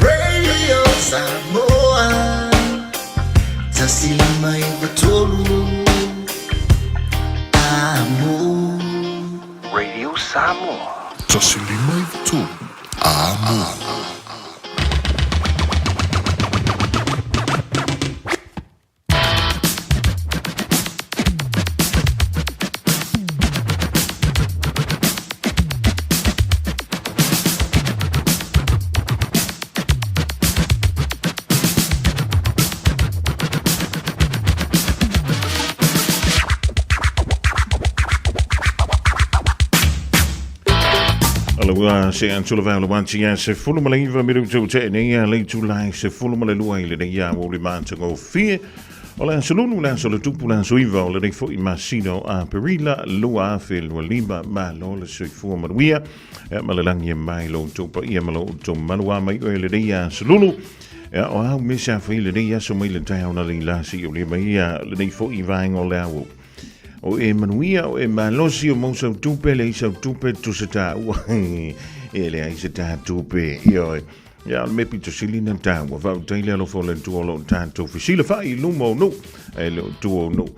Radio Samoa 105.3 Amo. Radio Samoa. 105.3 Amo. Ua se atu le vao atu ia se fulu ma le iva miru tau te nei ia le tulai se fulu ma le lua i le nei ia o le mātangofie. O le aso lulu, le aso le tupu, le aso iva o lenei foi masina o Aperila, 2025, malo le soifua manuia, ia ma le lagi e mai lo outou paia ma lo outou maluā mai oe lenei aso lulu. Ia, o au me sa fai lenei aso mai le taeao na lei lasi o le mai ia lenei foi vaega o le ao. O e manuia, o e malosi, o mau sau tupe, leai sau tupe, tusa tāua. E leai se tā tupe, ioe. Ia, o le mea pito sili na tāua. Faafetai le alofa o le Atua o lo o tatou fesilafai i luma o nuu, e le o tua o nuu.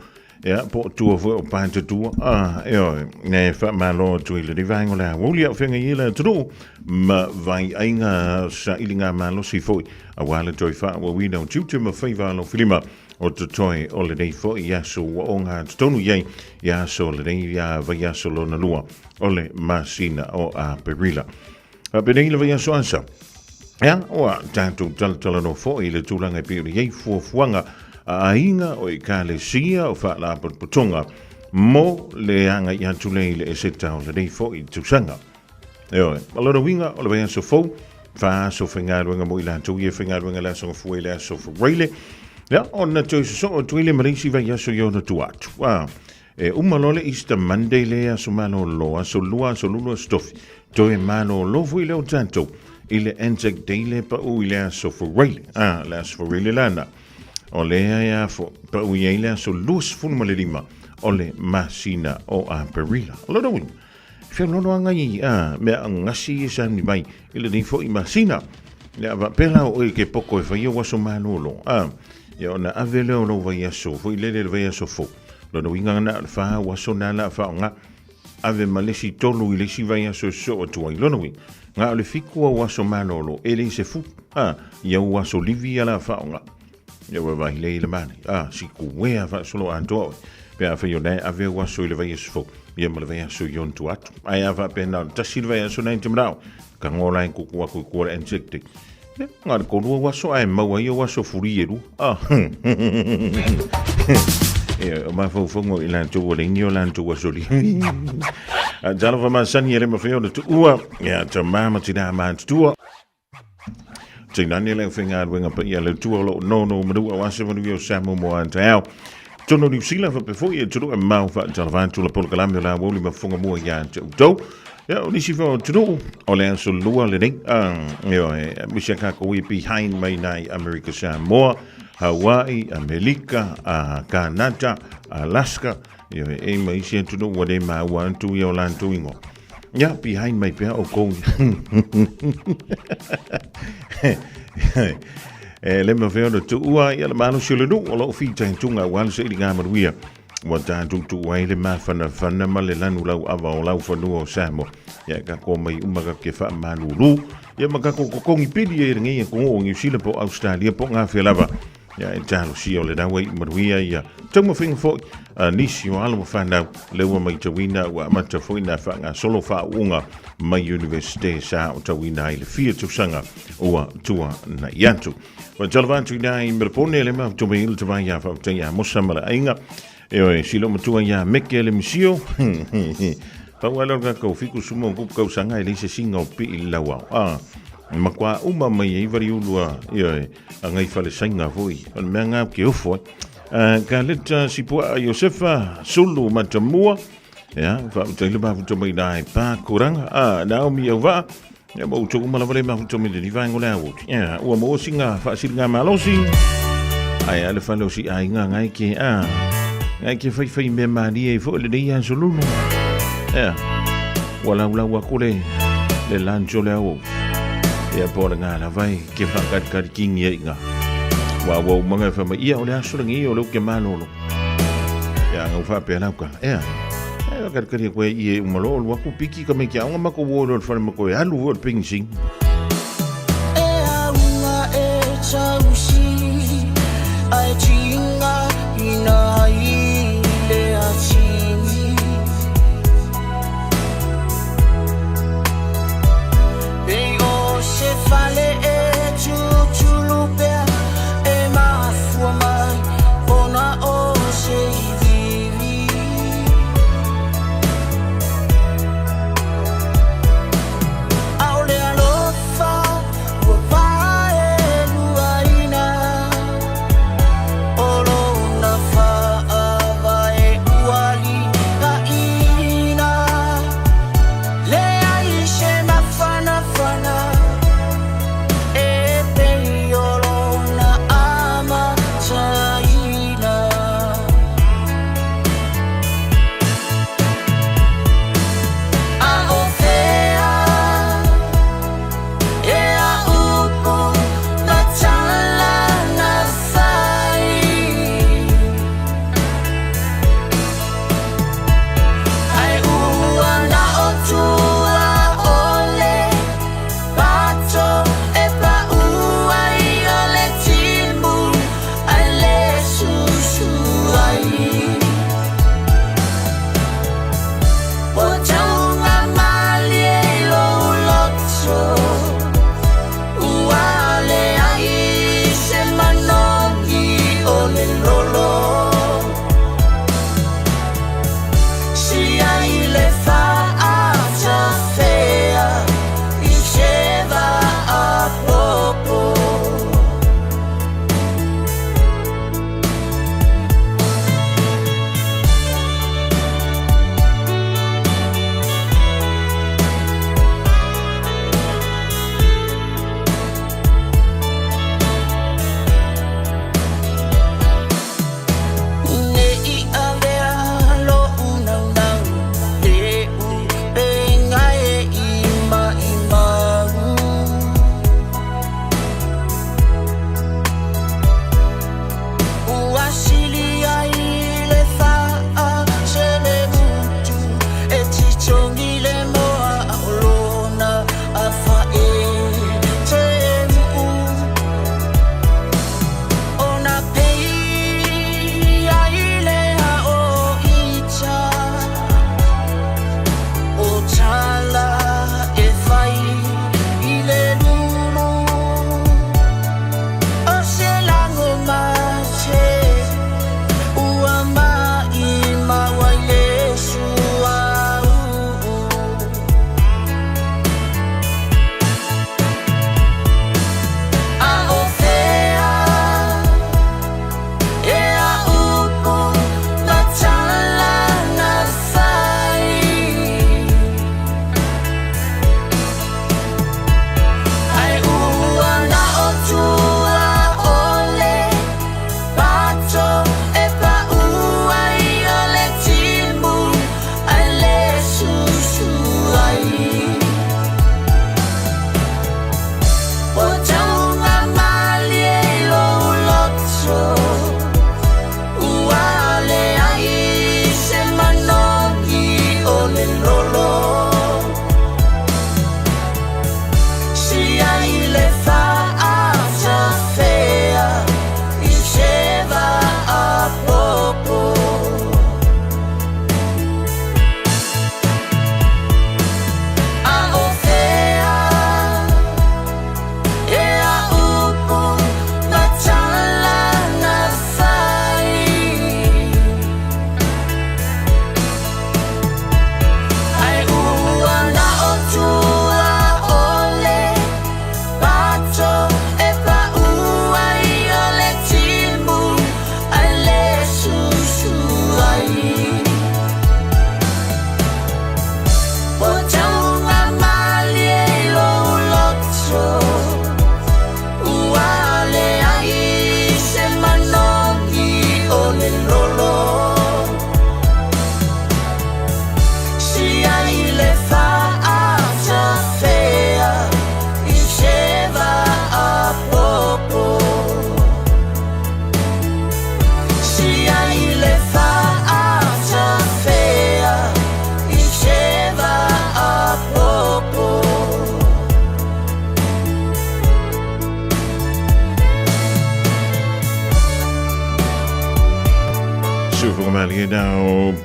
Ia, po o tua foi o patatua. Ah, ioe, e faamalo atu i lenei vaega o le aoauli a o feagai ai le atunuu ma vaiaiga sailiga malosi foi aua le toe faaauauina o tiute ma faiva alofilima. o totoe o lenei foi aso ua ogatotonu i ai ia aso o lenei ia vaiaso lona lua o le masina o Aperila. Faapenei le vaiaso asa. Ea, ua tatou talatalanoa foi i le tulaga e pei ona i ai fuafuaga a aiga o ekalesia o faalapotopotoga mo le agai atu lea i le eseta o lenei foi tausaga. Ioe, o lona uiga o le vaiaso fou, fa aso faigaluega mo i latou ia e faigaluega i le aso Gafua i le aso Faraile. Ia, ona toe sosoo atu ai lea ma le isi vaiaso i ona tua atu. A, e uma loa le Easter Monday le aso malolo, aso lua, aso lulu, aso tofi. Toe malolo foi lea o tatou i le Anzac Day le pau i le aso Faraile. A, le aso Faraile lana. O lea e afo, pau i ai le aso 25 o le masina o Aperila. O lona uiga, Feolooloaga i a mea gasi e sauni mai i lenei foi masina. Ia faapea la o oe ke poko e fai ou aso malolo. A, ia ona ave lea o lou vaiaso foi lele le vaiaso fou. Lona uiga na o le fa au aso na la faaaoga. Ave ma le isi tolu i le isi vaiaso e sosoo atu ai. Lona uiga, na o le fitu au aso malolo e le se fu. A, ia ou aso livi ia la faaaoga. Ia ua vaai lea i le manaia. A, si kuea faasolo atoa oe. Pe afai o lena e ave au aso i le vaiaso fou, ia ma le vaiaso i ona tua atu. Ae a faapea na o le tasi le vaiaso na e te manao, ka ngola e kuku aku i kua le Anzac Day. Ia, na o le tolu au aso ae maua ai au aso furi e lua. A, ia, o mafaufauga o i latou ua leai ni o latou aso livi. A, talofa masani e le mafai ona tuua, ia, tama ma tina matutua. Tainane le aufaigaluega paia a le Atua o lo o nono manu aua se manuia o Samoa mo a taeao. Tonu o Niu Sila faapea foi e atunuu e mamao faatalofa atu la polokalame o le aoauli ma fofoga mua ia te outou. Ia, o nisi foi o atunuu o le aso lua lenei, ioe, aemaise a kākou e behind mai nai Amerika Samoa, Hawaii, Amerika, Kanata, Alaska, ioe, e ma isi atunuu ua le maua atu ia o latou ingoa. Ia, behind mai pea oukou. E le mafai ona tuua ia le malosi o le nuu o loo fitaituga aua le sailiga manuia ua tatou tuu ai le mafanafana ma le lanu lauava o laufanua o Samoa. Ia kako mai uma ka ke faamalulu ia ma kako kokogi pili e lenei atunuu o Niu Sila po o Australia po o gafea lava. Ia e talosia o lena ua iu manuia ia taumafaiga foi a nisi o alo ma fanau lea ua matauina ua amata foi na faagasolo faauuga mai Universite sa aotauina ai le fia tausaga ua tuanai atu. Faatalofa atu i nai Melapone le mafuta mai le tavai ia faafetai ia Mosa ma le aiga. Ioe, silo matua ia Meke le misio. Pau lea o le tatou fiku sumo kupu tausaga e leai se singa o pii i le lauao. Ah, matua uma mai ai valiulu a, ioe, a ngai fale saina foi. O le mea ngā ke ofo ai. Ka leta Sipuaa Iosefa, Sulu Matamua, ia, faafetai le mafuta mai la e pā kuranga. Ah, Naomi Auvaa, ia, ma outou uma lava le mafuta mai lenei vaega o le aoauli. Ia, ua maua sina faasiliga malosi. Ae a le fale o si aiga ngai ke, ah, ngai ke faifai mea malie ai foi lenei aso lulu. Ia, ua laulau aku le, le lunch o le aoauli. Ia, po o le ngā lava e ke whakarikari kingi ai ngā. Ua ua umanga e whamai, ia o le aso lenei o leu ke malolo. Ia, ngau whapea lau kala. Ia, e whakarikari a koe i e umalo o luaku piki ka mai ki aonga mako wo lo le whare mako e alu o le pengising. E aunga e tausi, ai tinga ina ai le atini. Pei o se fale e tutulu pea e mafua mai ona o se ivivi. Aole alofa.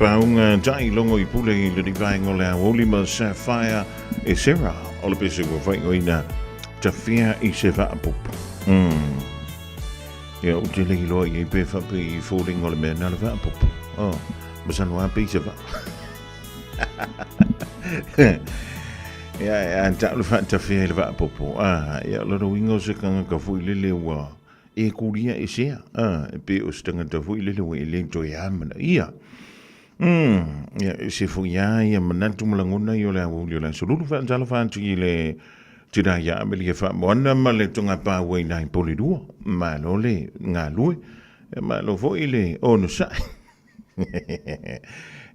pauga tai logo i pule i le vaenga o le aoauli ma Sapphire e Sarah o le pese ua faaigoaina tafea i se vaapopo. Ia ou te le iloa i ai pe faapei i foliga o le mea na le vaapopo. Oh, masalo lava pei se vaa. Ia, a tau le faatafea i le vaapopo. Ah, ia, o lona uiga o se tagata foi lele ua e kulia e sea. Ah, e pei o se tagata foi lele ua e le toe amanaia. Ia, e se foi lava ia manatu ma lagona ia o le aoauli o le aso lulu faatalofa atu i le tina ia Amelia Faamoana ma le togapau ai nai pole lua. Malo le galue, ia malo foi le onosai.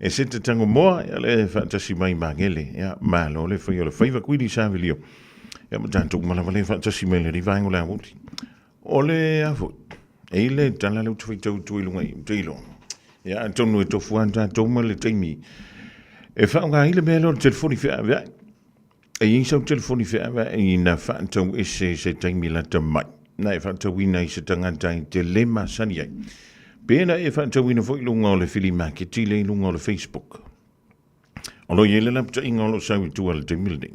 E se te tango moa, ia le faatasi mai magele, ia malo le fai o le faiva kuili savilio. Ia ma tatou uma lava le faatasi mai le vaenga o le aoauli. O le a foi, e i le tala lea ou te faitau atu ai i luga i, ou te iloa. Ia atonu e tofu lava tatou ma le taimi e faaaoga ai le mea lea o le telefoni feaveai. E i ai sau telefoni feaveai na faatau ese i se taimi lata mai, na e faatauina i se tagata e te le masani ai. Pe na e faatauina foi i luga o le fili maketi lea i luga o le Facebook. O lo o i ai le lapataiga o lo o sau i tua i le taimi lenei.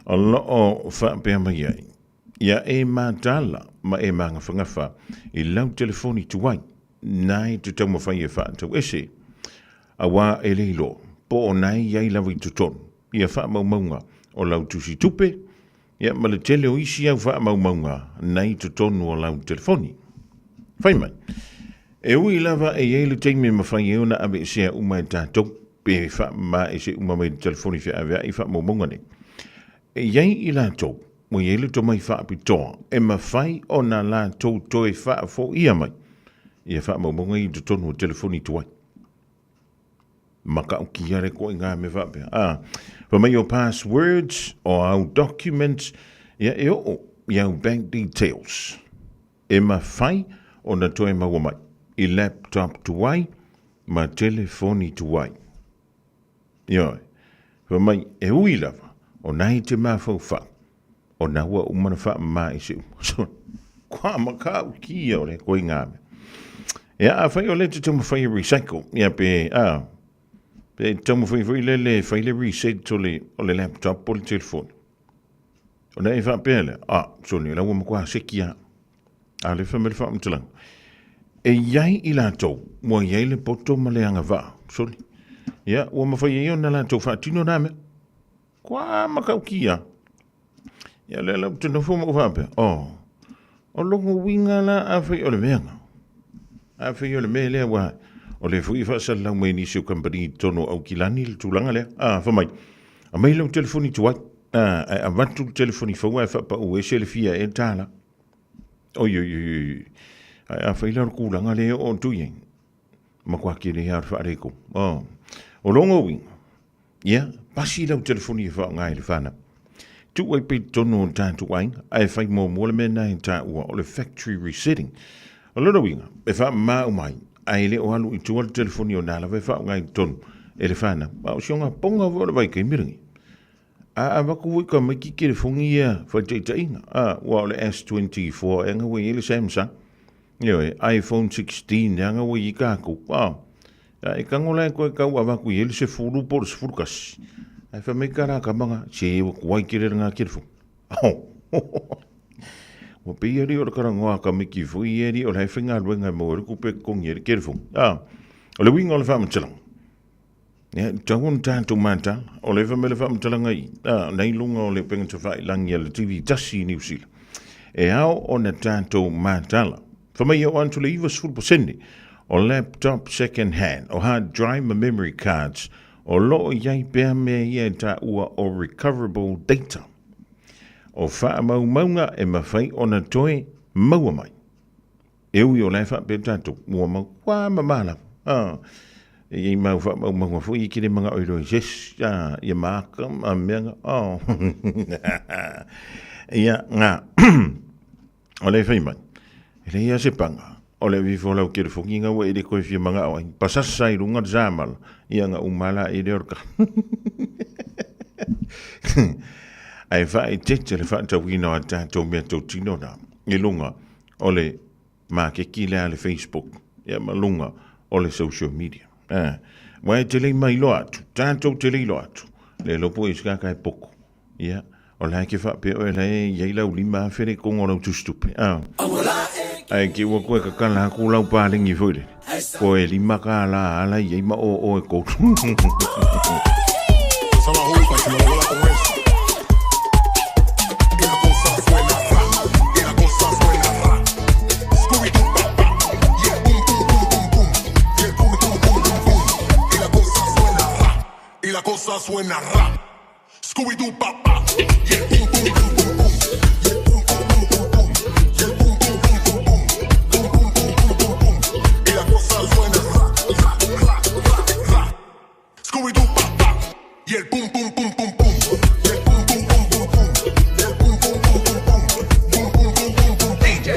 O lo o faapea mai ai, Ia e mataala ma e magafagafa i lau telefoni tuai, na e te taumafai e faatau ese, auā e le iloa po o na e i ai lava i totonu ia faamaumauga o lau tusi tupe, ia ma le tele o isi au faamaumauga na i totonu o lau telefoni. Fai mai, e ui lava e i ai le taimi e mafai ai ona aveesea uma e tatou pe faamamaese uma mai le telefoni feaveai faamaumauga nei, E i ai i latou ua i ai le tomai faapitoa e mafai ona latou toe faafoia mai ia faamaumauga ia i totonu o telefoni tuai. Matautia le ituaiga mea faapea. A, fai mai o passwords, o au documents, ia e oo i au bank details e mafai ona toe maua mai i laptop tuai ma telefoni tuai. Ioe. Fai mai, e ui lava, o na i te mafaufau, o na ua uma na faamama i se uma. So, kua matautia o le koiga mea. Ia, afai o le te taumafai e recycle, ia pe, a, pe taumafai foi lele e fai le reset o le, o le laptop po o le telefoni. Ona e faapea lea, a, soni, o la ua matua seki lava. A o lea e fai mai le faamatalaga, e i ai i latou ua i ai le poto ma le agavaa, soni, ia, ua mafai ai ona latou faatino na mea. Kua matautia. Ia, lea la ou te nofo ma ou faapea, oh, o lona uiga la afai o le mea na. Afai o le mea lea ua, o lea foi e faasalalau mai e nisi o kamupani i totonu o Aukilani le tulaga lea. A, fai mai, aumai lau telefoni tuai, a, ae avatu le telefoni fou ae faapau ese le fia ea $. Oi, oi, oi, oi. Ae afai la o le tulaga lea e oo atu i ai, matua tele lava o le faaletonu. Oh. O lona uiga, ia, pasi lau telefoni e faaaoga e le fanau. Tuu ai pea i totonu o le tatou aiga, ae fai muamua le mea lena e taua o le factory resetting. O lona uiga, e faamama uma ai, ae le o alu i tua le telefoni o lena lava e faaaoga i totonu e le fanau. A o si ona poga foi o le vaitaimi lenei. A avatu foi tamaiti telefoni ia faitaitaiga, a, ua o le S24 ea na ua i ai le Samsung, ioe, iPhone 16 ea na ua i ai tatou, a, a e tago la e toe tau avatu i ai le 10 po o le 11, ae fai mai tala a tama na, se ua tuai tele lena telefoni. Ua pei alii o le talanoa a tamaiti foi ia alii o la e faigaluega e maua ai le tupe e totogi ai le telefoni. A, o le uiga o le faamatalaga, Ia, e tatau ona tatou mataala. O lea e fai mai le faamatalaga i, a, na i luga o le upega tafailangi a le TV tasi i Niu Sila. E ao ona tatou mataala. Fai mai e oo atu le 90% o laptop second hand, o hard drive ma memory cards, o lo o i ai pea mea ia e taua o recoverable data. O faamaumauga e mafai ona toe maua mai. E ui o la e faapea tatou, ua matua mamā lava. A, e i ai mau faamaumauga foi e te le manao e iloa i se isi, a, ia maka ma mea na, oh. Ia, ngā, o lea e fai mai, e leai lava se paga, o le ave ifo o lau telefoni nga ua e le toe fia manao ai, pasasa i luga le samala, ia na uma la i lea o le ka. Ae faaeteete le faatauina o a tatou mea tautino na i luga o le maketi lea a le Facebook, ia ma luga o le social media. Ua e te le i mailoa atu, tatou te le iloa atu, le iloa po o i se kaka e poko. Ia, o la e ke faapea oe la e i ai lau 5000 i koga o lau tusitupe. Ah. Ae ke ua koe kakala aku lau palegi foi lele. Po e $5 ala i ai ma o o e kolu. Y la cosa suena ra. Scooby-Doo pa pa. Yeah, boom boom boom boom boom. Yeah, boom boom boom boom boom. Yeah, boom boom boom boom boom. Boom boom boom boom boom boom. Y la cosa suena ra ra ra ra ra. Scooby-Doo pa pa. Yeah, boom boom boom boom boom. Yeah, boom boom boom boom boom. Yeah, boom boom boom boom boom. Boom boom boom boom boom. DJ.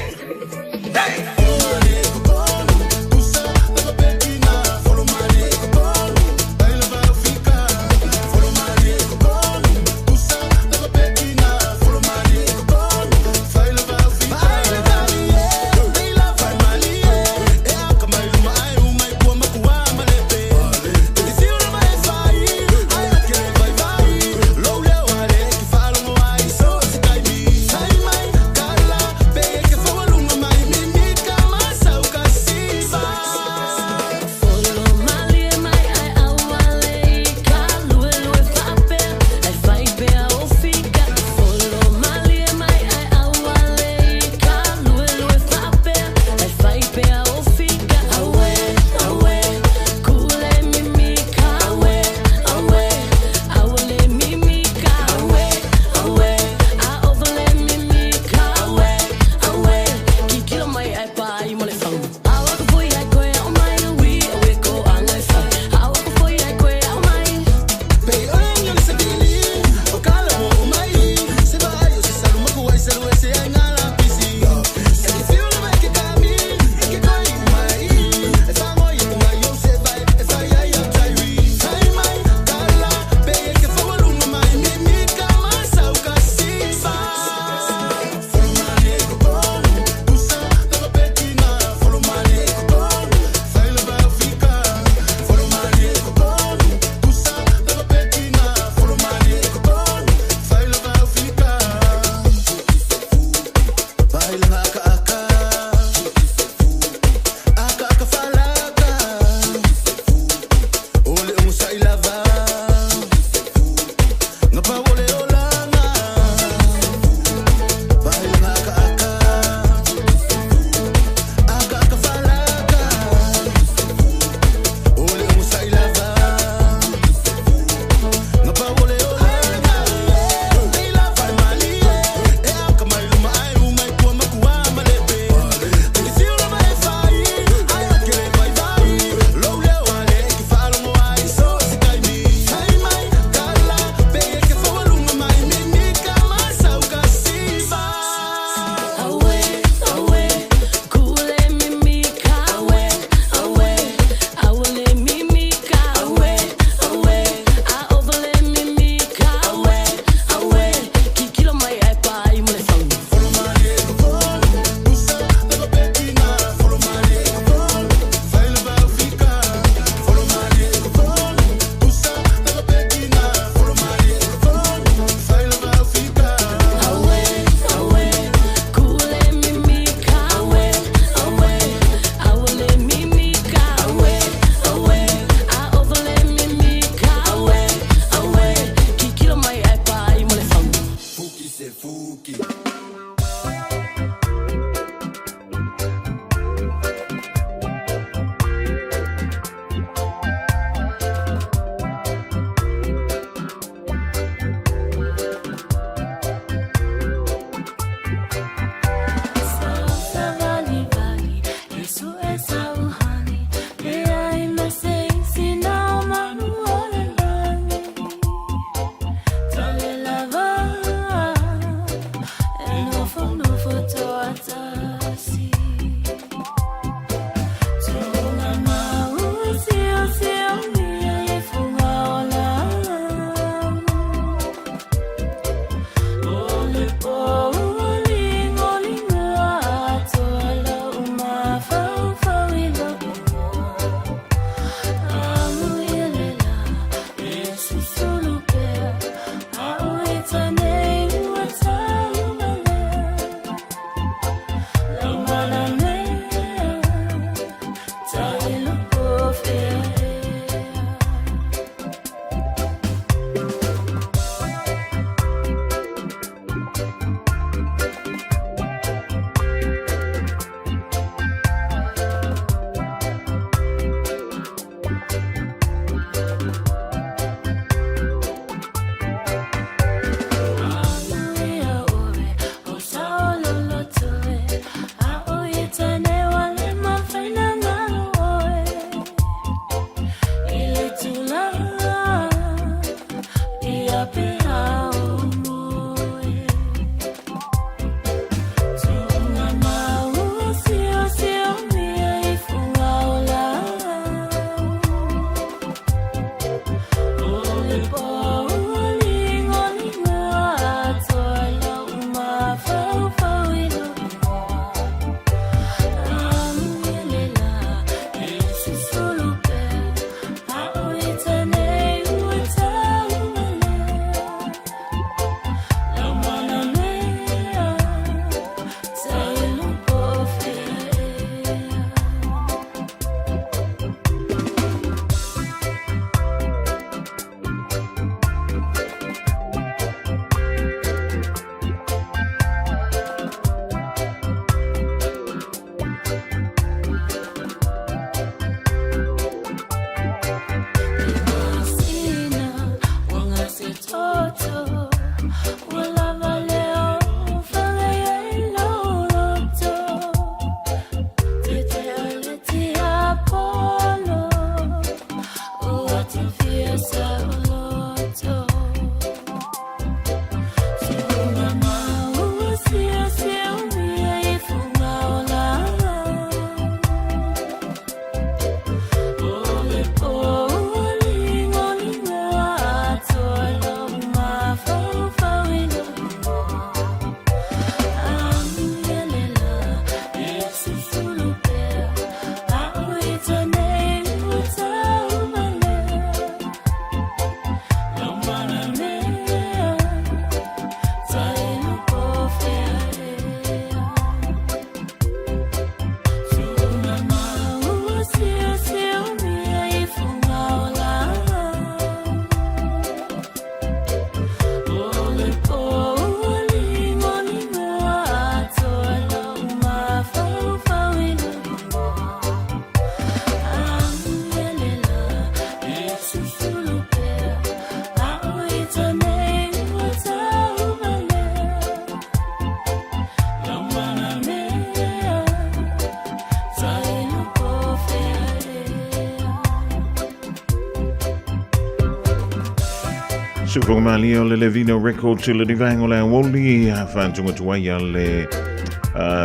Sufogamali o le Levino Records i le nivaenga o le aoli a whantunga tuai a le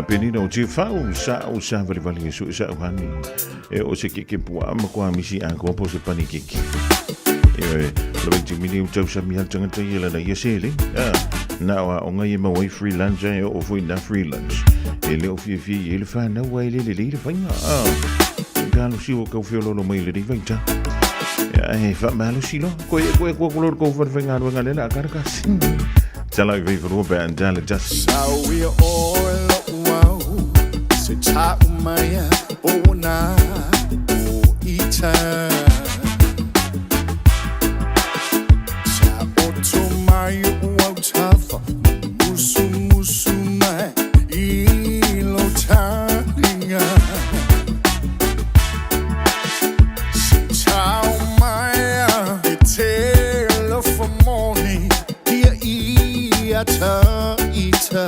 penina o Tifau sa o sa valivali e sui sa uhani e o se keke pua ma kua misi a kua po se pani keke e le wei mini o tau sa mi al tangata i la ia sele na o o ngai ma wai freelance e o foi na freelance e le o fia fia e le whanau ai le le le le whainga kalo si o kau fiololo mai le rivaita e fa malo silo ko e ko e ko ko ko fa fa ngā ngā le a kara kasi tala i vei farua pe andale jasi Sau ia oe lo'u au se ta'u mai ona o ita Sa oto mai o'u autafa musumusu mai i lo talinga Se tau mai a e telefomoni Ia ia ta ita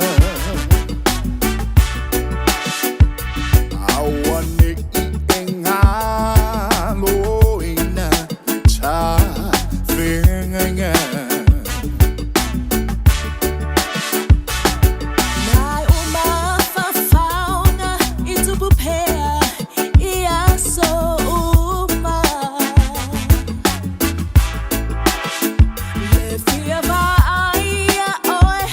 Aua ne i e ngalo ina ta whengainga. Nai o mafafaoga i tupu pea i aso uma. Le fia vaaia oe,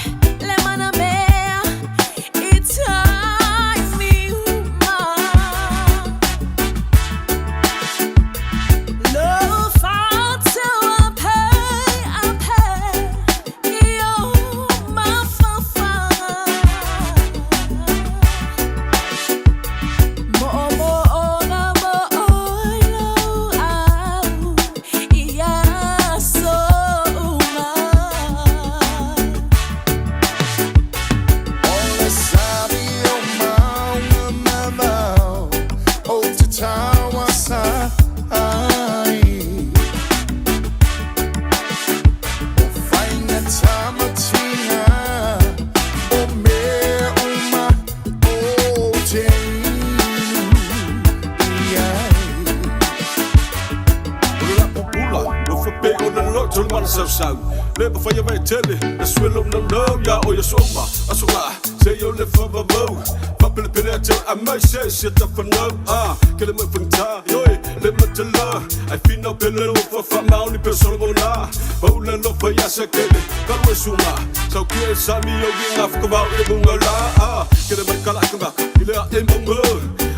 Sausau Le mafai e tele Le swelo no no Ya o ya soma Asoga Se yo le favavau Fapelepele a te a mai se se ta whanau Ah, ke le mai whangta Yoi, le matala Ai fina pele lo fa fa maoni pe solo la Paula lo fa ya se kele Kalwe sunga Sau ki e sami o gi ngā whakawau e munga la Ah, ke le mai kala ka maka I le a e munga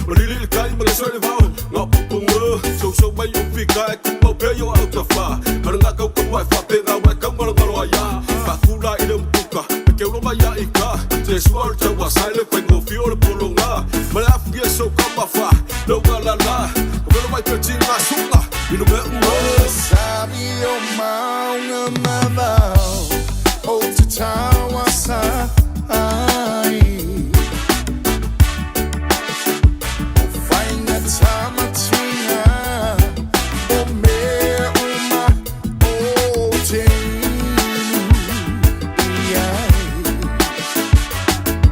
O lili le kai ma le soe le vau Ngā pupunga Sau sau mai o pika e kumau pe yo au ta wha Mara ngā kau kau wai wha pe ngā wai kau ngalo ngalo a ya Whakula i le mpuka Me ke ulo mai a i ka Te sua o le tau a sai le whai ngō whio le polo ngā Ma le afu ia sau ka mawha No ngā la la Ka welo mai pe ti ngā sunga I no mea unga Sabi o maunga mavao O te tawa sa ai O whainga tamatinga O mea uma o te inu i ai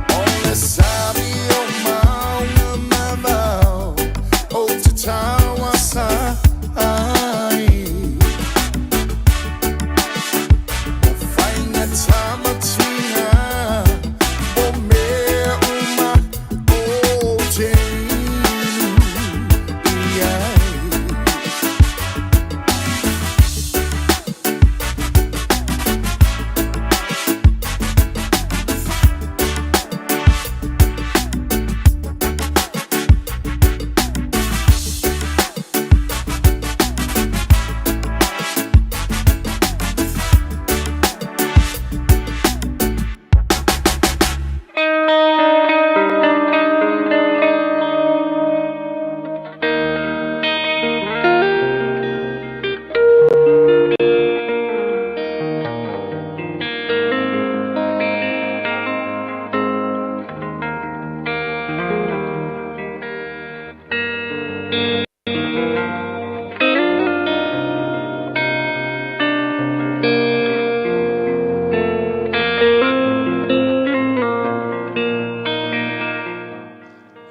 O le sabi o maunga mavao O te tawa sa ai O whainga tamatinga O mea uma o te inu i ai.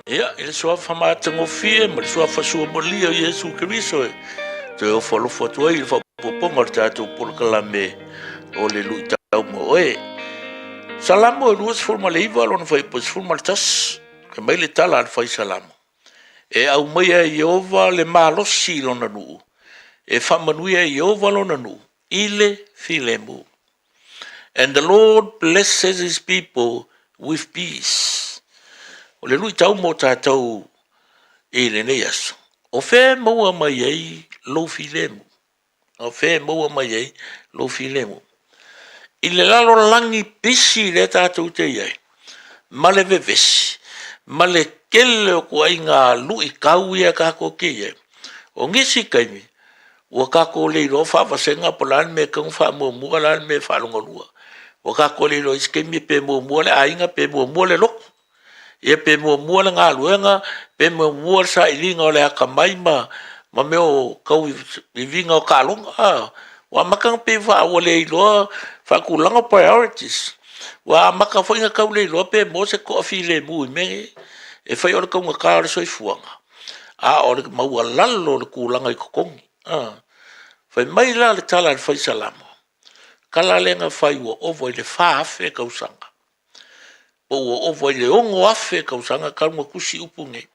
Ia, i le suafa matagofie ma le suafa suamalia o Iesu Keriso e toe ofo alofa atu ai i le faaopoopoga o le tatou polokalame o le luitau mo oe. Salamo e 29 lona fuaiupu e 11, fai mai le tala a le fai Salamo, E aumaia e Ieova le malosi i lona nuu, e faamanuia e Ieova lona nuu i le filemu. And the Lord blesses his people with peace. O le luitau mo tatou i lenei aso, o fea e maua mai ai lou filemu? O fea e maua mai ai lou filemu? I le lalolagi pisi lea tatou te i ai, ma le vevesi, ma le tele o ituaiga luitau ia tatou te i ai, o nisi taimi, Ua tatou le iloa faavasega po o le a le mea e tatau ona faamuamua, o le a le mea e faalogalua. Ua tatou le iloa i isi taimi pe muamua le aiga pe muamua le lotu, ia pe muamua le galuega, pe muamua le sailiga o le atamai ma mea o tauiviga o taaloga a. Ua amata ona pei ua le iloa faatulaga priorities. Ua amata foi ona tau le iloa pe maua se toafilemu i mea nei e fai o le taugata o le soifuaga, a o le maualalo o le tulaga i totogi. Fai mai la le tala a le Fai Salamo, tala lea na fai ua ova i le 4,000 tausaga, po ua ova i le 6,000 tausaga talu ona tusi upu nei.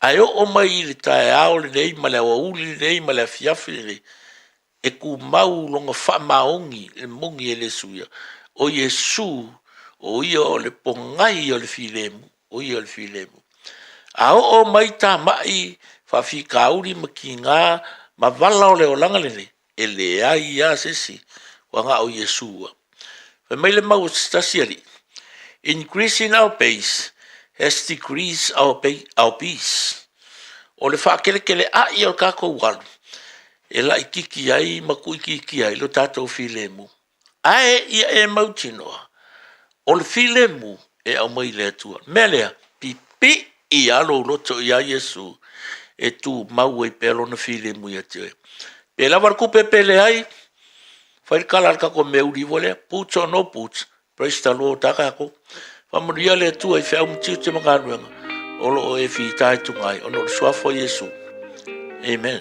Ae oo mai i le taeao lenei ma le aoauli lenei ma le afiafi lenei, e tumau lona faamaoni, le moni e le suia, o Iesu, o Ia o le pogai o le filemu, o Ia o le filemu. A oo mai tamai faafitauli ma tiga ma vala o le olaga lenei, e leai lava se isi, ua na o Iesu lava. Fai mai le mau a se tasi alii, increasing our pace has decreased our, pay, our peace. O le faateleteleai o le tatou alu, e laititi ai ma tuuitiitia ai lo tatou filemu. Ae ia e mautinoa, o le filemu e aumai i le Atua. O le mea lea, pipii lava lou loto ia Iesu e tumau ai pea lona filemu ia te oe. Pe lava le tupe pe leai, fai le tala a le tatou meauli foi lea, boots or no boots, praise the Lord a tatou. Faamanuia le Atua i feau ma tiute ma galuega o lo o e fitaituga ai ona o le suafa o Iesu. Amen.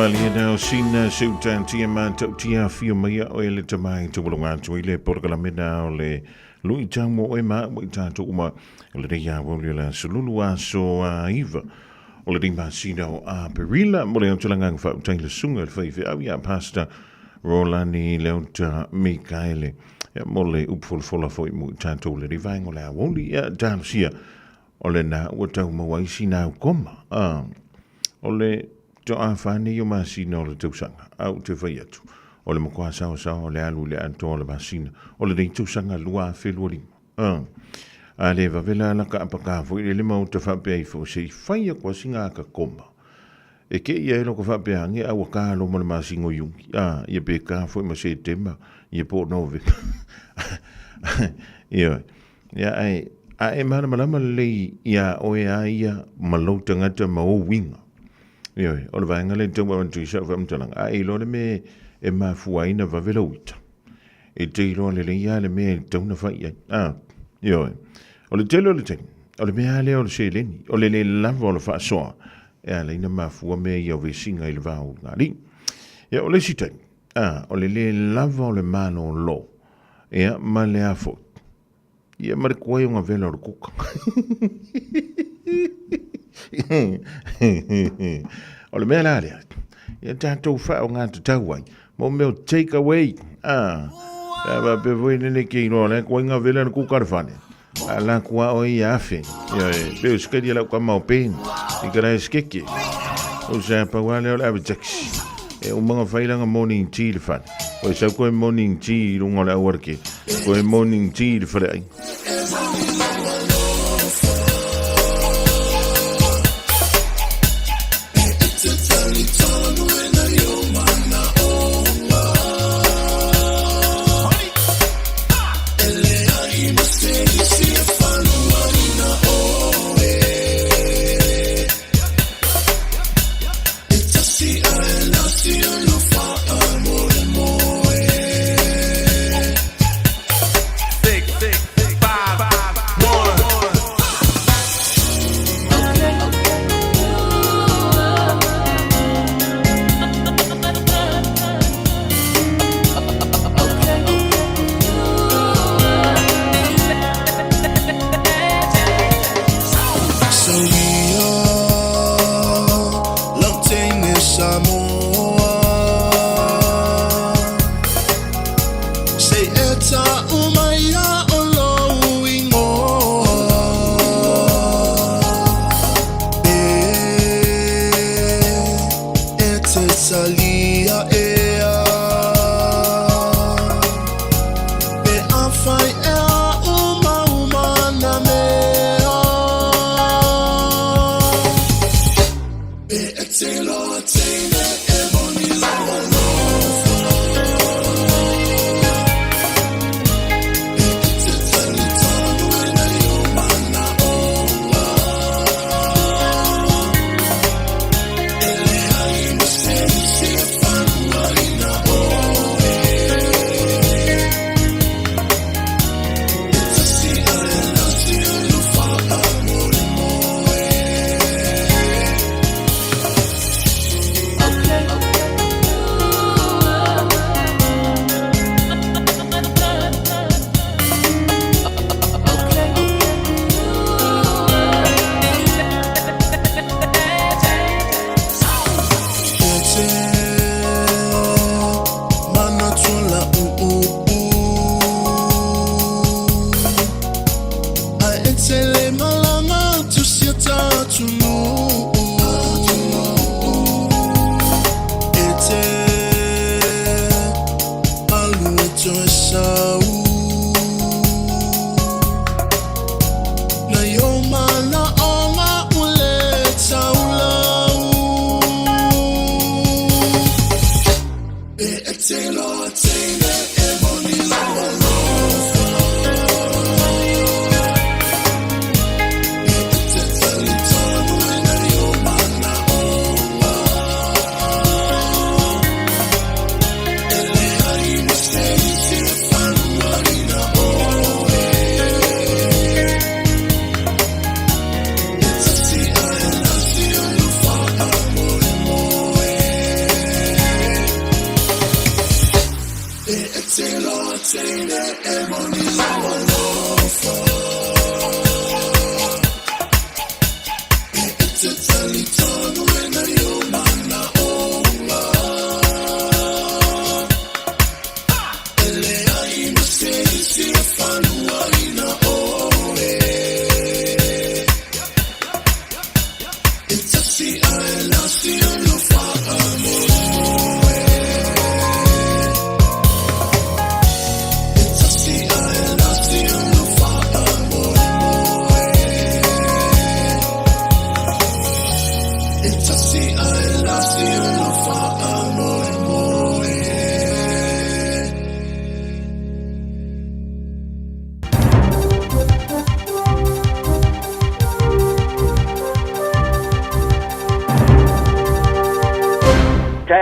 Malie nao sina se utantia matautia afio mai a oe le tamai taualoga atu ai le polokalame na o le lui tau mo oe ma ua i tatou uma o lenei aoauli o le aso lulu aso a iva o lenei masina o Aperila. Mo le atu le agaga faautai le susuga i le faifeau ia Pastor Rolani Leota Mikaele ia mo le upu folafola foi mo i tatou lenei vaega o le aoauli. Ia talosia o lena ua tau maua ai sina au koma. O le toafa nei o masina o le tausaga, a ou te fai atu, o le matua saosaoa o le alu i le atoa o le masina o lenei tausaga 2025. A le vave la laka apaka foi le lima o te faapea ifo se i fai aku a singa aka koma. E ke ia e loko faapea ange a ua ka loma le masina o Iuni, ia pe ka foi ma Setema, ia po o Novema. Ioe. Ia, ae, a e malamalama lelei iā oe a ia ma lou tagata ma ou uiga. Ioe, o le vaega lea e tau avatu i sau faamatalaga, a e iloa le mea e mafua ai na vave lou ita, e te iloa lelei lava le mea e tatau ona fai i ai. A, ioe. O le tele o le taimi, o le mea lava lea o le seleni, o le le lava o le faasoa e ala ai ona mafua mea ia o vesiga i le va o ulugalii. Ia, o le isi taimi, a, o le le lava o le malolo, ia, ma le a foi, Ia ma le kuai o ngavela o le kuka. O le mea la lea, ia tatou faaaoga tatau ai mo mea o take away. Ah, a faapea foi lele ke iloa la kuai ngavela le kuka le fale. A la kua o ia afe. Ia e, pe o sikeli lau kama o pen. I kara e skeke. O sa paua lea o le ave taxi. E umanga whairanga morning tea le fale. O e sau koe morning tea i runga o le auara ke. Koe morning tea le fale ai.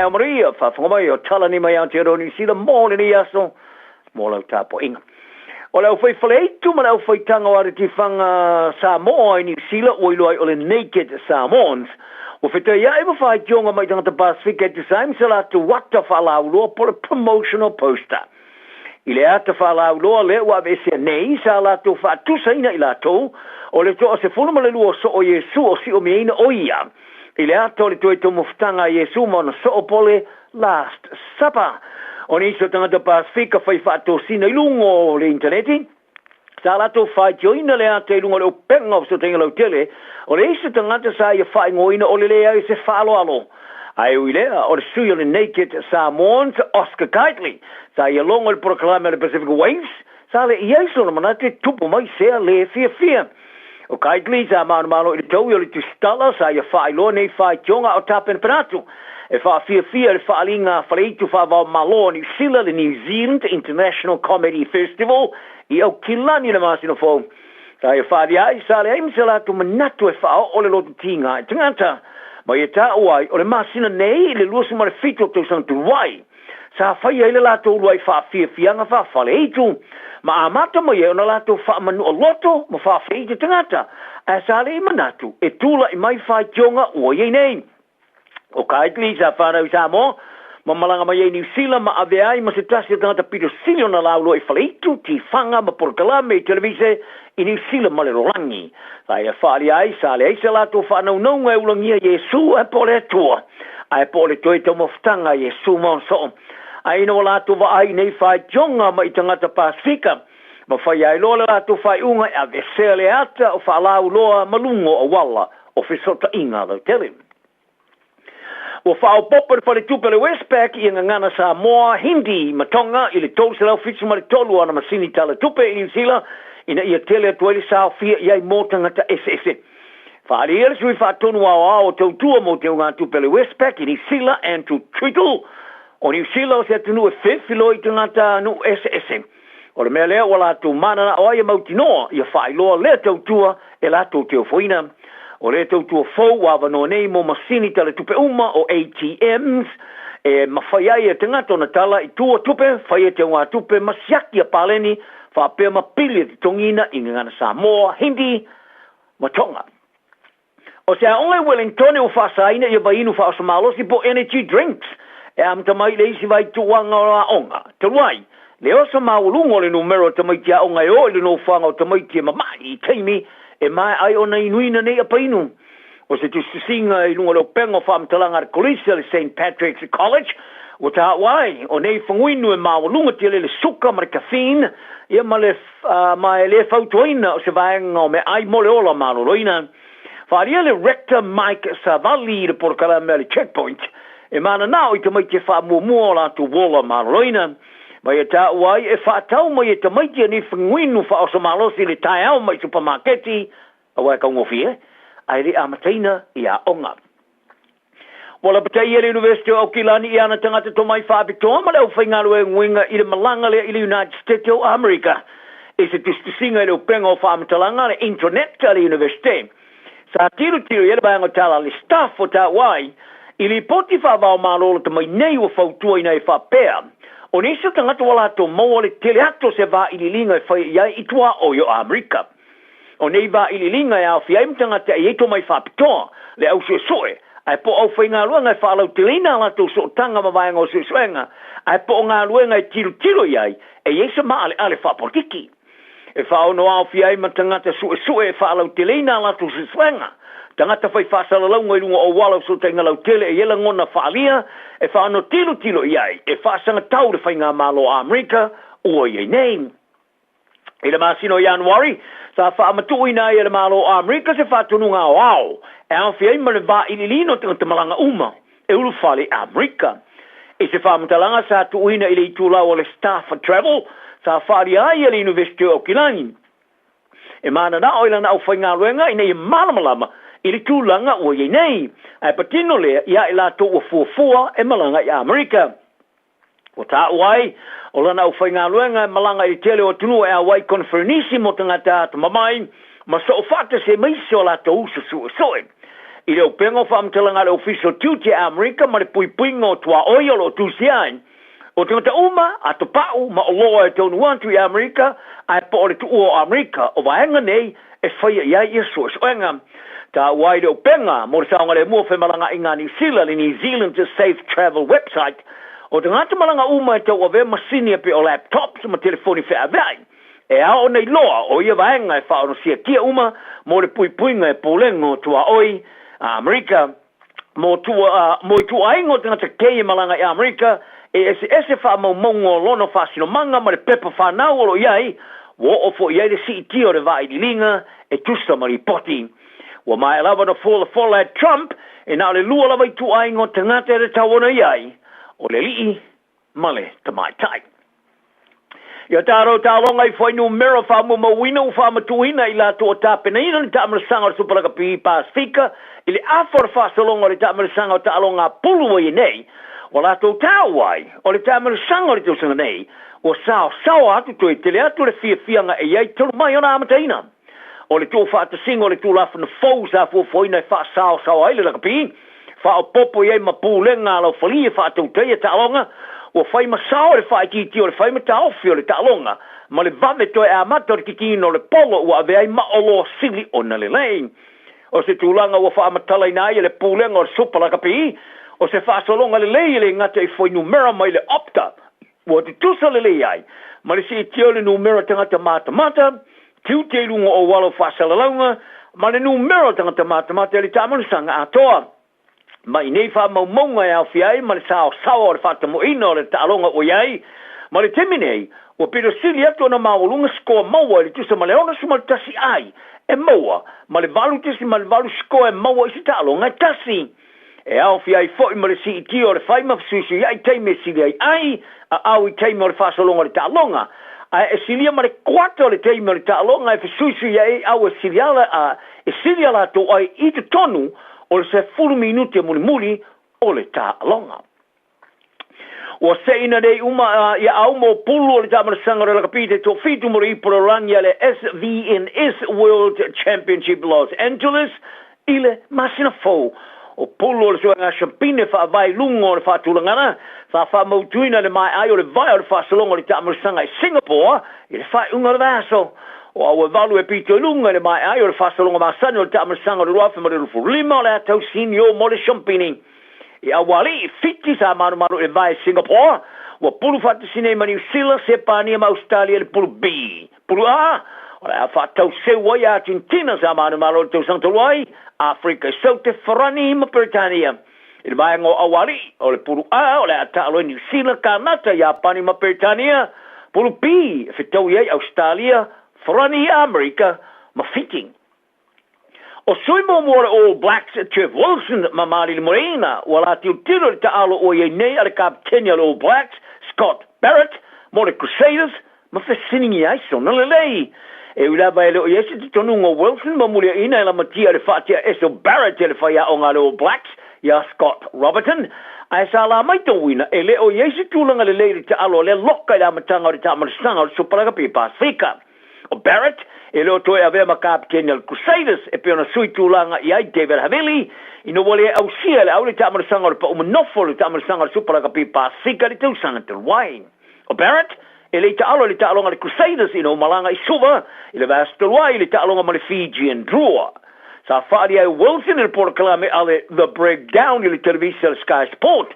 Taeao manuia, faafofoga mai o tala nei mai Aotearoa Niu Sila mo lenei aso mo lau tapuaiga. O le aufai faleitu ma le aufaitaga o Aritifaga Samoa i Niu Sila ua iloa ai o le Naked Samoans, ua fetaiai ma faitioga mai tagata Pasefika e tusa ai ma se latou ata faalauiloa po o le promotional poster. I le ata faalauiloa lea ua aveesea nei, sa latou faatusaina i latou o le toa 12 o soo o Iesu o siomiaina o ia i le ata o le toe taumafataga a Iesu ma ona soo po o le Last Supper. O nisi o tagata Pasefika fai faatosina i luga o le initaneti, sa latou faitioina le ata i luga o le upega o fesootaiga lautele, o le isi tagata sa ia faaigoaina o le leai o se faaaloalo. Ae ui lea, o le sui o le Naked Samoans, Oscar Kightley, sa ia logo i le polokalame a le Pacific Waves, sa le i ai sona manatu e tupu mai sea le fiafia. O Kightley sa manumalo i le taui o le tusitala, sa ia faailoa nei faitioga a o tapenapena atu e faafiafia i le faaaliga faleitu faava-o-Malo a Niu Sila, le New Zealand International Comedy Festival, i Aukilani i le masina fou. Sa ia faaalia ai, sa leai ma se latou manatu e faaoo le loto tiga i tagata. Ma ia taua ai, o le masina nei i le 27 o tausaga talu ai, sa faia ai le latou uluai faafiafiaga faafaleitu, ma amata mai ai ona latou faamanu'a loto ma faafeite tagata, ae sa le i manatu e tula'i mai faitioga ua i ai nei. O Kightley sa fanau i Samoa, ma malaga mai ai i Niu Sila ma avea ai ma se tasi o tagata pito sili ona lauloa i faleitu, tifaga ma polokalame i televise i Niu Sila ma le lalolagi. Sa ia faaalia ai, sa leai se latou faanaunauga e ulagia Iesu ae po o le Atua, ae po o le toe taumafataga a Iesu ma ona soo. Ae ina ua latou vaai i nei faitioga mai tagata Pasefika, ma faia ai loa le latou faaiuga e aveesea le ata o faalauiloa ma luga o auala o fesootaiga lautele. Ua faaopoopo le faletupe a le Westpac i gagana Samoa, Hindi ma Tonga i le 373 o ana masini tala tupe i Niu Sila ina ia tele atu ai le saofia i ai mo tagata eseese. Faaalia le sui faatonu aoao o tautua mo te ugatupe a le Westpac i Niu Sila, Andrew Tweedle, o Niu Sila o se atunuu e fefiloi i tagata nuu eseese. O le mea lea ua latou mananao ai e mautinoa ia faailoa lea tautua e latou te ofoina. O lea tautua fou ua avanoa nei mo masini talatupe uma o ATMs e mafai ai e tagata ona tala i tua tupe, faia teugatupe ma siaki a paleni faapea ma pili e totogiina i gagana Samoa, Hindi ma Tonga. O se aoga i Wellingtone ua faasaina ia vaiinu faaoso malosi po energy drinks e amata mai i le isi vaituuaga o aoga. Talu ai, le oso maualuga o le numera o tamaiti aoga e oo i le nofoaga o tamaiti e mama'i i taimi e maea ai ona inuina nei apainu. O se tusitusiga i luga o le upega o faamatalaga a le Kolisi a le Saint Patrick's College ua taua ai, o nei faguinu e maualuga tele le suka ma le caffeine ia ma le ma e le fautuaina o se vaega o meaai mo le ola maloloina. Faaalia le Rector Mike Savali i le polokalame a le Checkpoint e mananao i tamaiti e faamuamua o latou ola maloloina. Ma ia taua ai e faatau mai e tamaiti nei faguinu faaoso malosi i le taeao mai supamaketi aua e taugofie ae le amataina i aoga. Ua lapataia le University o Aukilani i ana tagata tomai faapitoa ma le aufaigalueguega i le malaga lea i le United States o Amerika i se tusitusiga i le upega o faamatalaga a le intranet a le Universite. Sa tilotilo i ai le vaega o tala a le staff o taua ai i lipoti faavaomalo lata mai nei ua fautuaina e faapea, o nisi o tagata ua latou maua le tele atu o se vailiiliga e faia i ai i tuaoi o Amerika. O nei vailiiliga e aofia ai ma tagata e i ai tomai faapitoa, le au suesue, ae po o aufaigaluega e faalauteleina a latou sootaga ma vaega o suesuega, ae po o galuega e tilotilo i ai e i ai se maaleale faapolokiki. E faaono aofia ai ma tagata suesue e faalauteleina a latou suesuega, tagata fai faasalalauga i luga o auala o fesootaiga lautele e i ai lagona faaalia e faaono tilotilo i ai e faasagatau le faigamalo a Amerika ua i ai nei. I le masina o Ianuari, sa faamatuuina ai e le Malo o Amerika se faatonuga aoao e aofia ai ma le vailiiliina o tagata malaga uma e ulufale i Amerika. I se faamatalaga sa tuuina i le itulau o le Staff Travel, sa faaalia ai e le Iunivesite o Aukilani e mananao i lana aufaigaluega ina ia malamalama i le tulaga ua i ai nei, ae patino lea ia i latou ua fuafua e malaga i Amerika. Ua taua ai, o lana aufaigaluega e malaga i le tele o atunuu e auai i koneferenisi mo tagata atamamai ma soofaatasi ai ma isi o latou uso suesue. I le upega o faamatalaga a le Ofisa o Tiute a Amerika ma le puipuiga o tuaoi o lo o tusia ai, o tagata uma, atopau ma oloa e taunuu atu i Amerika ae po o le tuua o Amerika, o vaega nei e faia i ai ia suesuega. Taua ai le upega mo le saogalemu o femalagaaiga a Niu Sila, le New Zealand Safe Travel website, o tagata malaga uma e tauavea masini e pei o laptops ma telefoni feaveai, e ao ona iloa o ia vaega e faaonosiatia uma mo le puipuiga e Pulega o Tuaoi a Amerika. Mo tua, mo ituaiga o tagata kei e malaga i Amerika, e eseese faamaumauga o lona faasinomaga ma le pepa fanau o lo o i ai, ua oo foi i ai le siitia o le vailiiliga e tusa ma lipoti. Ua maea lava ona folafola e Trump e na o le lua lava ituaiga o tagata e tatau ona i ai, o le alii ma le tamaitai. Ia tatou taaloga i fuainumera faamaumauina ua faamatuuina i latou o tapenaina le taamilosaga o le Supa Lakapi Pasefika i le afa o le faasologa o le taamilosaga o taaloga a pulu ua i ai nei, ua latou taua ai o le taamilosaga o le tausaga nei ua saosaoa atu toe tele atu le fiafiaga e i ai talu mai ona amataina. O le tuufaatasiga o le Tulafono fou sa fuafuaina e faasaosaoa ai le lakapi, faaopoopo i ai ma pulega a laufalie faatautaia taaloga, ua fai ma sao le faaitiitia o le fai ma taofi o le taaloga ma le vave toe amata o le kikiina o le polo ua avea ai ma oloa sili ona lelei. O se tulaga ua faamatalaina ai e le Pulega o le Supa Lakapi, o se faasologa lelei e le gata i fuainumera mai le Opta ua tutusa lelei ai ma le siitia o le numera tagata matamata, tiute i luga o auala o faasalalauga, ma le numera o tagata matamata i le taamalosaga atoa. Ma i nei faamaumauga e aofia ai ma le saosaoa o le faatamoeina o le taaloga ua i ai ma le taimi nei, ua pito sili atu ona maualuga sikoa maua i le tusa ma le 61 ai e maua ma le 8.8 sikoa e maua i se taaloga e tasi. E aofia ai foi ma le siitia o le fai ma fesuisuiai taimi e sili ai ai a au i taimi o le faasologa o le taaloga, ae e silia ma le kuata o le taimi o le taaloga e fesuisuiai ai au e sili ala a e sili a latou ai i totonu o le 10 minute mulimuli o le taaloga. Ua seina nei uma ia au mo pulu o le taamalosaga o le lakapi te toafitu mo le ipu lalolagi a le SVNS World Championship Los Angeles i le masina fou. O pulu o le suega siampine faavae i luga o le faatulagana sa faamautuina i le maea ai o le vae o le faasologa o le taamalosaga i Singapore i le faaiuga o le vaiaso. O au e valu e pito i luga i le maea ai o le faasologa masani o le taamalosaga o le 2025 o le a tau senior mo le siampini. I Aualii, Fiti sa manumanu i le vae Singapore, ua pulu faatasi nei ma Niu Sila, Sepania ma Ausetalia i le pulu B. Pulu A, o le a faatau seu ai Argentina sa manumalo i le tausaga talu ai, Afrika i Saute, Farani ma Peretania. I le vaega o Aualii, o le pulu A, o le a taalo ai Niu Sila, Kanata, Iapani ma Peretania. Pulu B, e fetaui ai Ausetalia, Farani, Amerika ma Fiti. O sui muamua o le All Blacks, Jeff Wilson ma Malili Moreina, ua la tilotilo i le taalo ua i ai nei a le kapeteni a le All Blacks, Scott Barrett, mo le Crusaders ma fesiligia ai sona lelei. E ui lava e le o i ai se talitonuga o Wilson ma muliaina e lamatia i le faatea ese o Barrett e le faiaoga a le All Blacks iā Scott Robertson, ae sa la maitauina e le o i ai se tulaga lelei i le taalo a lea loka i le amataga o le taamalosaga o le Supa Lakapi Pasefika. O Barrett, e le o toe avea ma kapeteni a le Crusaders e pei ona sui tulaga i ai David Havili, ina ua le ausia e le au le taamalosaga o le pau manofo o le taamalosaga o le Supa Lakapi Pasefika i le tausaga talu ai. O Barrett, e le i taalo i le taaloga a le Crusaders ina ua malaga i Suva i le vaiaso talu ai i le taaloga ma le Fijian Drua. Sa faaali ai Wilson i le polokalame a le The Breakdown i le televisa a le Sky Sport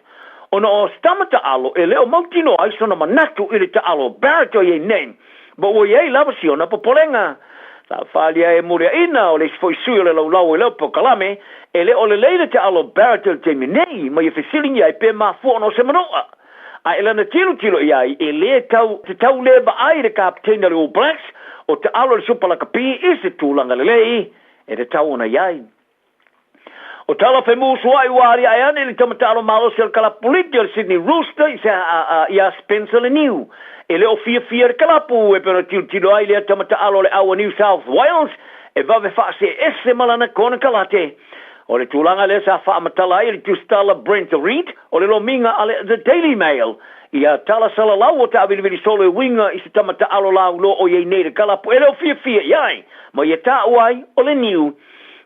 ona o se tama taalo e le o mautinoa ai sona manatu i le taalo o Barrett o i ai nei. Ma ua i ai lava si ona popolega. Sa faaalia ai e Muliaina, o le isi foi sui o le laulau i lea polokalame, e le o lelei le taalo o Barrett i le taimi nei, ma ia fesiligia ai pe mafua ona o se manoa. A e lana tilotilo i ai, e le tau te tau le vaai le kapeteni a le All Blacks o taalo i le Supa Lakapi i se tulaga lelei e tatau ona i ai. O tala femusuai ua aliae ane i le tama taalo malosi o le kalapu liki o le Sydney Rooster i se iā Spencer Leniu. E le o fiafia le kalapu e pei ona tilotilo ai lea tama taalo o le au a New South Wales e vave faasee ese ma lana konekalate. O le tulaga lea sa faamatala ai e le tusitala Brent Read o le lomiga a le The Daily Mail ia tala salalau o taavilivili solo e uiga i se tama taalo lauloa o i ai nei le kalapu e le o fiafia i ai ma ia taua ai o Leniu.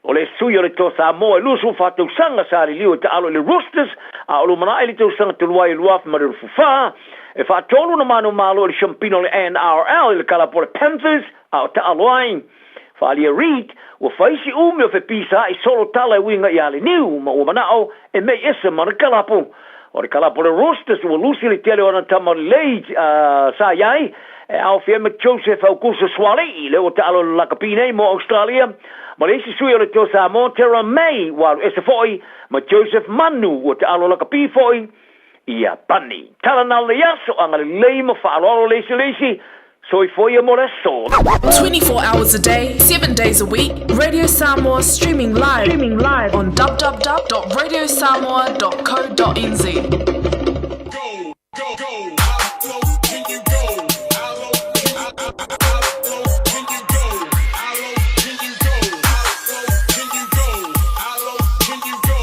O le sui o le Toa Samoa e 24 tausaga sa liliu e taalo i le Roosters, a o lumanai le tausaga talu ai e 2024, e faatolu ona manumalo i le siampina o le NRL i le kalapu o le Panthers a o taalo ai. Faaalia Reid, ua fai si umi o fepisaai solo tala e uiga ia Leniu ma ua manao e mei ese ma le kalapu. O le kalapu o le Roosters ua lusi le tele o ana tama lelei sa i ai, e aofia ai ma Joseph Aukuso Suaalii, lea ua taalo i le lakapi nei mo Australia, ma le isi sui o le Toa Samoa, Tyrone May, ua alu ese foi, ma Joseph Manu, ua taalo lakapi foi i Iapani. Tala na o lenei aso, agalelei ma faaaloalo le isi i le isi, soifua ia mo le aso. 24 hours a day, 7 days a week, Radio Samoa streaming live, streaming live on www.radiosamoa.co.nz. Go, go, how low can you go? How low can you, how low can you go? How low can you go? How low can you go? How low can you go?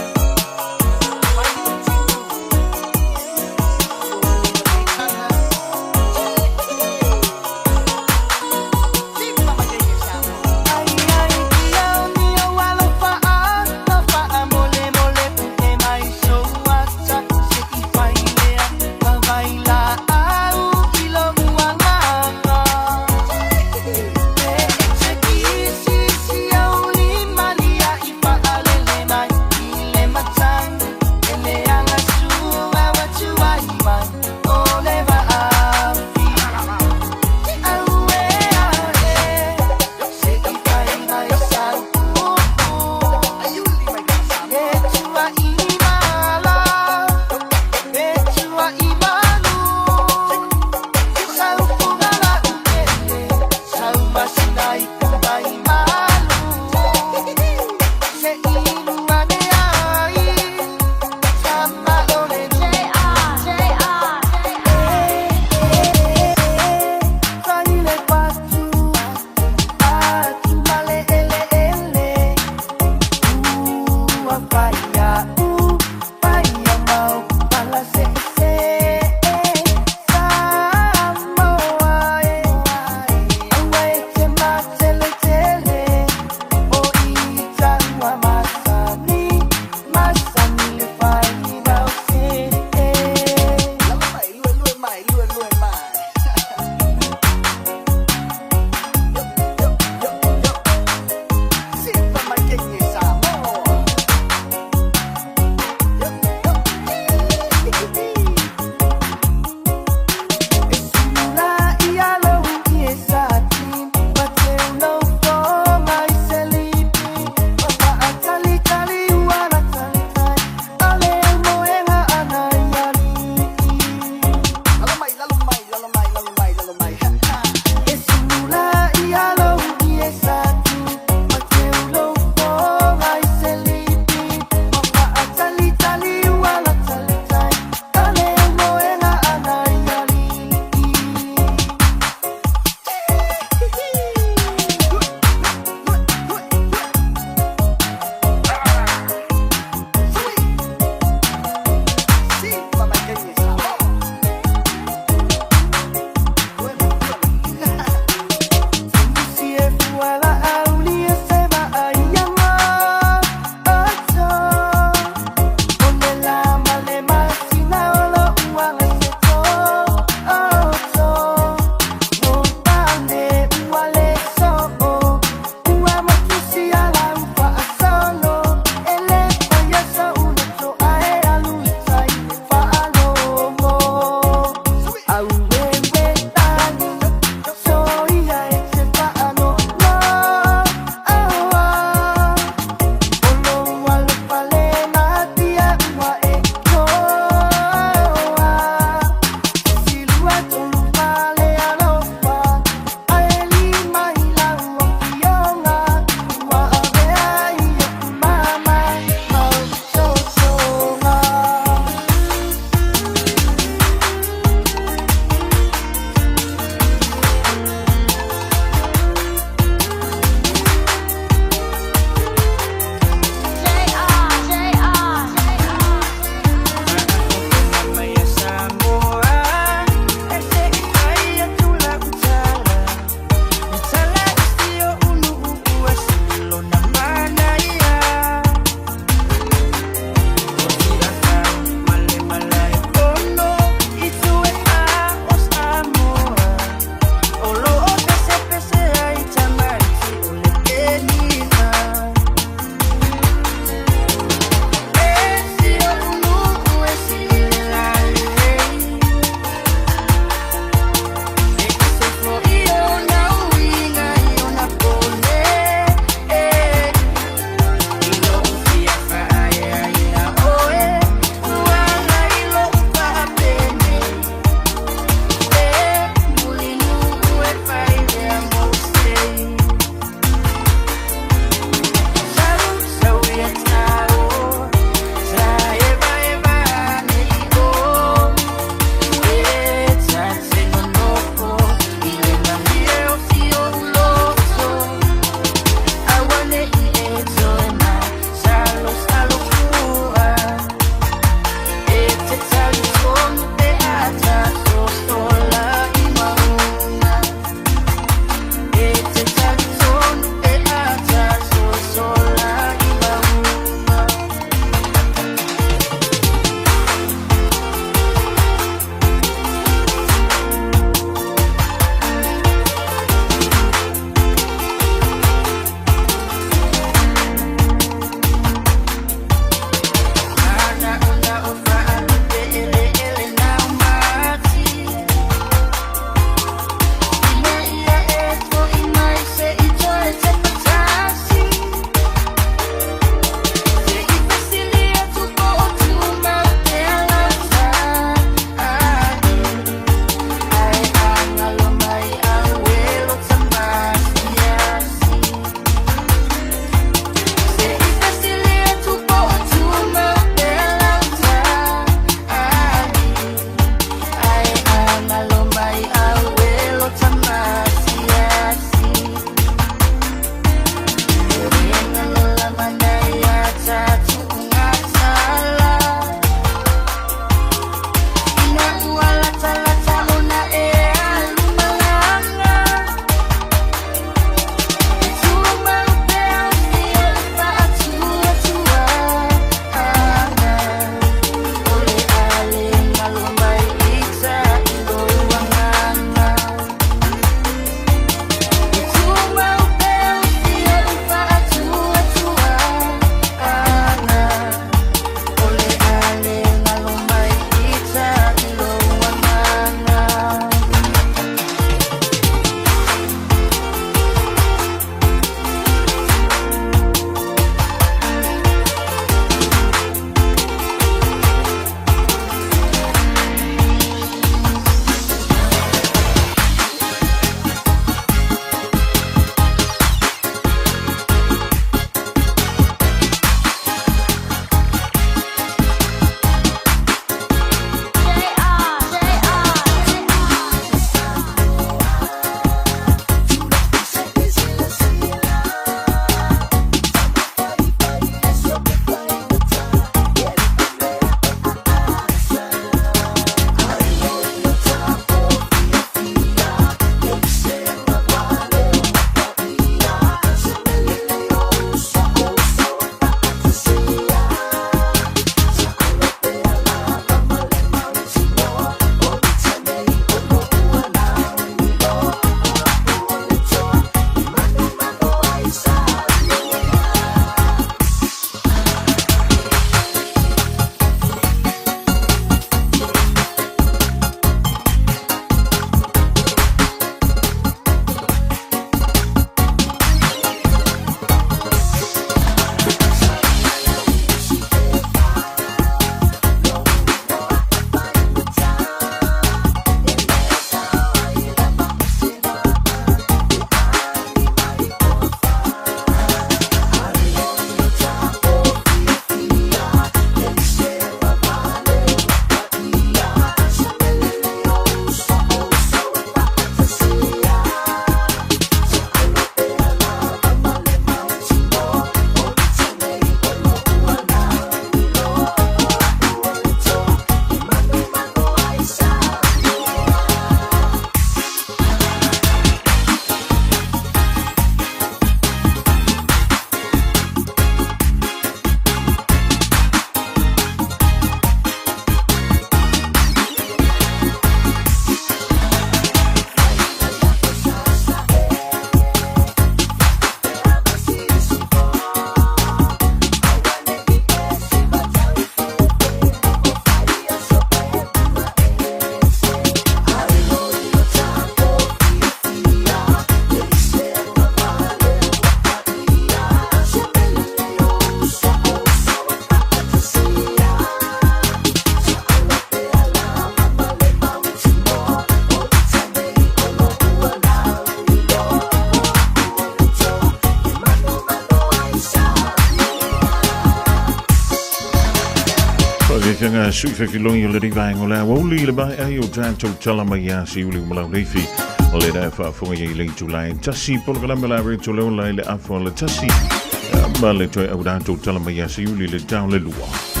tauafiaga sui fefiloi o le rivaenga o le aoauli i le maea ai o tatou tala mai ia Siuli ma Lauleifi. O le ea faafofoga i le itula e 1 polokalame la Rachel Leola i le afa o le 1 ma le toe au tatou tala mai ia Siuli le tao le 2.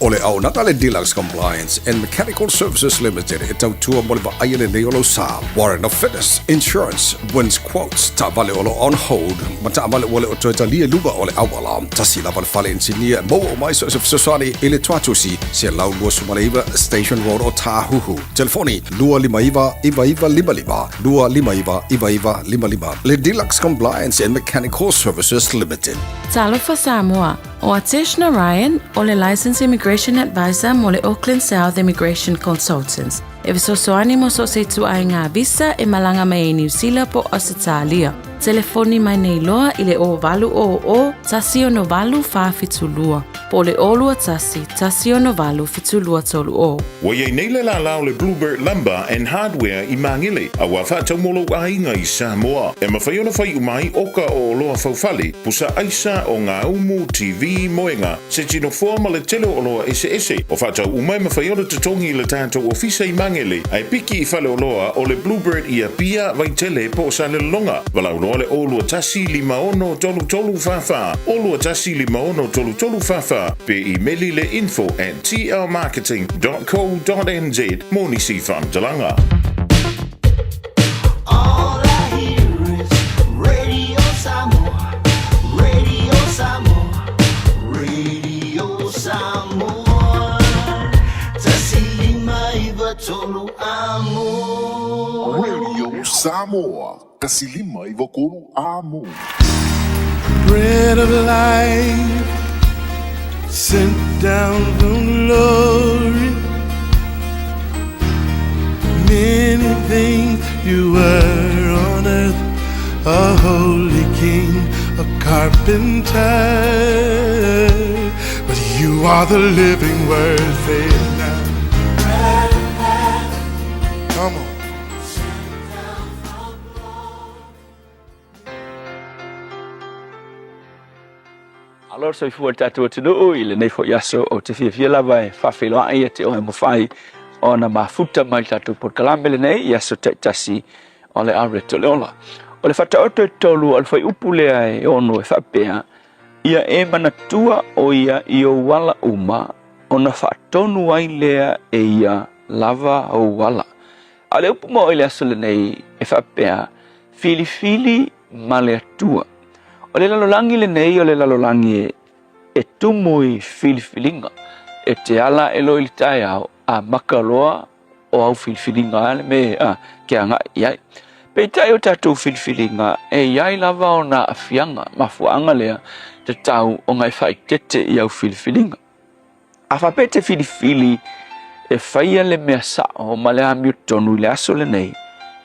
O le auaunaga a le Deluxe Compliance and Mechanical Services Limited e tautua mo le vaaia lelei o lou sa. Warrant of Fitness, Insurance, Wins Quotes, taavale o lo o on hold, ma taavale ua le o toe talia i luga o le auala. Tasi lava le fale inisinia e maua uma ai so o se fesoasoani i le Tuatusi, 129 Station Road o Tāhuhu. Telefoni, 259 9955, 259 9955. Le Deluxe Compliance and Mechanical Services Limited. Talofa Samoa, ʻO Atesh Narayan, ʻo le Licensed Immigration Advisor mo le Auckland South Immigration Consultants, e fesoasoani mo so o se ituaiga visa e malaga mai ai Niu Sila po o Ausetalia. Telefoni mai nei loa i le 0800 168 472 po o le 021 168 7230. Ua i ai nei le lālā o le Bluebird Lumber and Hardware i Māngele, a ua faatau mo lou aiga i Samoa. E mafai ona fai uma ai oka o oloa faufale, pusa aisa, o ngā umu, TV, moenga, se tino foa ma le tele o oloa eseese. O faatau uma e mafai ona totogi i le tātou ofisa i Māngele, a e piki i fale oloa o le Bluebird i Apia, Vaitele po o Salelologa. Valaau loa le 021 56 33 44, 021 56 33 44, pe imeli le info at tlmarketing.co.nz mo nisi faamatalaga. All I hear is Radio Samoa, Radio Samoa, Radio Samoa. Tasi lima iva tolu amo. Radio Samoa, tasi lima iva tolu amo. Bread of life sent down from glory. Many things you were on earth, a holy king, a carpenter. But you are the living word, say it now. Come on. Alo le soifua i le tatou atunuu i lenei foi aso ou te fiafia lava e faafeiloai ia te oe mafai ona mafuta mai le tatou polokalame lenei i aso taitasi o le Areto o le Ola. O le Faataoto e tolu o le fuaiupu lea e ono e faapea, Ia e manatua ʻo ia i ou ala uma, ona faatonu ai lea e ia lava ou ala. A o le upu mo i le aso lenei e faapea, Filifili ma le Atua. O le lalolagi lenei o le lalolagi e tumu i filifiliga. E te ala aʻe loa i le taeao, a maka loa o au filifiliga a le me a ke agai i ai. Peitai o tatou filifiliga e i ai lava ona aafiaga, mafuaaga lea tatau ona e faaeteete i au filifiliga. A faapea e te filifili e faia le mea sao ma le amiotonu i le aso lenei,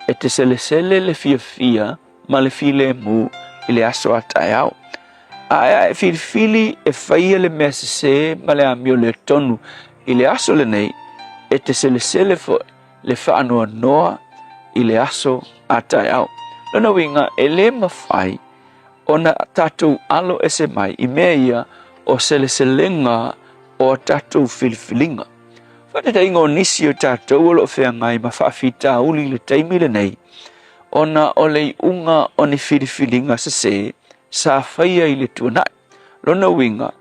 e te selesele le fiafia ma le filemu i le aso a taeao. A e filifili e faia le mea sesē ma le amio le tonu i le aso lenei, e te selesele foi le faanoanoa i le aso a taeao. Lona uiga, e le mafai ona tatou alo ese mai i mea ia o seleselega o a tatou filifiliga. Faataitaiga o nisi o tatou o lo o feagai ma faafitauli i le taimi lenei, ona o le iuga o ni filifiliga sesē sa faia i le tuanai. Lona uiga,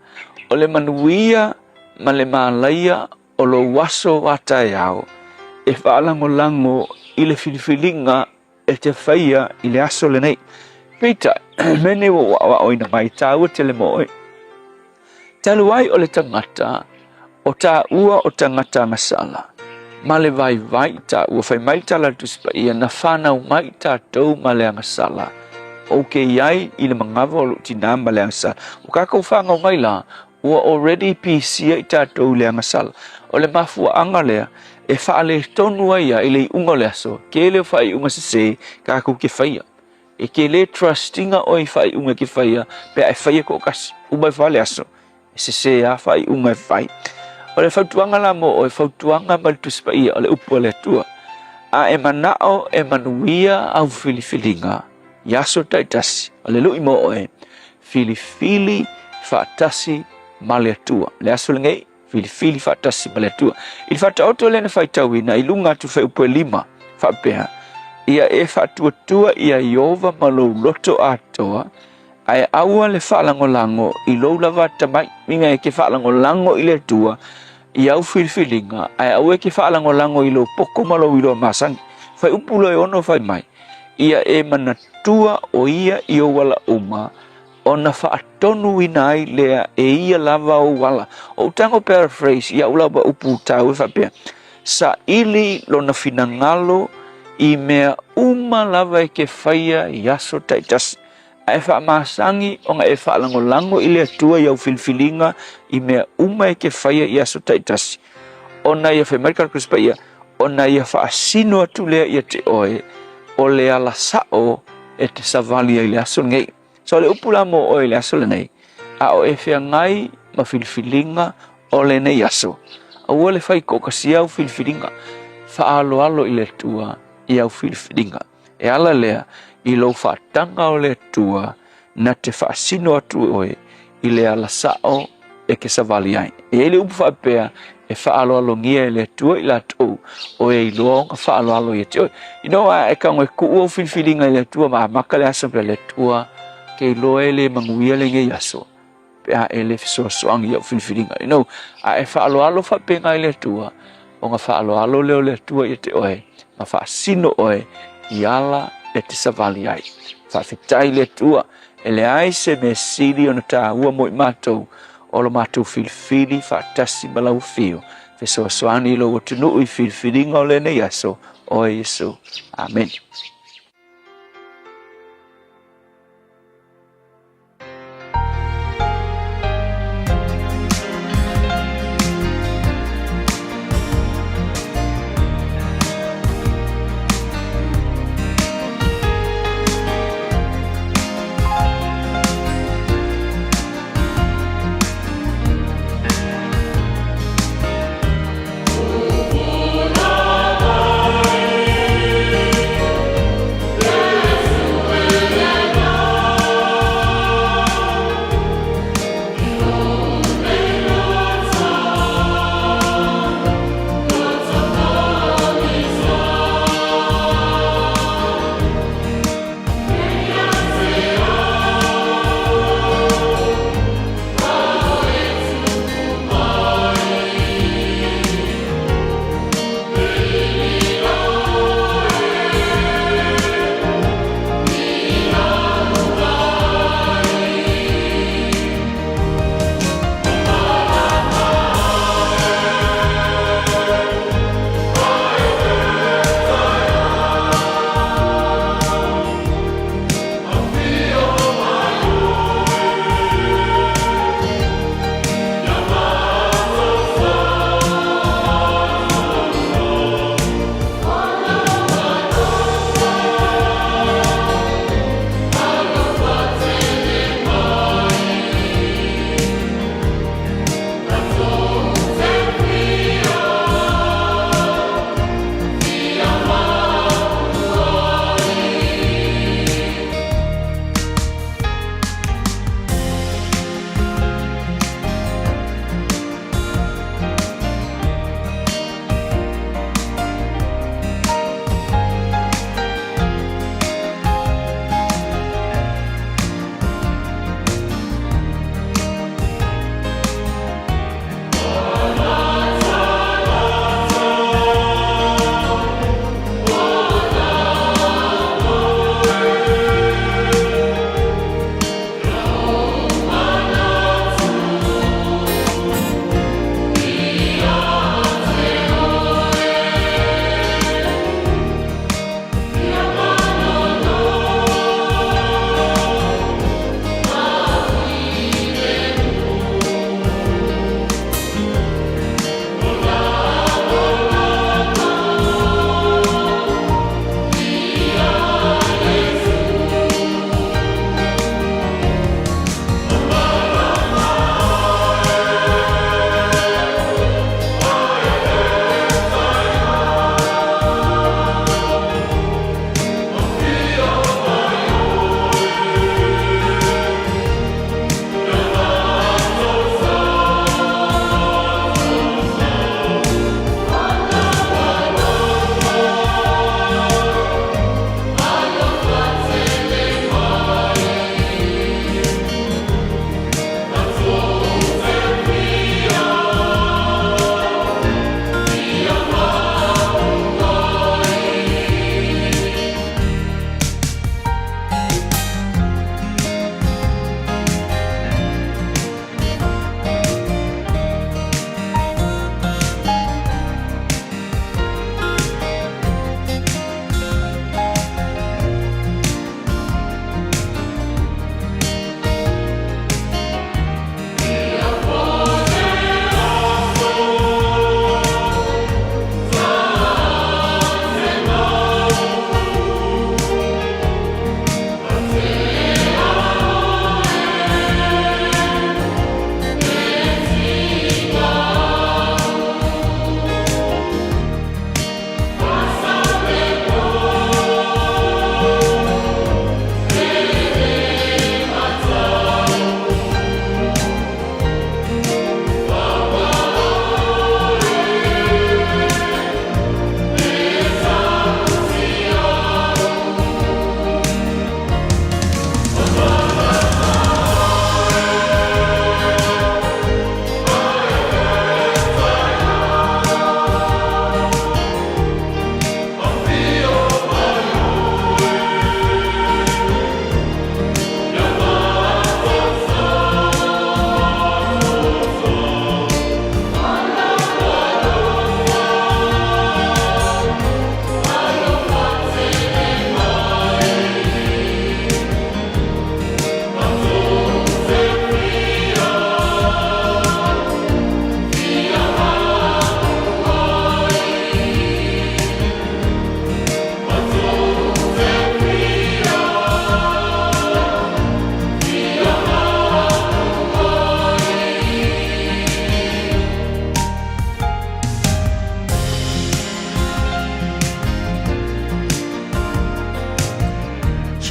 o le manuia ma le malaia o lou aso a taeao e faalagolago i le filifiliga e te faia i le aso lenei. Peitai, mea nei ua ou aoaoina mai, tāua tele mo oe. Talu ai o le tagata, o tāua o tagata agasala, ma le vaivai tāua. Fai mai le tala a le Tusi Paia, na whanau mai tātou ma le agasala. Ou ke i ai i le mangawa o lou tinā ma le agasala. O kākou whāngau mai la, ua already pisia i tātou i le agasala. O le mafuaaga lea, e faaletonu ai ia i le iuga o le aso, tele o faaiuga sesē kākou ke faia. E ke le trust ina oe i faaiuga ke faia, pe a e faia toʻatasi. Uma ifo lava le aso, e sesē lava faaiuga e fai. O le fautuaga la mo oe, fautuaga mai le Tusi Paia, o le upu a le Atua. A e manao e manuia au filifiliga i aso taitasi, o le lui mo oe, filifili faatasi ma le Atua. Le aso lenei, filifili faatasi ma le Atua. I le Faataoto lea na faitauina i luga atu fuaiupu e lima, faapea, Ia e faatuatua ia Ieova ma lou loto atoa, ae aua le faalagolago i lou lava atamai. Uiga e ke faalagolago i le Atua, i au filifiliga, ae aua e te faalagolago i lou poto ma lou iloa masani. Fuaiupu loa e 6 fai mai, Ia e manatua o ia i ou ala uma, ona faatonuina ai lea e ia lava ou ala. O ou tago paraphrase i au lava upu tau e faapea, saili lona finagalo i mea uma lava e te faia i aso taitasi, ae faamasani ona e faalagolago i le Atua i au filifiliga i mea uma e te faia i aso taitasi, ona ia fai mai le Karakusi Paia, ona ia faasino atu lea ia te oe o le ala sao e te savali ai i le aso lenei. So o le upu la mo oe i le aso lenei, a o e feagai ma filifiliga o lenei aso, aua le fai toatasia au filifiliga, faaaloalo i le Atua i au filifiliga. E ala lea i lou faataga o le Atua na te faasino atu oe i le ala sao e te savali ai. E i ai le upu faapea, e faaaloalogia e le Atua i latou o e iloa ona faaaloalo ia te oe. You know, a e tago e tuu au filifiliga i le Atua ma amata le aso pea le Atua, ke iloa e le manuia lenei aso, pe a e le fesoasoani i au filifiliga. You know, a e faaaloalo faapena i le Atua, ona faaaloalo lea o le Atua ia te oe, ma faasino oe i ala e te savali ai. Faafetai i le Atua, e leai se mea sili ona taua mo i matou, o lo matou filifili faatasi ma lau afio, fesoasoani i lou atunuu i filifiliga o lenei aso, oe Iesu. Amene.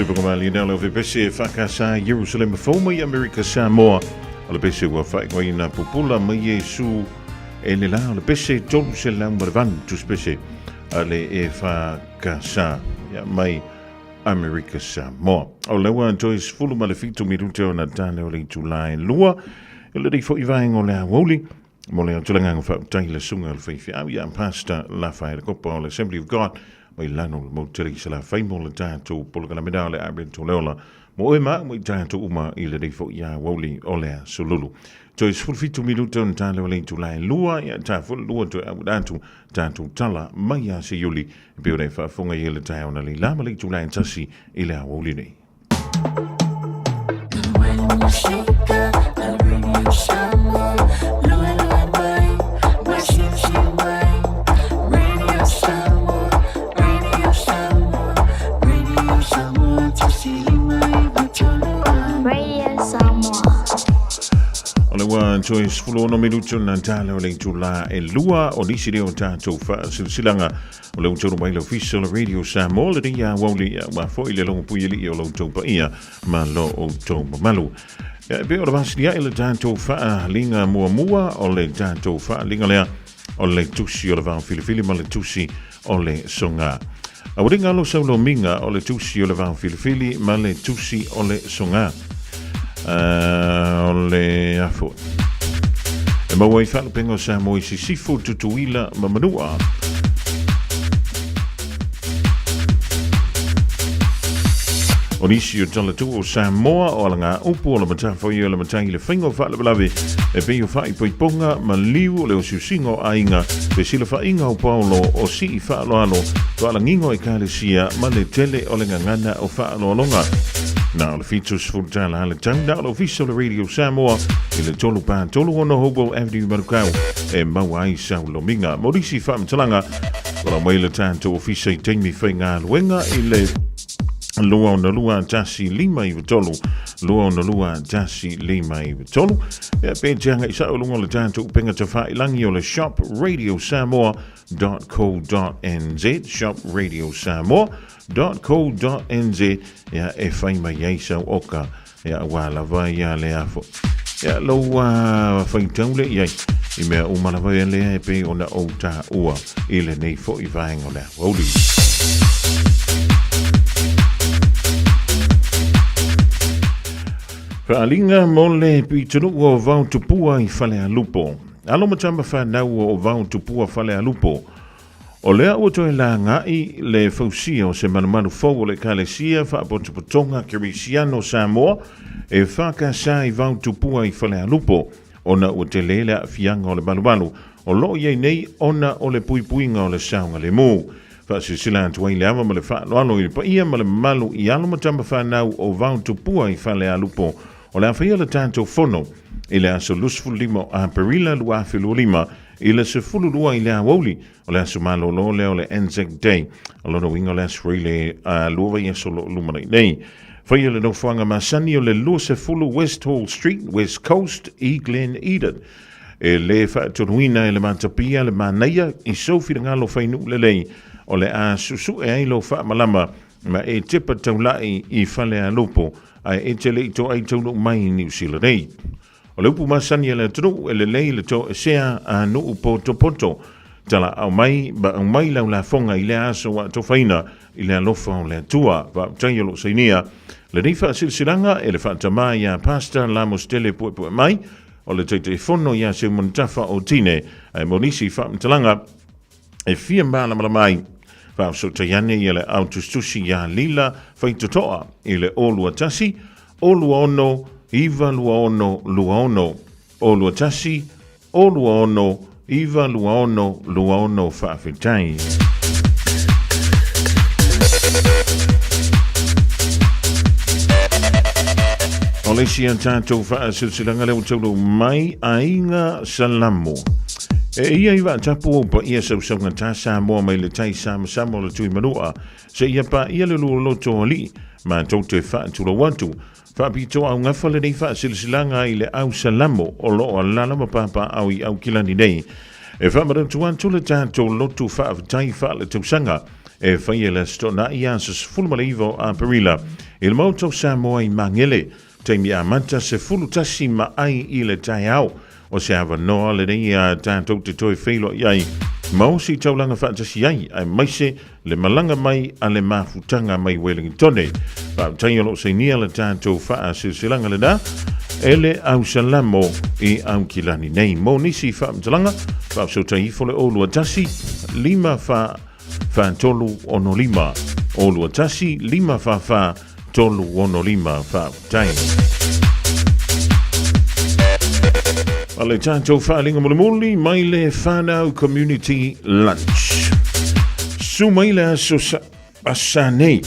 Supakamaliina o le Ofepese e whakasa Jerusalema fou mai Amerika Samoa. O le pese ua whaingoina pupula mai Iesu e le la o le pese 308 tuspese a le e whakasa ia mai Amerika Samoa. O le ua toe 17 minute o na tane o le itula e lua. E le rei foi vaenga o le aoauli. Mo le tulaga faafetai le susuga o le faifeau ia Pastor Lafaele Kopa o le Assembly of God mai lano o le motu i Salafai mo le tatou polokalame o le Advent o le Ola mo oe ma au ma i tatou uma i lenei foi aoauli o le aso Lulu. Toe 17 minuta ona ta lea o le itula e lua, ia ta foi le lua toe auina atu tatou tala mai ia Seiuli e pei ona e faafofoga i ai le taeao na leila ma le itula e tasi i le aoauli nei. O le ua toe 16 minutu na tala o le itula e lua o nisi lea o tatou faasilasilaga O le ua mai le ofisa o le Radio Samoa le ria aoauli ua foi le logo pui alii o lo outou paia ma lo outou mamalu. Ia, e pei o le vasilia i le tatou faaliga muamua o le tatou faaliga lea o le tusi o le vao filifili ma le tusi o le soga. A ua liga alo sau lomiga o le tusi o le vao filifili ma le tusi o le soga. O le afo. E maua ai faalupega o Samoa i Sisifo, Tutuila ma Manua. O nisi o talatua o Samoa o alaga upu o le matafaioi o le matai i le faiga o faalavelave e pei o faaipoipoga ma liu o le osiosiga o aiga, fesilafaiga o paolo o sii faaaloalo, faalagiga o ekalesia ma le tele o le gagana o faaaloaloga. Na o le $70 le tau na o le ofisa o le Radio Samoa i le 3 3 6 Hopewell Avenue Manukau e maua ai sau lomiga. Mo nisi faamatalaga, valaau mai le tatou ofisa i taimi faigaluega i le 262 1 5 93 262 1 5 93. Ia pe te agai sao i luga o le tatou upega tafailangi o le Shop Radio Samoa .co.nz Shop Radio Samoa .co.nz ia e fai mai ai sau oka ia aua lava ia le afo ia lou faitau le i ai i mea uma lava ia lea e pei ona ou taua i lenei foi vaega o le aoauli. Faaaliga mo le pitonuu o Vaotupua i Falealupo. Alo ma tama whanau o Vaotupua Falealupo. O lea ua toe lagai le fausia o se malumalu fou o le Ekalesia Faapotopotoga Kerisiano o Samoa e FKS i Vaotupua i Falealupo, ona ua tele le aafiaga o le malumalu o lo o i ai nei ona o le puipuiga o le saogalemu. Faasilasila atu ai le ava ma le faaaloalo i le paia ma le mamalu i alo ma tama fanau o Vaotupua i Falealupo o le a faia le tatou fono i le aso 25 o Aperila 2025 I le 12 i le aoauli o le aso malolo lea o le Anzac Day, o lona uiga o le aso i le lua vaiaso o lo o lumanai nei. Faia le nofoaga masani o le 20 West Hall Street, West Coast i Glen Eden. E le faatonuina e le matapia le manaia i sou finagalo fai nuu lelei o le a suesue ai lou faamalama ma e tepa taulai i Falealupo ae e te le i toai taunuu mai i Niu Sila nei. O le upu masani a le atunuu, e lelei le toesea a nuu potopoto. Talaau mai ma aumai lau lafoga i lea aso ua atofaina i le alofa o le Atua. Faafetai o lo o sainia lenei faasilasilaga e le faatamā iā Pastor Lamositele Puepuemai, o le Taitaifono iā Seumanutafa o Tine, ae mo nisi faamatalaga e fia malamalama ai, faafesootai ane ia le au tusitusi iā Lila Faitotoa i le 021 0 26 9 26 0 21 06 9 26 26. Faafetai. O le isi a tatou faasilasilaga lea ua taulou mai aiga Salamo. E ia i vaatapu o paia sausauga tā Samoa mai le tai samasama o le tui manua Seia paia le lua loto o alii, matou te faatulou atu. Faapitoa augafa lenei faasilasilaga i le au Salamo o lo o alaala ma papaaao i Aukilani nei. E faamanatu atu le tatou lotu faafetai faaletausaga e faia i le Aso Toonai aso 19 o Aperila i le Maota o Samoa i Magele, taimi amata 11 ma ai i le taeao. O se avanoa lenei a tatou te toe feiloai ai ma osi taulaga faatasi ai, aemaise le malaga mai a le mafutaga mai Welingitone. Faafetai o lo o sainia le tatou faasilasilaga lena e le ausalamo i Aukilani nei. Mo nisi faamatalaga, faafesootai ifo le 021 5 4 3 6 5, 021 5 4 4 3 6 5. Faafetai. A le tatou faaaliga mulimuli mai le Whanau Community Lunch. Su mai le aso sa nei,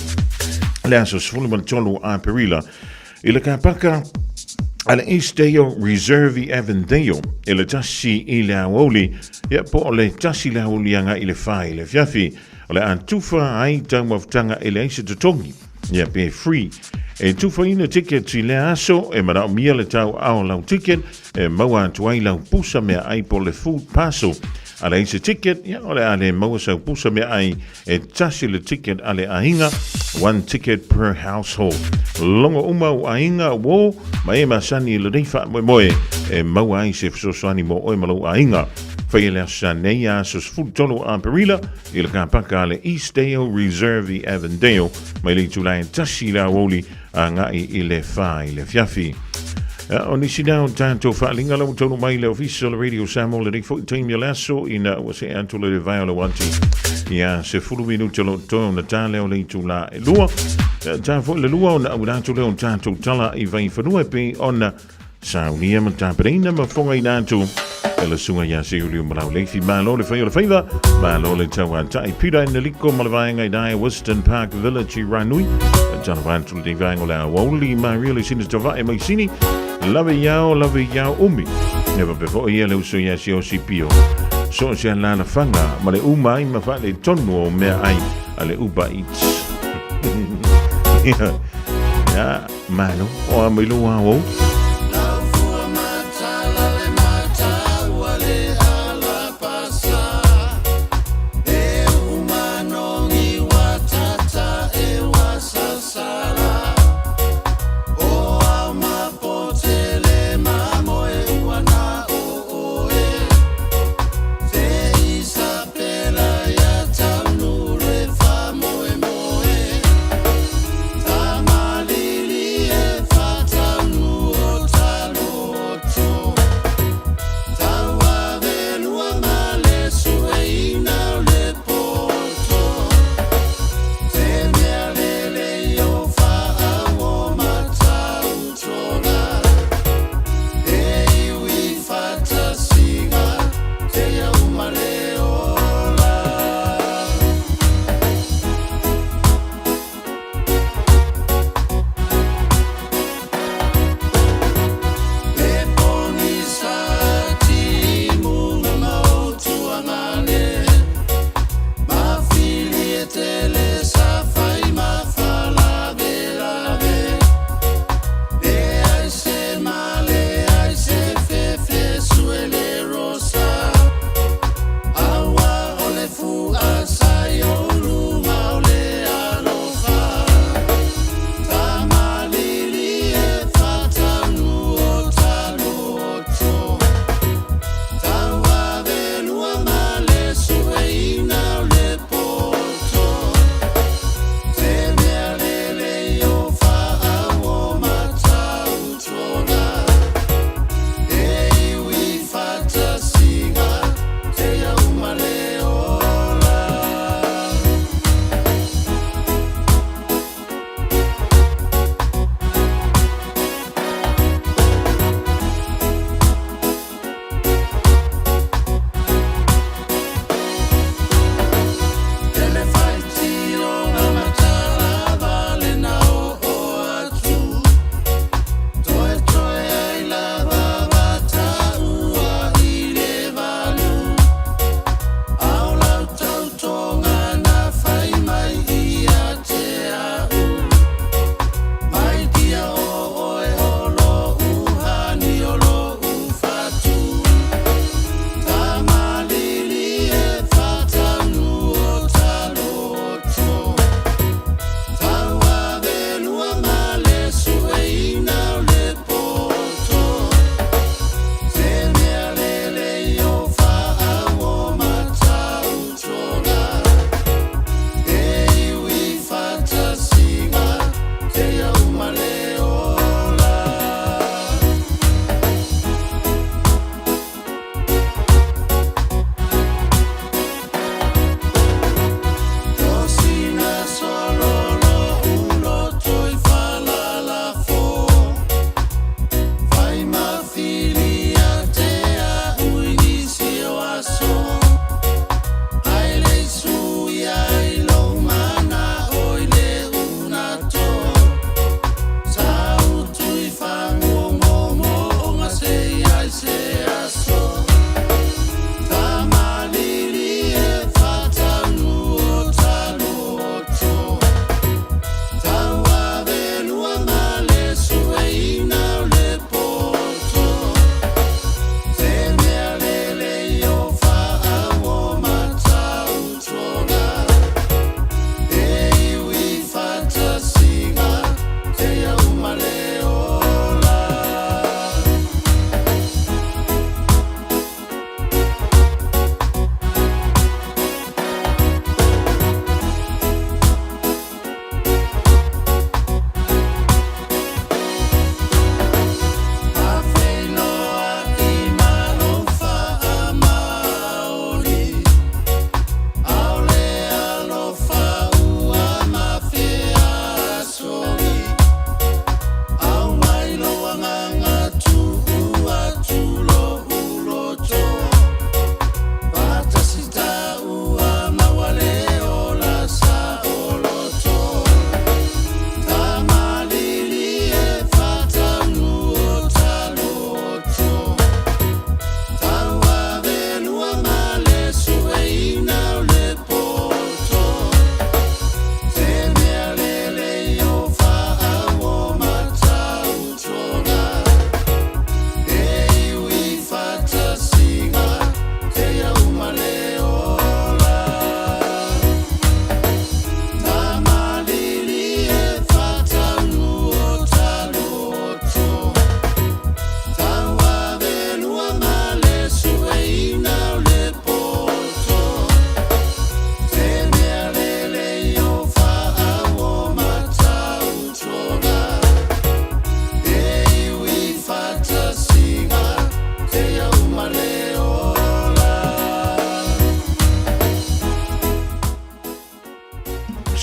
le aso 13 Aperila, i le kapaka a le Eastdale Reserve i Avondale, i le tasi i le aoauli, ia po o le tasi le aoauli agai i le whai i le fiafi, o le a tufa ai taumafataga e leai se totogi, ia pe free. E tufaina ticket i lea aso, e manaomia le tauao lau ticket, e maua atu ai lau pusa meaai po o le food parcel. A leai se ticket, ia o le a le maua sau pusa meaai, e tasi le ticket a le aiga, one ticket per household. Logo uma o aiga uō ma e masani i lenei faamoemoe e maua ai se fesoasoani mo oe ma lou aiga. Faia le aso sa nei aso 13 o Aperila i le kapaka a le Eastdale Reserve i Avondale mai le itula e tasi i le aoauli agai i le whā i le afiafi. O nisi nā o tātou whaalinga lau taunu mai le ofisa o le Radio Samoa le nei foi taimi o le aso ina ua se atu le vae o le wanti ia se fulu minute lo toe ona tā leo le itula e lua. Tā foi le lua ona au rātou leo tātou tala i vai whanua e pei ona Saunia ma tapereina ma fogaina atu e le susuga ia Seuliu ma Lauleifi. Malo le fai o le faiva, malo le tauatai. Peter Naliko ma le vaega i Dyer Western Park Village i Ranui. Tala atu le vaega o le Aoauli, Maria le sina tavae mai sini. Lave iao, lave iao umi. E vape foi ia le uso ia si o si pio. So se alalafaga ma le uma ai ma faale tonu o mea ai a le Uber Eats. Ya, Malo, o a mai lou ao.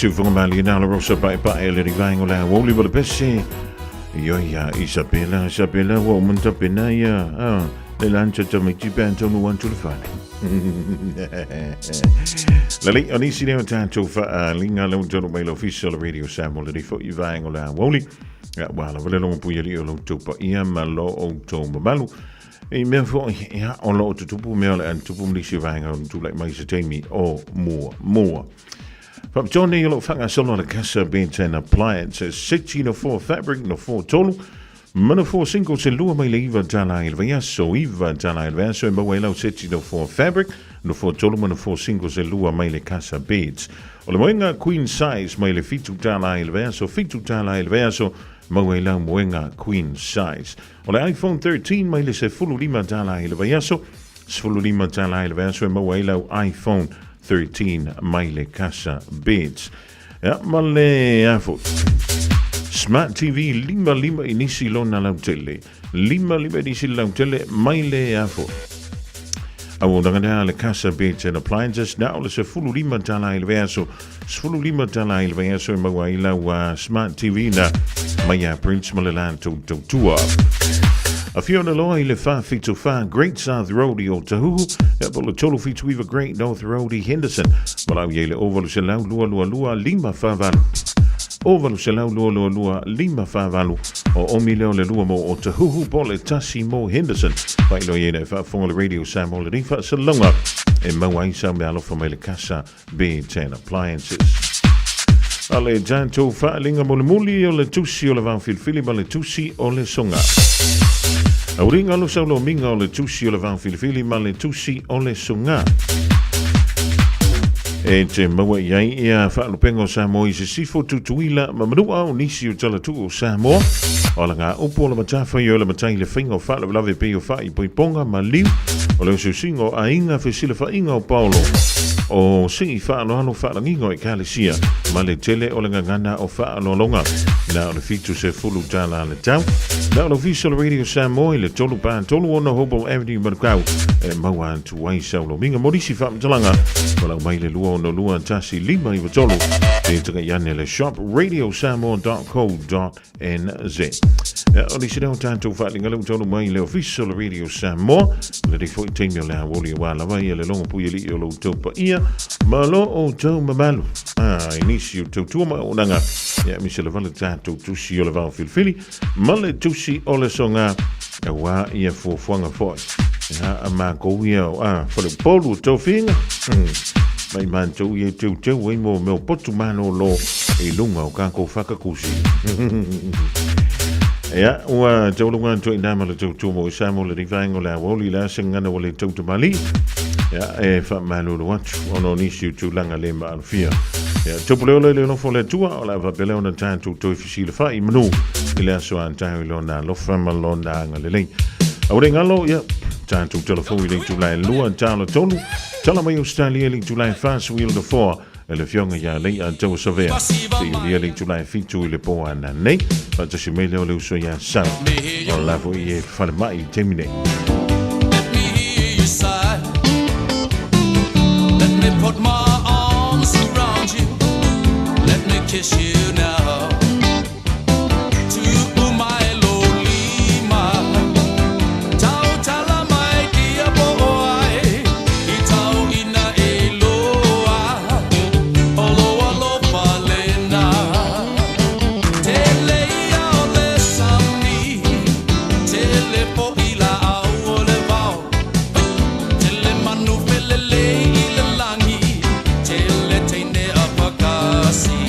Siufoga malie na la Rosa Paepae le rivaenga o le aoauli ma le pese. Ioe ia Isabela, Isabela ua uma ona tapena ia a le lunch a tamaiti pe a taunuu atu i le fale. Lelei, o nisi lea o tatou faaaliga lea ua taunuu mai i le ofisa o le Radio Samoa lenei foi vaega o le aoauli. Ia, ua lava le logo puialii o lo outou paia ma lo outou mamalu. I mea foi, ia, o lo o tutupu mea o le a tutupu ma nisi vaega o tulai mai se taimi o muamua. Faapitoa nei o lo o faagasolo le Casa Beds and Appliances 6 no 4 Fabric no 4 tolu ma no 4 single se lua mai le iva tala i le vaiaso iva tala i le vaiaso e maua ai lau seti no 4 fabric no 4 tolu ma no 4 single se lua mai le Casa Beds. O le moega queen size mai le fitu tala i le vaiaso fitu tala i le vaiaso maua ai lau moega queen size. O le iPhone 13 mai le 15 tala i le vaiaso 15 tala i le vaiaso e maua ai lau iPhone 13 mai le Casa Beds. Ia, ma le afo. Smart TV 55 inisi lona lautele. 55 inisi lautele mai le afo. Auaunaga lea a le Casa Beds and Appliances na o le 15 tala i le vaiaso. 15 tala i le vaiaso e maua ai lau Smart TV na mai a Prince ma le latou tautua. Afio na loa i le 474 Great South Road i Otahuhu, ia po o le 379 Great North Road i Henderson. Valaau i ai le 0800 222 548. 0800 222 548. O omi lea o le lua mo Otahuhu po o le tasi mo Henderson. Faailoa i ai na e faafofoga le Radio Samoa lenei faasalauga e maua ai sau meaalofa mai le Casa Beds and Appliances. A le tatou faaaliga mulimuli o le tusi o le vaofilifili ma le tusi o le soga. Auriga lo saulomiga o le tusi o le vaofilifili ma le tusi o le soga. E te maua i ai ia faalupenga o Samoa i Sisifo, Tutuila ma Manua o nisi o talatuu o Samoa. O ala ngā upu o le matawhai o le matai le whainga o faalavelave pei o faaipoipoga ma liu o le usiusiga o aiga fesilafaiga o Paolo o sii faaaloalo faalagiga o Ekalesia ma le tele o le gagana o faaaloaloga na o le 70 tala le tau na o le ofisa o le Radio Samoa i le 3 3 6 Hobel Avenue Manukau e maua atu ai sau lomiga mo nisi faamatalaga valaau mai le 262 1 5 93 pe tagai ane le shop radiosamoa.co.nz. Ia, o nisi lea o tatou faaaliga lea ua taunuu mai i le Ofisa o le Radio Samoa, lenei foi taimi o le aoauli aua lava ia le logo puialii o lo outou paia ma lo outou mamalu. Ah, i nisi o tautua ma auaunaga, ia aemaise lava le tatou tusi o le vao filifili ma le tusi o le soga aua ia fuafuaga foi. Ia, a matou ia o a faleupolu o tofiga. Mai matou ia e teuteu ai mo mea o potu malōlō i luga o kākou fakakusi. Ia, ua tauluga atu ai nā ma le tautua mo i Samoa le vaenga o le aoauli le asa gagana ua le tautamali. Ia, e faamalulu atu ona o nisi o tulaga le maalofia. Ia, tupule ola i le alofa o le Atua, o le a faapea lea ona tatou toe fesilafai i manu i le aso a taeao i lona alofa ma lona agalelei. Aua ne i galo, ia, tatou telefou i le itula e lua tala tolu, tala mai Australia i le itula e fa suia le foa e le afioga ia Lei'a Tauasavea. Seia ulia le itula e fitu i le po ananei, faatasi mai lea o le uso ia Sau. O la foi e falemai i le taimi nei. Let me hear you sigh. Let me put my arms around you. Let me kiss you now. To my Lolima. Tau tala mai kia boy. I tau ina e loa. O loa lo palena. Tele ia o le sami. Tele po i la au o le vao. Tele manu felele i le langi. Tele teine a pakasi.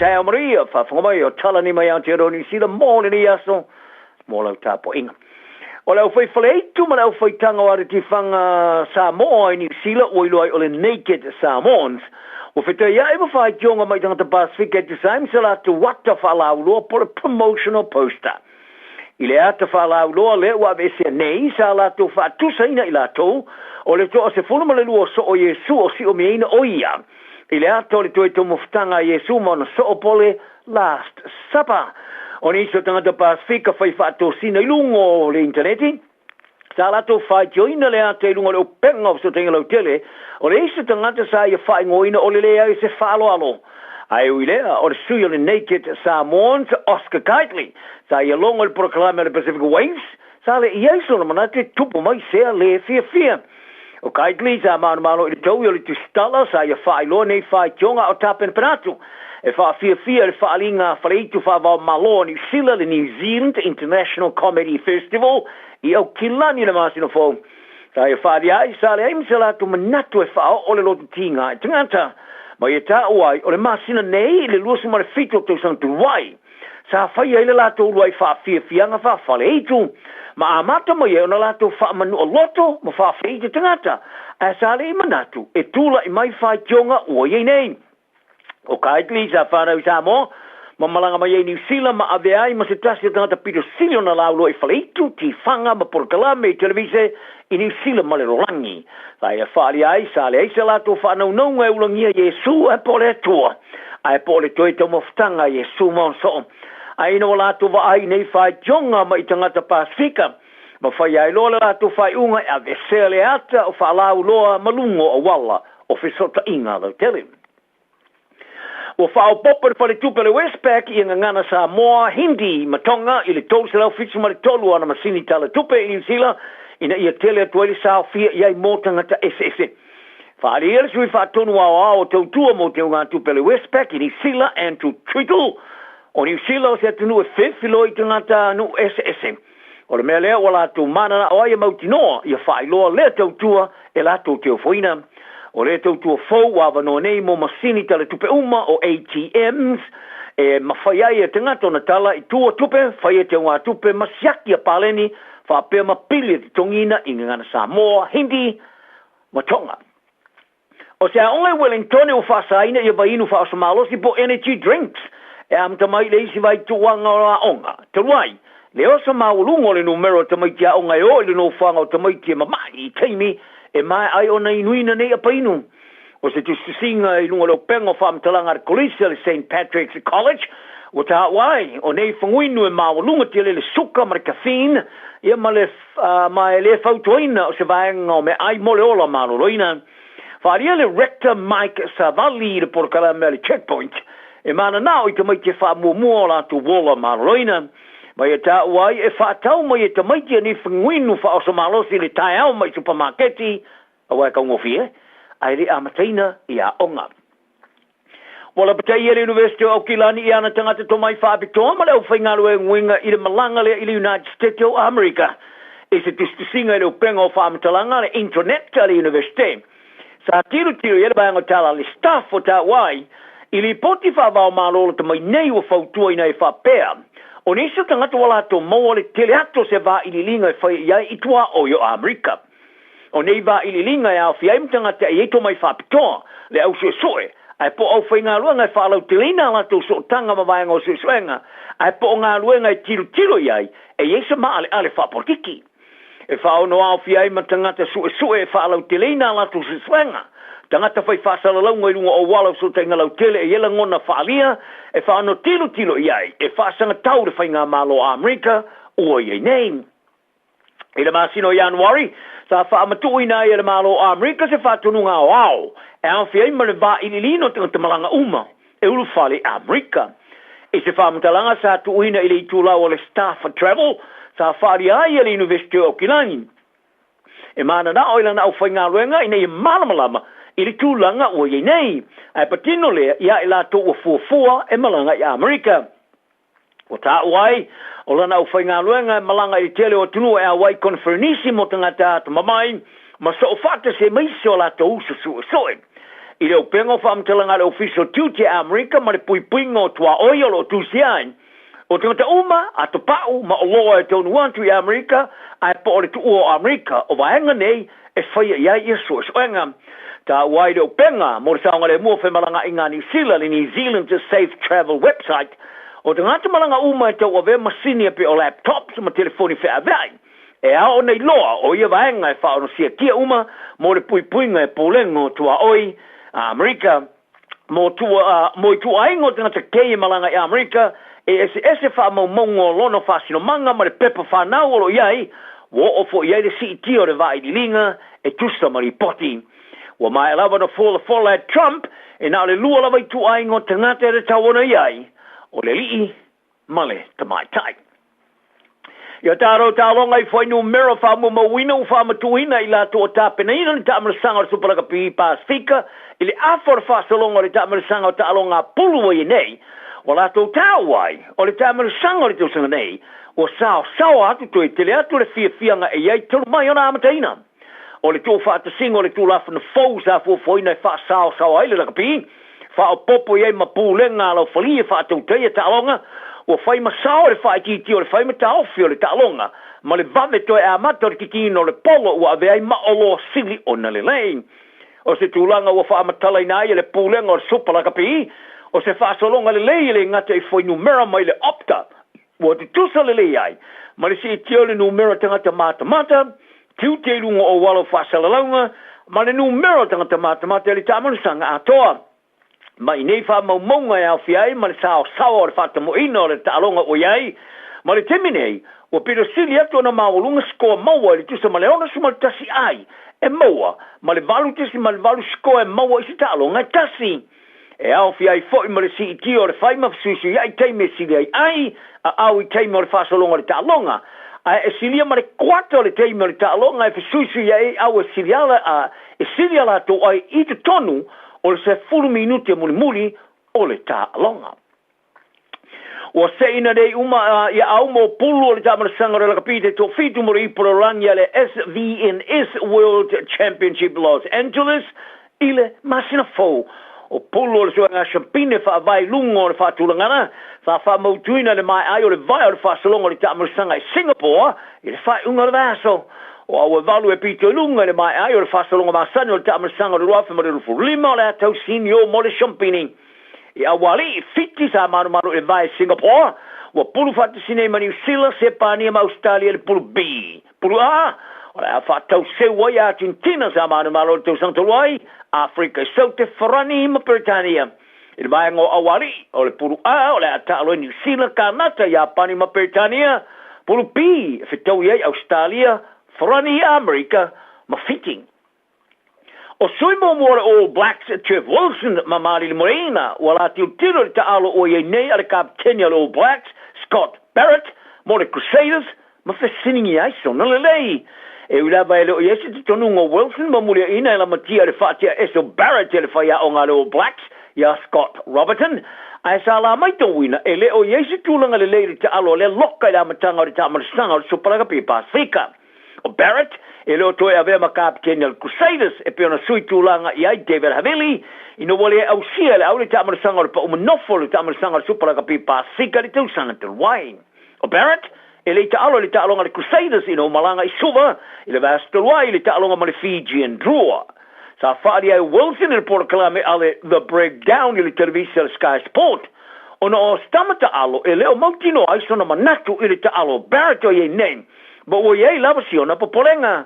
Taeao manuia, faafofoga mai o Talani mai Aotearoa Niu Sila mo lenei aso mo lau tapuaiga. O le aufai faleitu ma le aufaitaga o Aretifaga Samoa i Niu Sila ua iloa ai o le Naked Samoans, ua fetaiai ma faitioga mai tagata Pasefika e tusa ai ma se latou ata faalauiloa po o le promotional poster. I le ata faalauiloa lea ua aveesea nei, sa latou faatusaina i latou o le toa 12 o soo o Iesu o siomiaina o ia i le ata o le toe taumafataga a Iesu ma ona soo po o le Last Supper. O nisi o tagata Pasefika fai faatosina i luga o le initaneti, sa latou faitioina le ata i luga o le upega o fesootaiga lautele, o le isi tagata sa ia faaigoaina o le leai o se faaaloalo. Ae ui lea, o le sui o le Naked Samoans, Oscar Kightley, sa ia logo i le polokalame a le Pacific Waves, sa le i ai sona manatu e tupu mai sea lē fiafia. O Kightley sa manumalo i le taui o le tusitala sa ia faailoa nei faitioga a o tapenapena atu e faafiafia i le faaaliga a Faleitu Faavaomalo a Niu Sila, le New Zealand International Comedy Festival, i Aukilani i le masina fou. Sa ia faaalia ai, sa leai ma se latou manatu e faaoo le loto tiga i tagata. Ma ia taua ai, o le masina nei i le 27 o tausaga talu ai, sa faia ai le latou uluai faafiafiaga faa-Faleitu, ma amata mai ai ona latou faamanu'a loto ma faafei i te tagata, ae sa le i manatu e tula'i mai faitioga ua i ai nei. O Kightley sa fanau i Samoa, ma malaga mai ai i Niu Sila ma avea ai ma se tasi o tagata pito sili ona lauloa i Faleitu, Tifaga ma polokalame i televise i Niu Sila ma le lalolagi. Sa ia faaalia ai, sa leai se latou faanaunauga e ulagia Iesu ae po o le Atua, ae po o le toe taumafataga a Iesu ma ona soo. Ae ina ua latou vaai i nei faitioga mai i tagata Pasefika, ma faia ai loa le latou faaiuga e aveesea le ata o faalauiloa ma luga o auala o fesootaiga lautele. Ua faaopoopo le faletupe o le Westpac i gagana Samoa, Hindi ma Tonga i le 373 o ana masini tala tupe i Niu Sila ina ia tele atu ai le saofia i ai mo tagata eseese. Faaalia le sui faatonu aoao o tautua mo teugatupe a le Westpac i Niu Sila, Andrew Tweedle, o Niu Sila o se atunuu e fefiloa i tagata nuu eseese. O le mea lea ua latou mananao ai e mautinoa ia faailoa lea tautua e latou te ofoina. O lea tautua fou ua avanoa nei mo masini talatupe uma o ATMs e mafai ai e tagata ona tala i tua tupe, faia teugatupe ma siaki a paleni faapea ma pili e totogiina i gagana Samoa, Hindi ma Tonga. O se aoga i Wellingtone ua faasaina ia vaiinu faaoso malosi po energy drinks e amata mai i le isi vaituuaga o aoga. Talu ai, le oso maualuga o le numera o tamaiti aoga e o i le nofoaga o tamaiti e mama'i i taimi e maea ai ona inuina nei apainu. O se tusitusiga i luga o le upega o faamatalaga a le Kolisi a le Saint Patrick's College ua taua ai, o nei faguinu e maualuga tele le suka ma le caffeine ia ma le ma e le fautuaina o se vaega o meaai mo le ola maloloina. Faaalia le Rector Mike Savali i le polokalame a le Checkpoint e mananao i tamaiti e faamuamua o latou ola maloloina. Ma ia taua ai e faatau mai e tamaiti nei faguinu faaoso malosi i le taeao mai supamaketi aua e taugofie ae le amataina i aoga. Ua lapataia e le University o Aukilani i ana tagata tomai faapitoa ma le aufaigalueguiga i le malaga lea i le United States o Amerika i se tusitusiga i le upega o faamatalaga a le intranet a le Universite. Sa tilotilo i ai le vaega o tala a le staff o taua ai i lipoti faavaomalo lata mai nei ua fautuaina e faapea, o nisi o tagata ua latou maua le tele atu o se vailiiliga e faia i ai i tuaoi o Amerika. O nei vailiiliga e aofia ai ma tagata e i ai tomai faapitoa, le au suesue, ae po o aufaigaluega e faalauteleina a latou sootaga ma vaega o suesuega, ae po o galuega e tilotilo i ai e i ai se maaleale faapolokiki. E faaono aofia ai ma tagata suesue e faalauteleina a latou suesuega, tagata fai faasalalauga i luga o auala o fesootaiga lautele e i ai lagona faaalia e faaono tilotilo i ai e faasagatau le Faigamalo a Amerika ua i ai nei. I le masina o Ianuari, sa faamatuuina ai e le Malo o Amerika se faatonuga aoao e aofia ai ma le vailiiliina o tagata malaga uma e ulufale i Amerika. I se faamatalaga sa tuuina i le itulau o le Staff Travel, sa faaalia ai e le Iunivesite o Aukilani e mananao i lana aufaigaluega ina ia malamalama i le tulaga ua i ai nei, ae patino lea iā i latou ua fuafua e malaga i Amerika. Ua taua ai, o lana aufaigaluega e malaga i le tele o atunuu e auai koneferenisi mo tagata atamamai ma soofaatasi ai ma isi o latou uso suesue. I le upega o faamatalaga a le Ofisa o Tiute a Amerika ma le Puipuiga o Tuaoi o lo o tusia ai, o tagata uma, atopau ma oloa e taunuu atu i Amerika ae po o le tuua o Amerika, o vaega nei e faia i ai ia suesuega. Taua ai le upega mo le saogalemu o femalagaaiga a Niu Sila, le New Zealand Safe Travel website, o tagata malaga uma e tauavea masini e pei o laptops ma telefoni feaveai, E ao ona iloa o ia vaega e faaonosiatia uma mo le puipuiga e Pulega o Tuaoi a Amerika mo tua, mo ituaiga o tagata kei e malaga i Amerika e eseese faamaumauga o lona faasinomaga ma le pepa fanau o lo o i ai, ua oo foi i ai le siitia o le vailiiliga e tusa ma lipoti. Ua maea lava ona folafola e Trump e na o le lua lava ituaiga o tagata e tatau ona i ai, o le alii ma le tamaitai. Ia tatou taaloga i fuainumera faamaumauina ua faamatuuina i latou o tapenaina le taamilosaga o le Supa Lakapi Pasefika i le afa o le faasologa o le taamilosaga o taaloga a pulu ua i ai nei. Ua latou taua ai o le taamilosaga o le tausaga nei ua saosaoa atu toe tele atu le fiafiaga e i ai talu mai ona amataina. O le tuufaatasiga o le Tulafono fou sa fuafuaina e faasaosaoa ai le lakapi, faaopoopo i ai ma pulega a laufalie e faatautaia taaloga, ua fai ma sao le faaitiitia o le fai ma taofi o le taaloga ma le vave toe amata o le kikiina o le polo ua avea ai ma oloa sili ona lelei. O se tulaga ua faamatalaina ai e le Pulega o le Supa Lakapi, o se faasologa lelei e le gata i fuainumera mai le Opta Ua tutusa lelei ai ma le siitia o le numera tagata matamata, tiute i luga o auala o faasalalauga, ma le numera o tagata matamata i le taamalosaga atoa. Ma i nei faamaumauga e aofia ai ma le saosaoa o le faatamoeina o le taaloga ua i ai ma le taimi nei, ua pito sili atu ona maualuga sikoa maua i le tusa ma le 61 ai e maua ma le 8.8 sikoa e maua i se taaloga e tasi. E aofia ai foi ma le siitia o le fai ma fesuisuiai taimi e sili ai ai a au i taimi o le faasologa o le taaloga, ae e silia ma le kuata o le taimi o le taaloga e fesuisuiai ai au e sili ala a e sili a latou ai i totonu o le 10 minute mulimuli o le taaloga. Ua seina nei uma ia au mo pulu o le taamalosaga o le lakapi te toafitu mo le ipu lalolagi a le SVNS World Championship Los Angeles i le masina fou. O pulu o le suega shampine faavae i luga o le faatulagana sa faamautuina le maea ai o le vae o le faasologa o le taamalosaga i Singapore i le faaiuga o le vaiaso. O au e valu e pito i luga i le maea ai o le faasologa masani o le taamalosaga o le 2025 o le a tau senior mo le shampini. I Aualii, Fiti, sa malumalu i le vae Singapore, ua pulu faatasi nei ma Niu Sila, Sepania ma Ausetalia i le pulu B. Pulu A, o le a faatauseu ai Atenetina sa manumalo i le tausaga talu ai, Afrika i Saute, Farani ma Peretania. I le vaega o Aualii, o le pulu A, o le a taalo ai Niu Sila, Kanata, Iapani ma Peretania. Pulu B, e fetaui ai Ausetalia, Farani, Amerika ma Fiti. O sui muamua o le All Blacks, Jeff Wilson ma Malili Moreina, ua la tilotilo i le taalo ua i ai nei a le kapeteni a le All Blacks, Scott Barrett, mo le Crusaders ma fesiligia ai sona lelei. E ui lava e le o i ai se talitonuga o Wilson ma muliaina e lamatia i le faatea ese o Barrett e le faiaoga a le All Blacks iā Scott Robertson, ae sa la maitauina e le o i ai se tulaga lelei i le taalo a lea loka i le amataga o le taamalosaga o le Supa Lakapi Pasefika. O Barrett, e le o toe avea ma kapeteni a le Crusaders e pei ona sui tulaga i ai David Havili, ina ua le ausia e le au le taamalosaga o le pau manofo i le taamalosaga o le Supa Lakapi Pasefika i le tausaga talu ai. O Barrett, e le i taalo i le taaloga a le Crusaders ina ua malaga i Suva i le vaiaso talu ai i le taaloga ma le Fijian Drua. Sa faaali ai Wilson i le polokalame a le The Breakdown i le televisa a le Sky Sport ona o se tama taalo e le o mautinoa ai sona manatu i le taalo o Barrett o i ai nei. Ma ua i ai lava si ona popolega.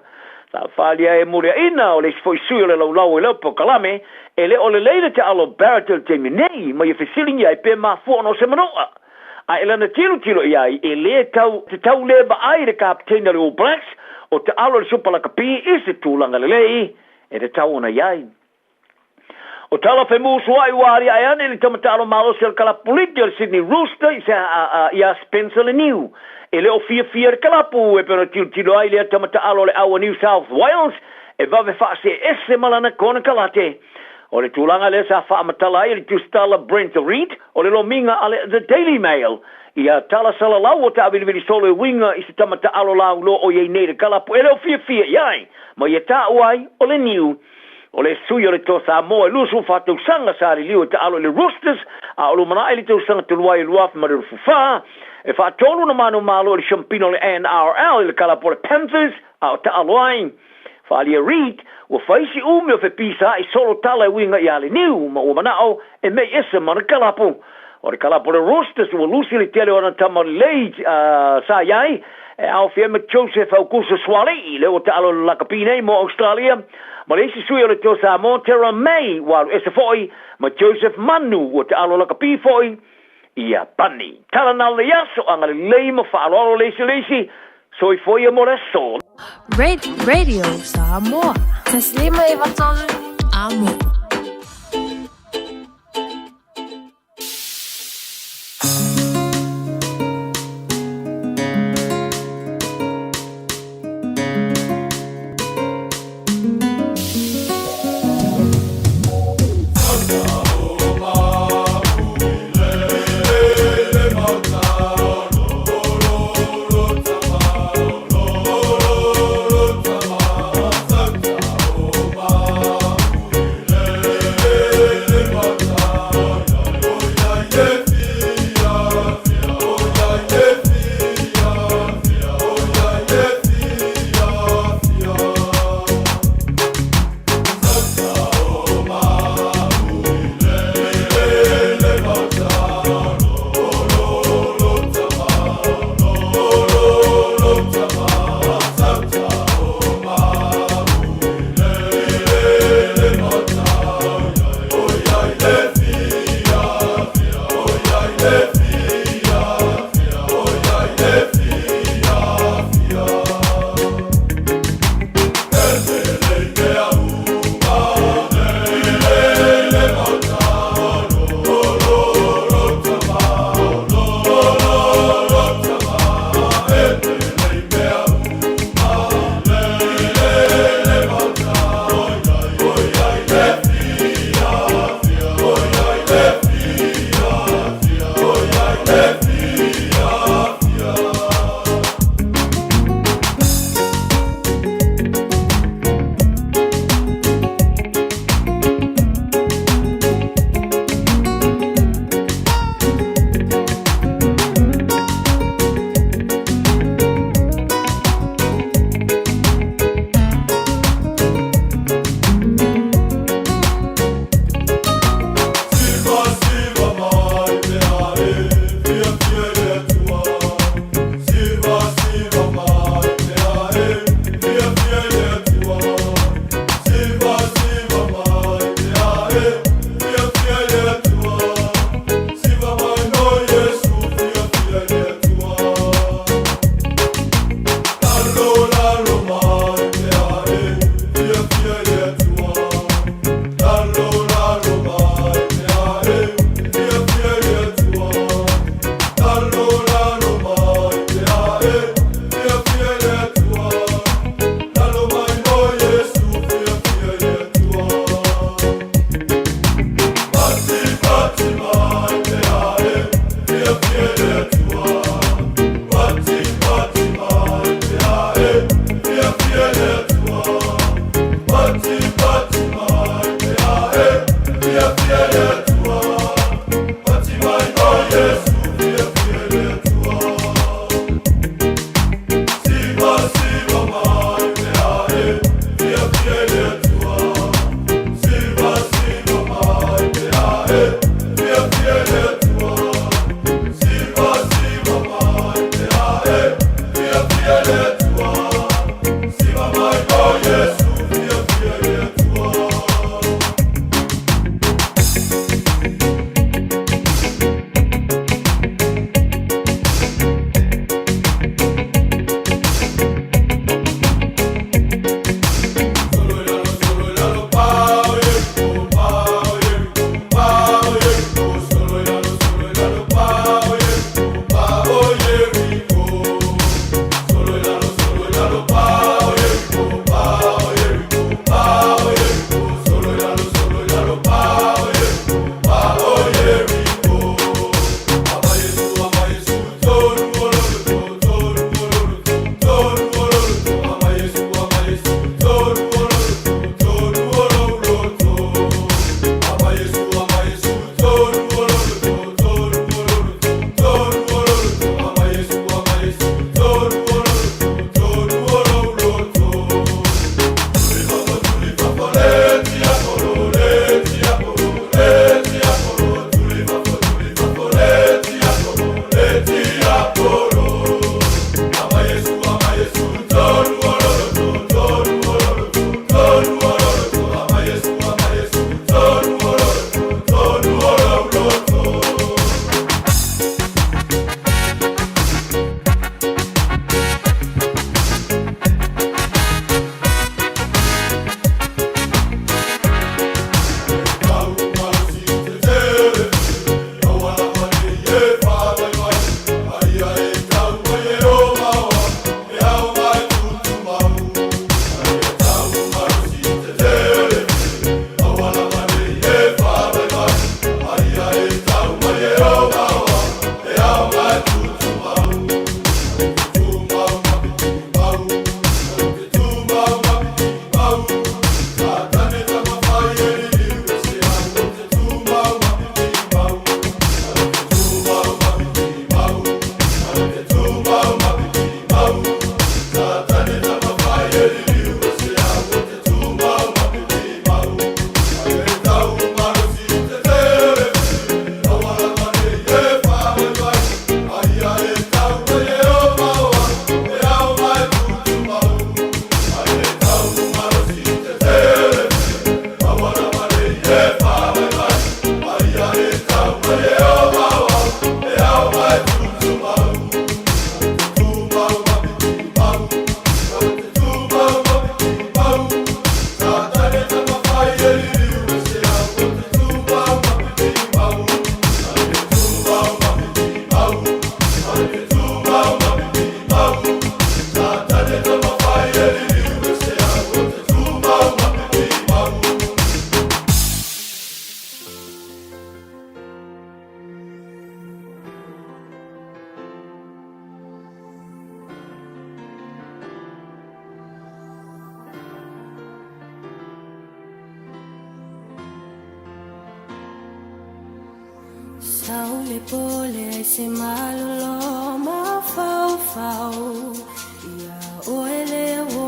Sa faaalia ai e Muliaina, o le isi foi sui o le laulau i lea polokalame, e le o lelei le taalo o Barrett i le taimi nei, ma ia fesiligia ai pe mafua ona o se manoa. A e lana tilotilo i ai, e le tau te tau le vaai le kapeteni a le All Blacks o taalo i le Supa Lakapi i se tulaga lelei e tatau ona i ai. O tala femusuai ua aliae ane i le tama taalo malosi o le kalapu liki o le Sydney Rooster i se iā Spencer Leniu. E le o fiafia le kalapu e pei ona tilotilo ai lea tama taalo o le au a New South Wales e vave faasee ese ma lana konekarate. O le tulaga lea sa faamatala ai e le tusitala Brent Read o le lomiga a le The Daily Mail ia tala salalau o taavilivili solo e uiga i se tama taalo laulo o i ai nei le kalapu e le o fiafia i ai ma ia taua ai o Leniu. O le sui o le Toa Samoa e 24 tausaga sa liliu e taalo i le Roosters, a o lumanai le tausaga talu ai 2024, e faatolu ona manumalo i le siampina o le NRL i le kalapu o le Panthers a o taalo ai. Faaalia Reid, ua fai si umi o fepisaai solo tala e uiga ia Leniu ma ua manao e mei ese ma ana kalapu. O le kalapu o le Roosters ua lusi le tele o ana tama lelei sa i ai, e aofia ai ma Joseph Aukuso Suaalii, lea ua taalo i le lakapi nei mo Australia, ma le isi sui o le Toa Samoa, Terrell May, ua alu ese foi, ma Joseph Manu, ua taalo lakapi foi i Iapani. Tala na o lenei aso, agalelei ma faaaloalo le isi i le isi, soifua ia mo le aso. Radio Samoa. Taslima 93 Amo. Saule pole ai se malolo mafaufau ia oe le o.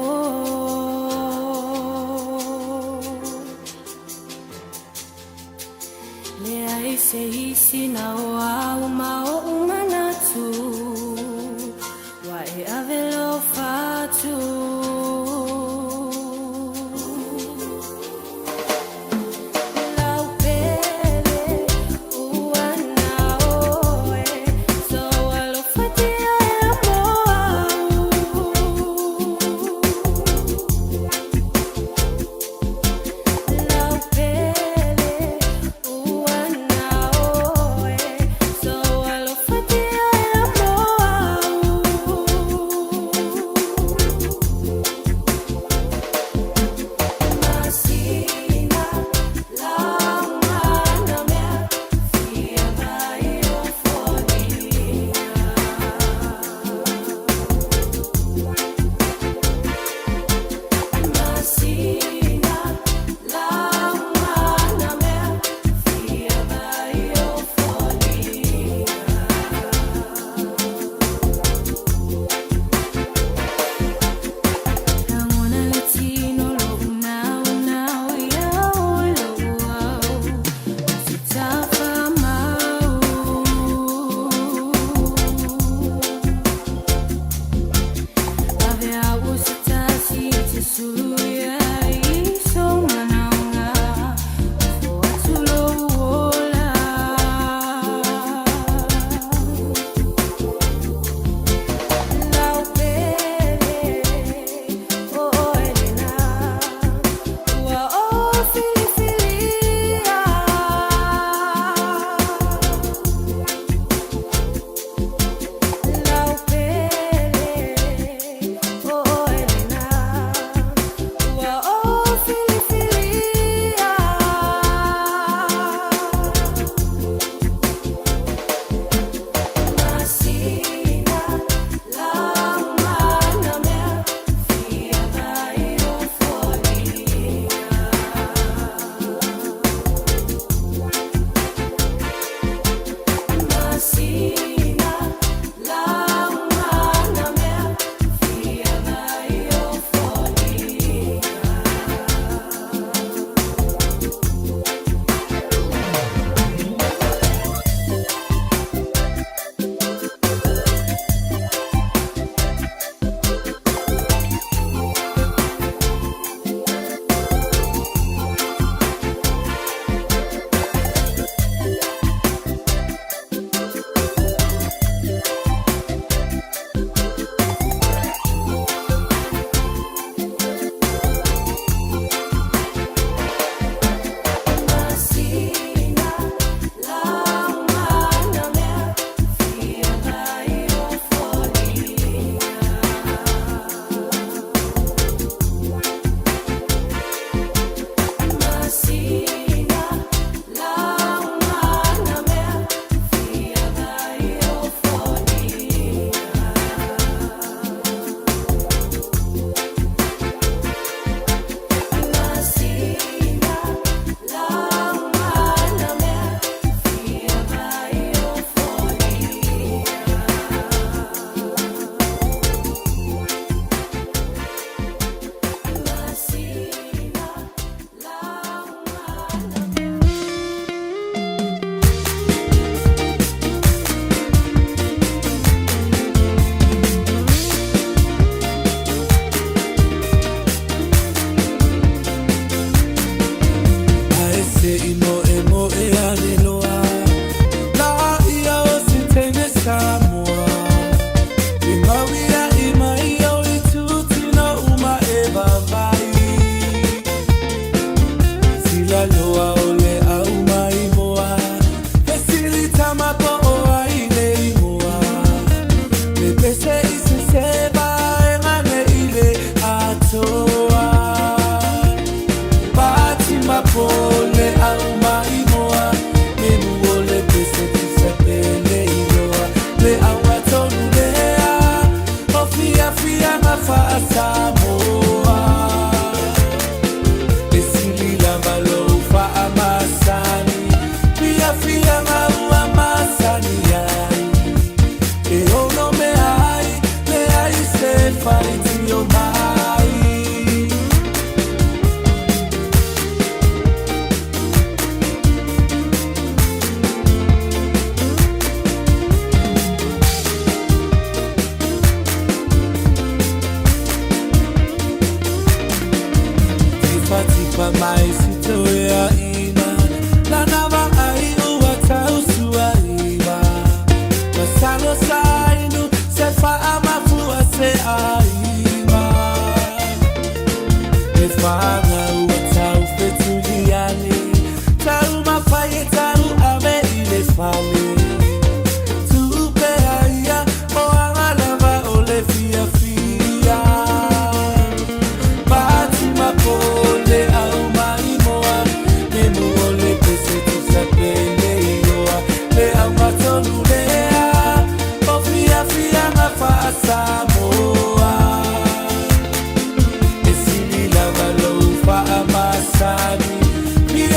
Le ai se isi na o au ma o umanatu wa e avelo fatu. Lau pele ua na oe so alofatia e mo au. Lau pele ua na oe so alofatia e mo au.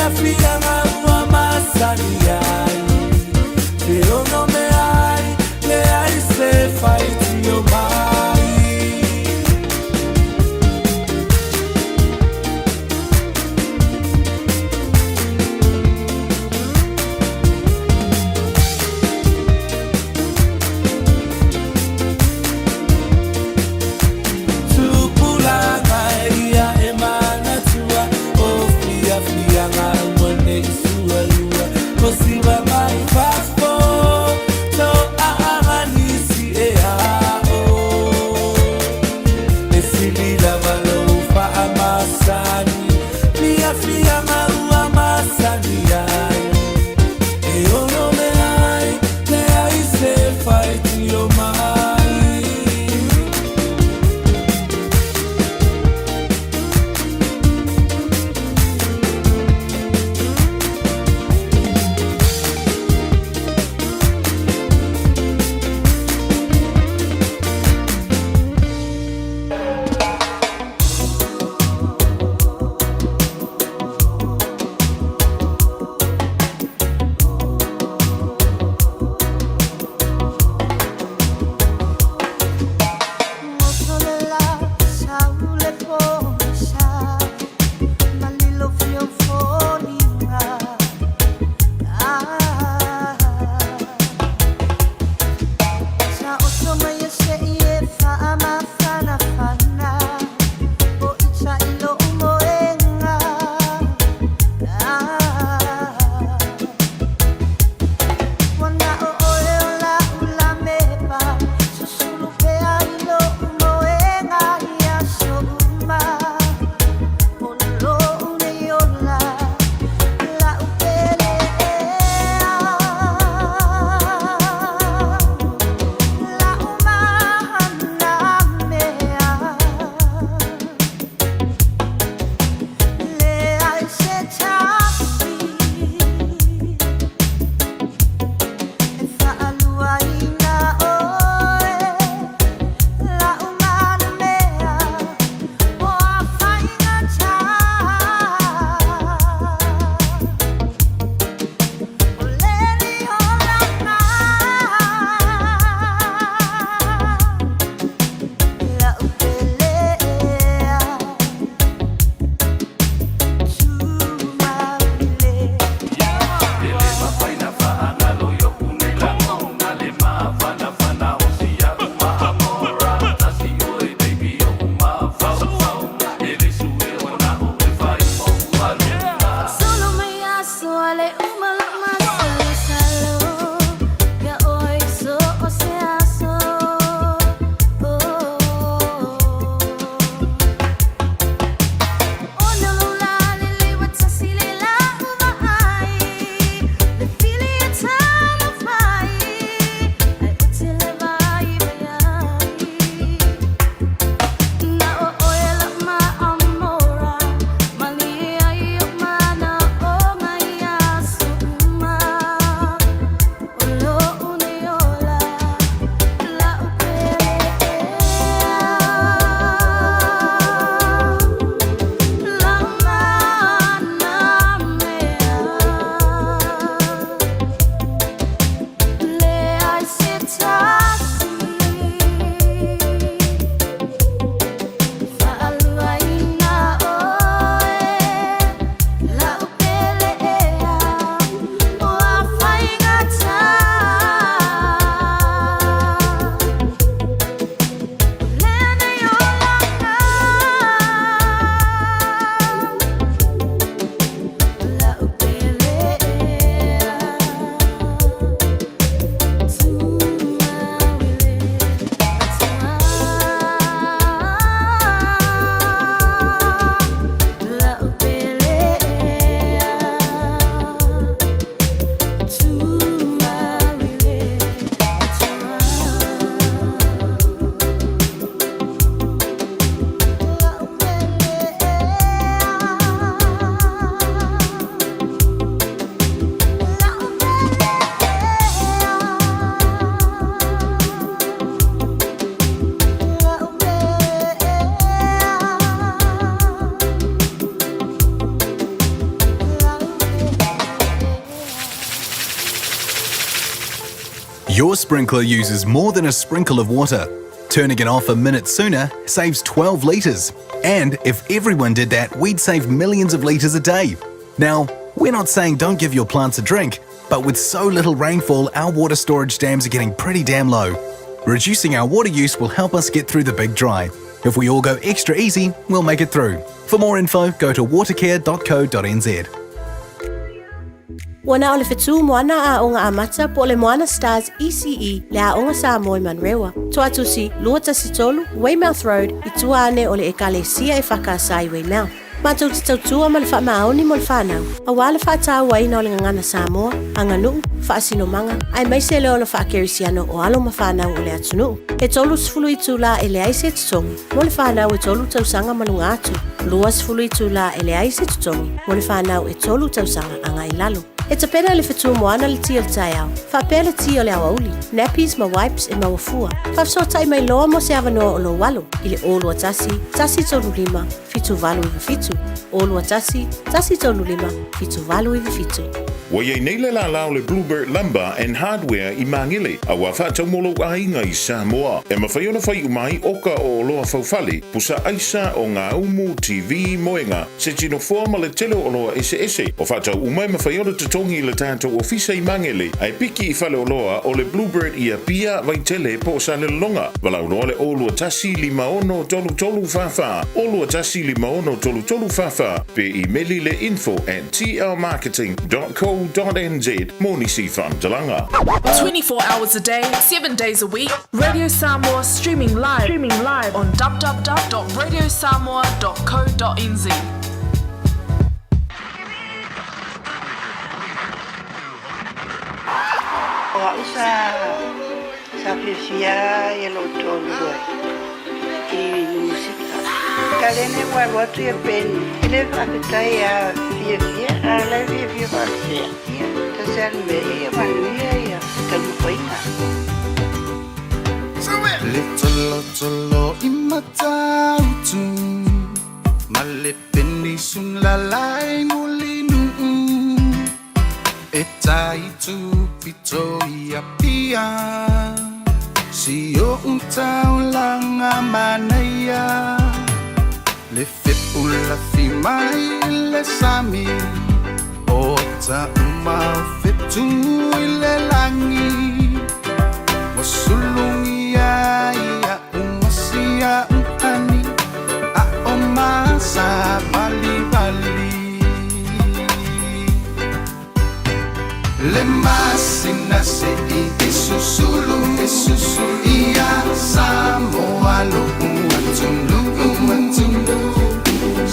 Fiafiaga ua masani ai Te ono me ai Leai se faitio mai. Tupulaga ia e manatua O fiafiaga ua nei sualua O si Your sprinkler uses more than a sprinkle of water. Turning it off a minute sooner saves 12 litres. And if everyone did that, we'd save millions of litres a day. Now, we're not saying don't give your plants a drink, but with so little rainfall, our water storage dams are getting pretty damn low. Reducing our water use will help us get through the big dry. If we all go extra easy, we'll make it through. For more info, go to watercare.co.nz. Ua na o le fetu moana aoga amata po o le Moana Stars ECE le Aoga Samoa i Manurewa. Toatusi, 213 Weymouth Road i tua ane o le Ekalesia EFKS i Weymouth. Matou te tautua ma le faamaoni mo le fanau, aua le faatauaina o le gagana Samoa, aganuu, faasinomaga, aemaise le ola faakerisiano o alo ma fanau o le atunuu. E 30 itulā e leai se totogi mo le fanau e tolu tausaga ma luga atu, 20 itulā e leai se totogi mo le fanau e tolu tausaga agai i lalo. E tapena e le fetu moana le ti o le taeao, faapea le ti o le aoauli, nappies ma wipes e maua fua. Faafesootai mai loa mo se avanoa o lou alo i le 021 135 7897, 021 135 7897. Ua i ai nei le lālā o le Bluebird Lumber and Hardware i Māngere, a ua faatau mo lou aiga i Samoa. E mafai ona fai uma ai oka o oloa faufale, pusa aisa, ogaumu, TV, moega, se tinofoa ma le tele o oloa eseese. O faatau uma e mafai ona totogi i le tatou ofisa i Māngere, ae piki i faleoloa o le Bluebird i Apia, Vaitele po o Salelologa. Valaau loa le 021 56 33 44, 021 56 33 44, pe imeli le info at tlmarketing.co.nz mo nisi faamatalaga. 24 hours a day, 7 days a week, Radio Samoa streaming live, streaming live on www.radiosamoa.co.nz. O au sa sa fiafia ia lou toalua i musika. Kalene ua alu atu ia Penny, e le faafetai a fiafia, a o la e fiafia faapea. Ia, tasi lava le mea, ia manuia ia taumafaiga. Le tolotolo i Matautu ma le penisula i Mulinuu e tai tupito i Apia si o'u taulaga manaia le fepulafi mai le sami o taʻuma o fetu i le lagi ua sulugia iaʻu ma siaʻu ani aʻo ma savalivali le masina seʻi e susulu e susulu ia Samoa loʻu atunuu atunuu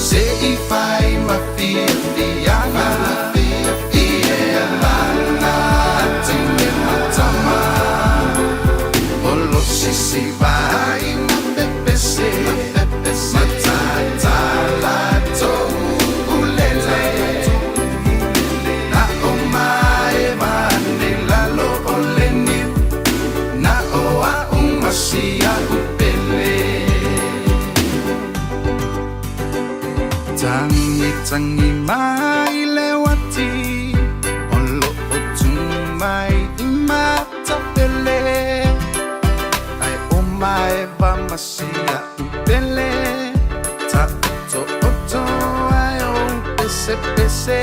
seʻi fai ma fiafiaga ia lana tine matama o lo sisi vai ma pepese matatala toulele na o maeva nei lalo o le niu na o a'u ma sia'u pele tagitagi mai le uati o lo'o tu mai i matapele ae o maeva ma sia'u pele ta'oto'oto ae o pesepese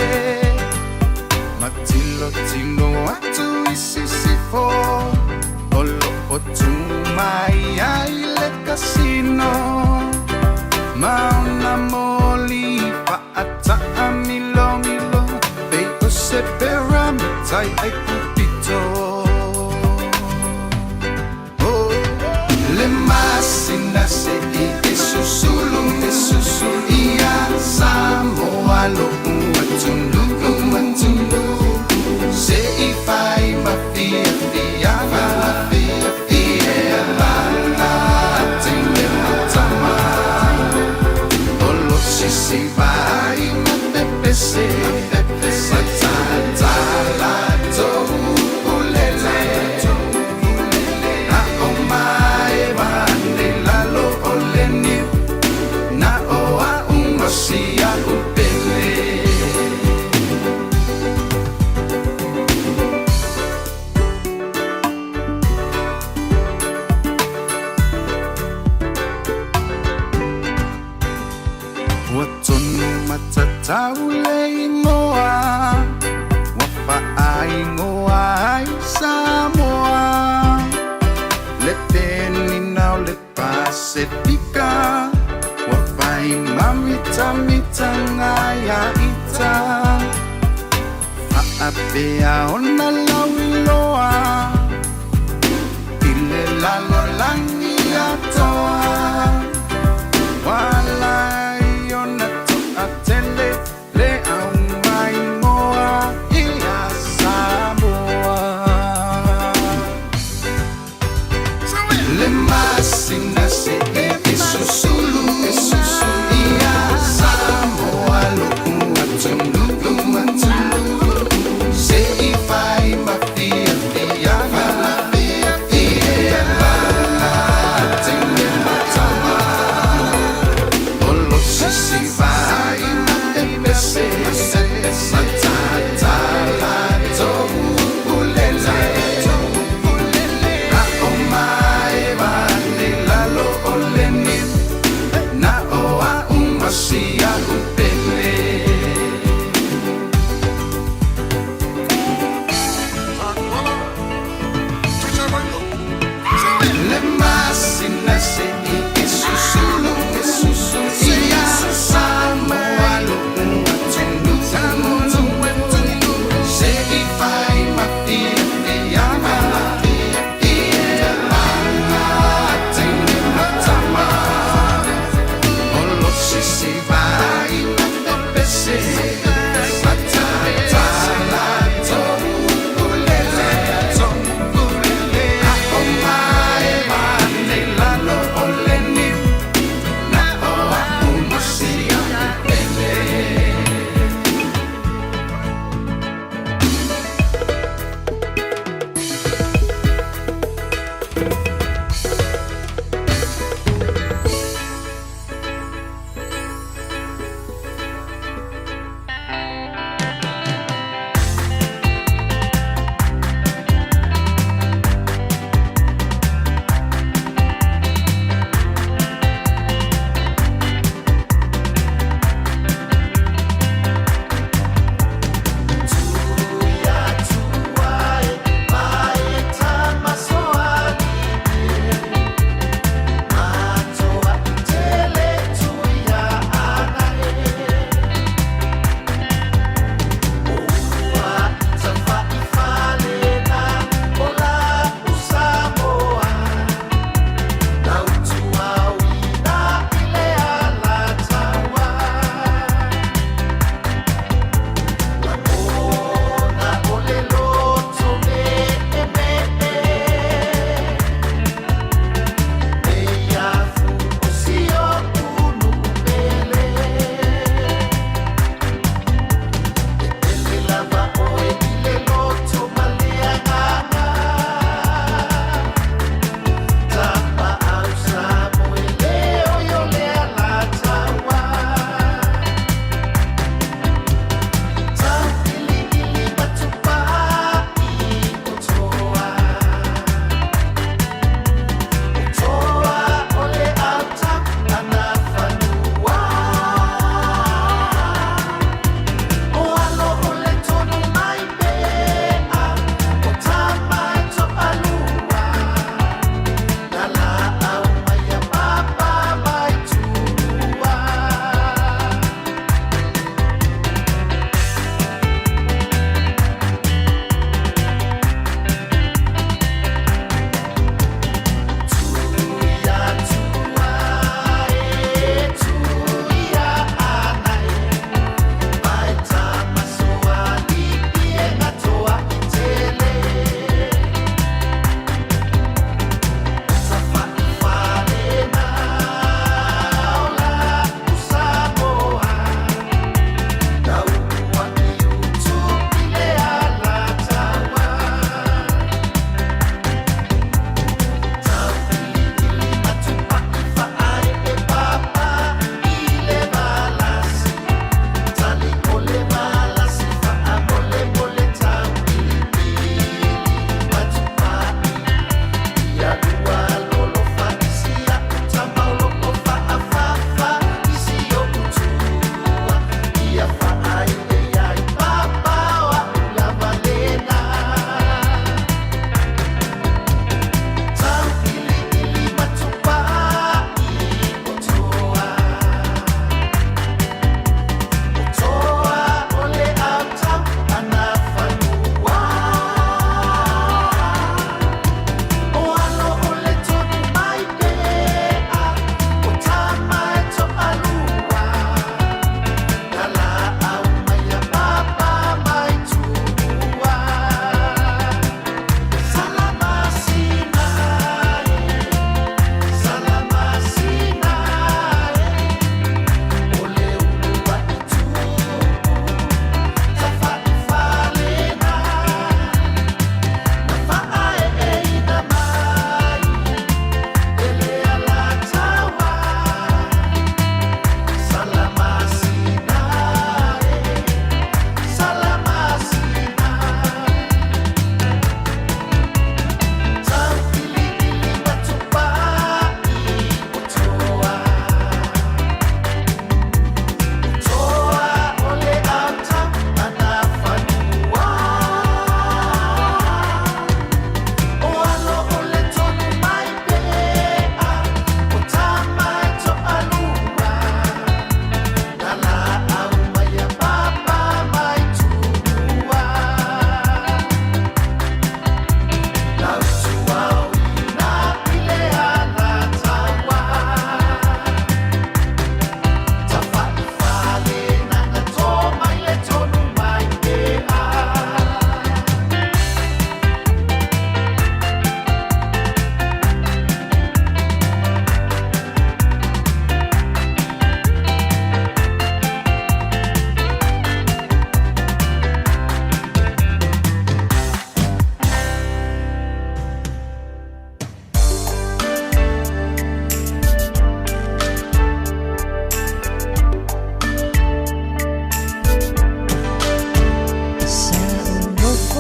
matilotilo atu i sisifo o lo'o tu mai ai le kasino ma ona moli fa'ataʻamilomilo pei o se pyramitai ai pupito oh. Le masina seʻi e susulu e susulu ia Samoa loʻu atunuu atunuu seʻi fai ma fiafiaga ia lana tine matama o lo sisi vai ma pepese matatala toulele na o maeva Faapea ona lauiloa i le lalolagi atoa. Ua ala ai ona toatele le aumaimoa ia Samoa. Le masina se e susulu ia Samoa lo'u atunuu. Se i fai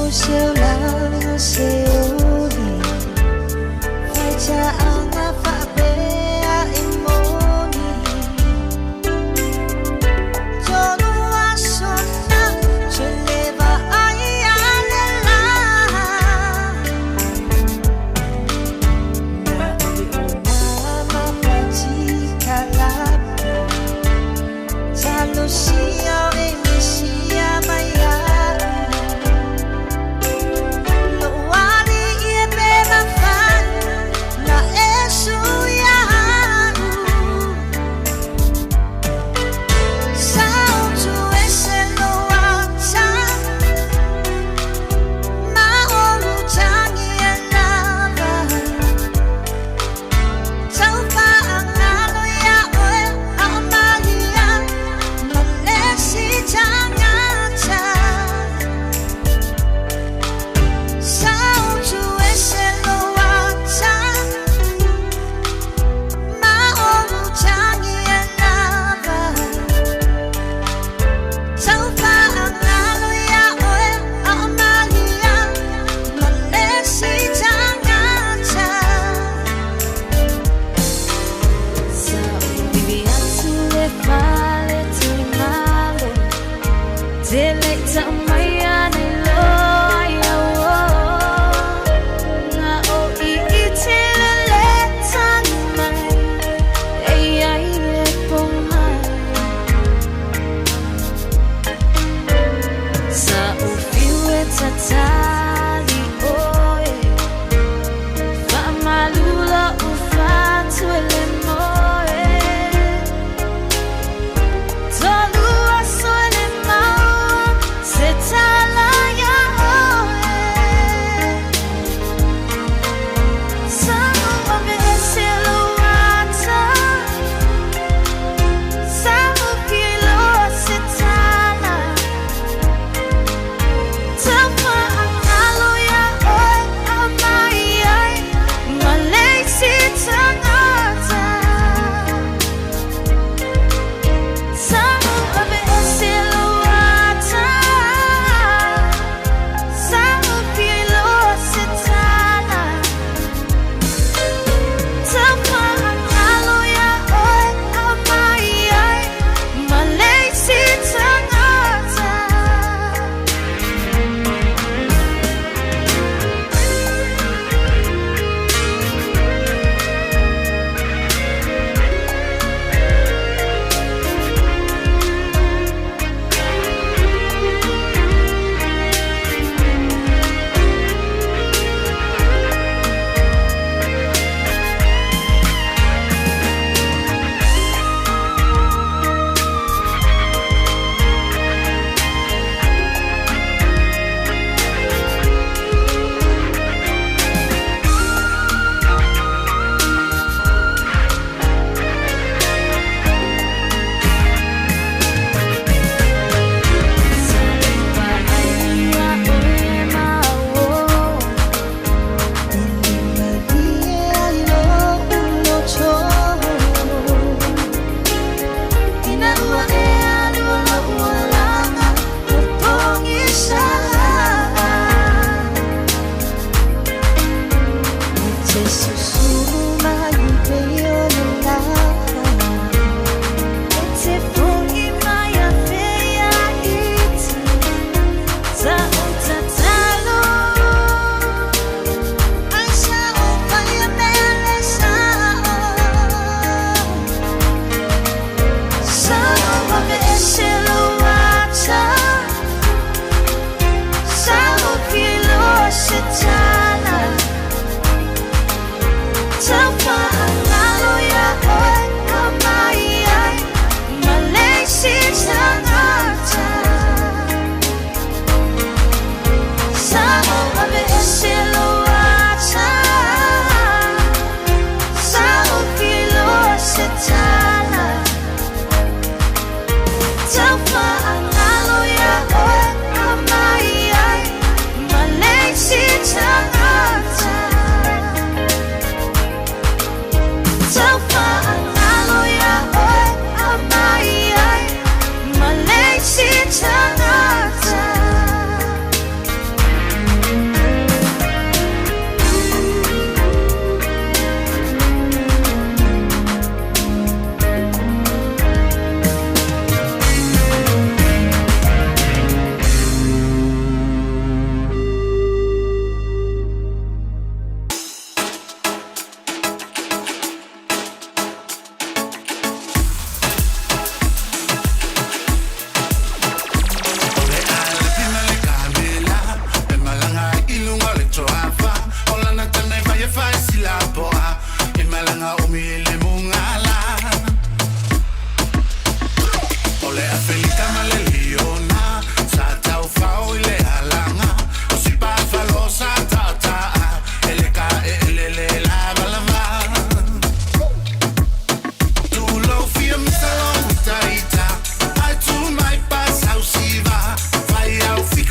Tell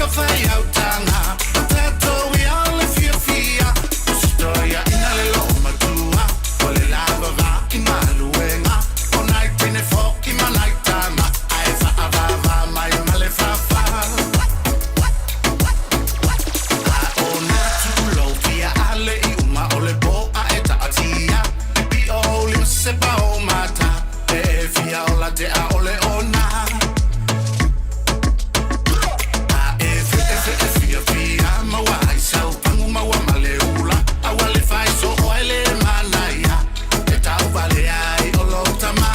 fika fai au tanga. O tatou ia o le fiafia. O se toia ina le loo matua. O le lava va i maluega. O nai tine fo i manai tama. Ae faavava mai ma le fafa. A o nā tulou fia ale i uma o le po a e taatia. Pipio o lima se pa o mata. E e fia o la te a ole o nā. A e fe e fe e fia fia maua ai sau pangu maua ma le ula. A ua le fai so o ai le manaia. E tau vale ai o lou tama.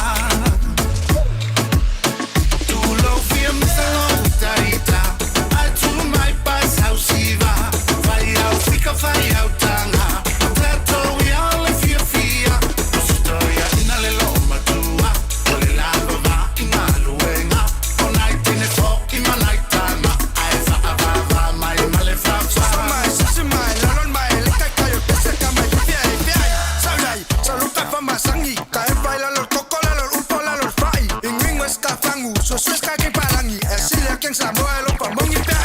Tulou fia masalo ita ita. Ai tu mai pa sau siva. Fai au fika fai au tanga. O tatou ia o le fia fia. O se toia ina le loo matua. O le lava va i maluega. O nai tine fo i manai tama. Ae faavava mai ma le fafa.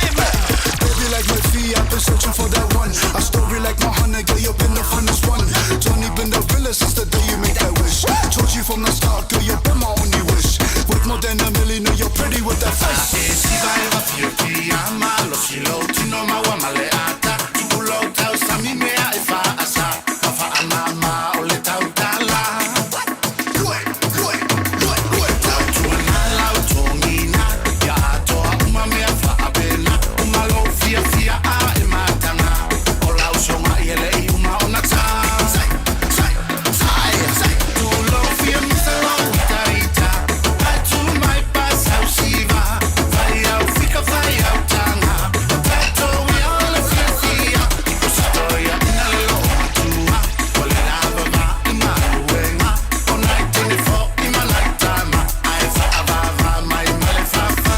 Baby like my fee, I've been searching for that one. A story like my honey, girl, you've been the funnest one. Johnny been the realest since the day you made that wish. Told you from the start, girl, you've been my only wish. Worth more than a million, you're pretty with that face. E siva e va fia fia malo si lo tino maua ma le ata. Tupu tau sami mea e fa asa. Ma fa a mama o le tau tala. Lue, lue, lue, lue. Tau tuana lau tongina. Ia atoa uma mea fa apena. Uma lo fia fia a e matanga. O lau songa i ele i uma o na ta. Sai, sai, sai, sai. Tu lo fia misa lo ita ita. Ai tu mai pa sau siva. Vai au fika vai au tanga. O tatou ia o le fia fia. O se toia ina le loo matua. O le lava va i maluega. O nai tine fo i manai tama. Ae faavava mai ma le fafa.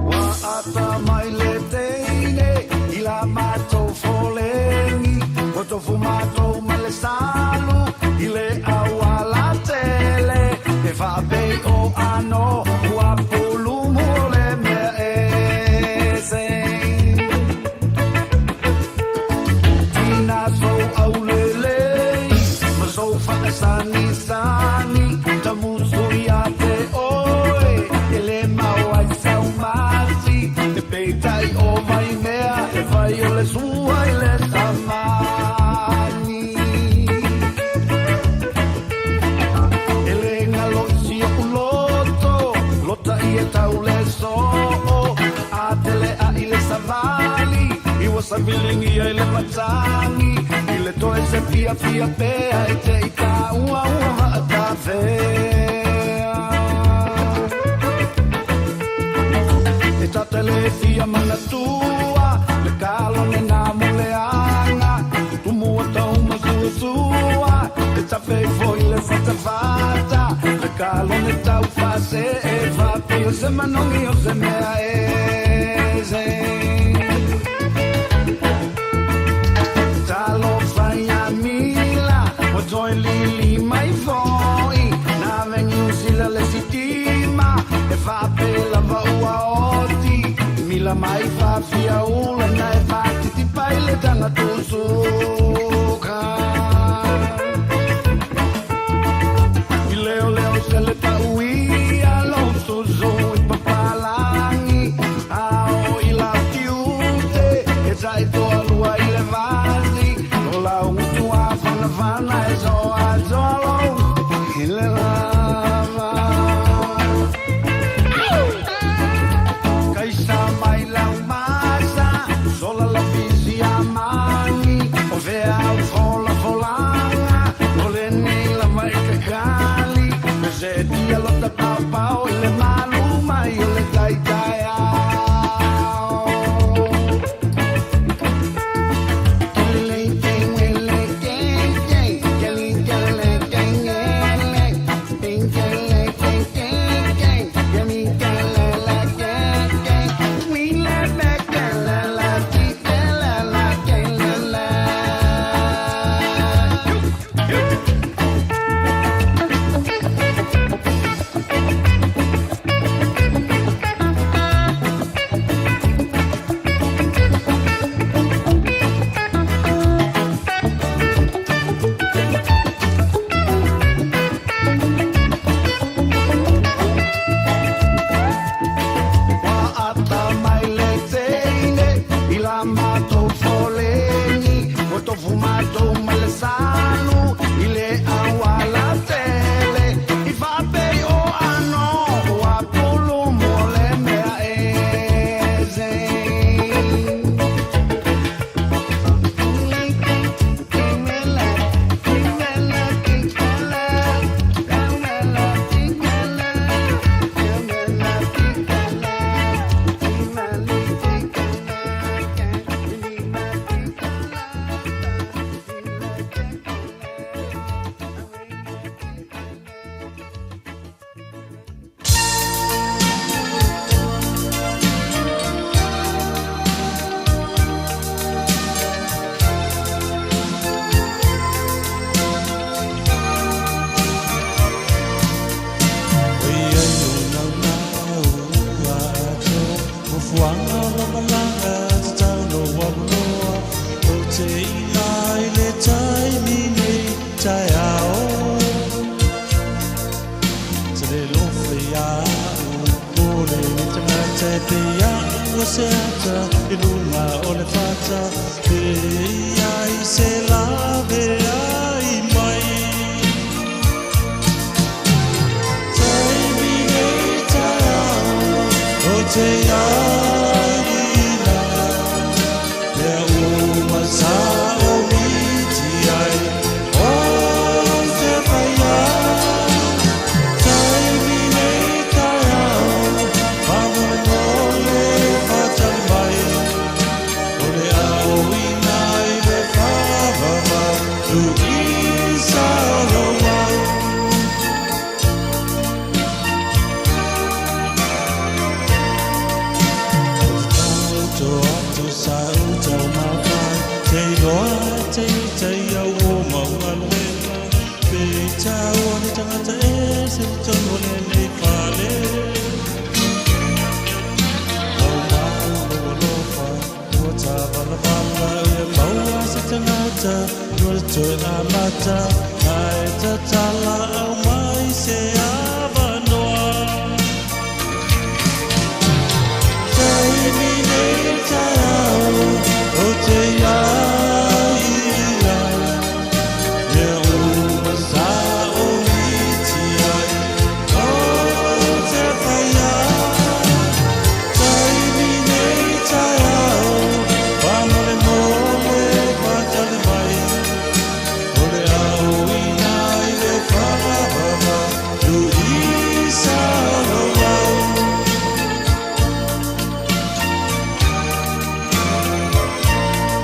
Wa ata mai le teine i la matou foleni Ua tofu matou ma le salu i le auala tele E faapei o ano ua pulumu o le mea ese Tina sou aulelei ma sou faasagisagi Tamusu ia te oe e le mau ai sau mati E peitai o vai mea e fai o le sua i le samani E le ngalo i si o loto Lota i e tau le soo A tele a i le savali I ua savilingi ai le matagi I le toe se fia fia pea E te i tā ua ua vaatafea E tatele fia manatua Le kalone nā muleanga Tumua tau masuasua E tafe foi le fatafata Le kalone tau fase E fape o se manongi o se mea ese Talo fai a mila Ua toe lili mai foi Na vengi usila le sitima E faapela va ua oti Mila mai faafia ula Na e faatitipai le taga tusuka I leo leo se le tauia Lo susu i papalangi Ao i lau tiute E tai toa lua i le vasi O lau utua fanafana E soa soa lou I le lava Kaisa mai lau masa Sola la fisi a mani O vea au fola folanga Le tagata e te ia'u o se ata i luga o le fata pe ai se lave ai mai. Taimi nei taeao o te aina mea uma sa o miti ai o te whaia. Taimi nei taeao faamolemole faatali mai o le aoina i le faavavau luisa lowau. Tau atu sa u tau mawhai Te iloa te i te au o maualuega Pe i tau o le tangata e se tonu o lenei fale. Au mau lou alofa ua tavalavala Ia maua se tagata Nua le toe amata Ae tatala au mai se avanoa. Taimi nei taeao o te aina mea uma sa o miti ai o te whaia. Taimi nei taeao faamolemole faatali mai o le aoina i le faavavau luisa lowau.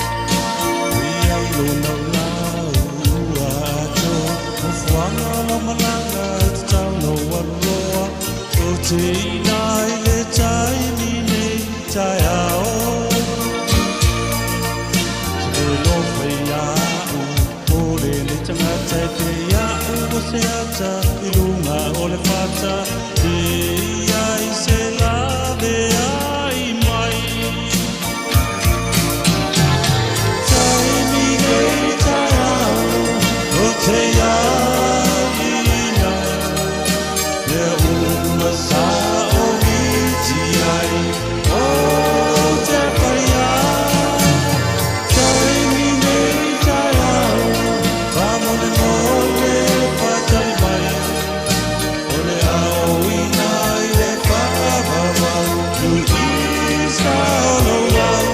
Ia i lona lau ua ato Nofoaga lau malaga i te tau lau aluloa O te ina i le taimi nei taeao Se le lofa ia'u o lenei tagata e te ia'u o se ata i luga o le fata Pe ai se lave ai mai. Taimi nei taeao o te aina mea uma sa o miti ai o te whaia. Taimi nei taeao faamolemole faatali mai o le aoina i le faavavau luisa lowau.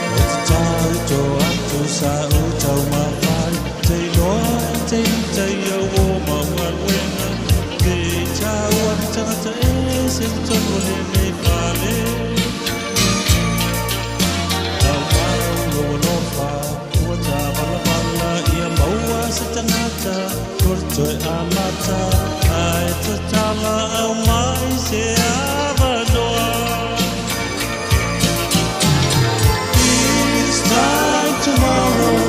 O te tau tō atu sa o tau mawhai Te iloa te i te au o maualuega Pe i tau a te tangata e se te tonu o lenei fale. Au mau lou alofa ua tavalavala Ia maua se tagata ua te toe amata Ae tatala au mai se avanoa. This time tomorrow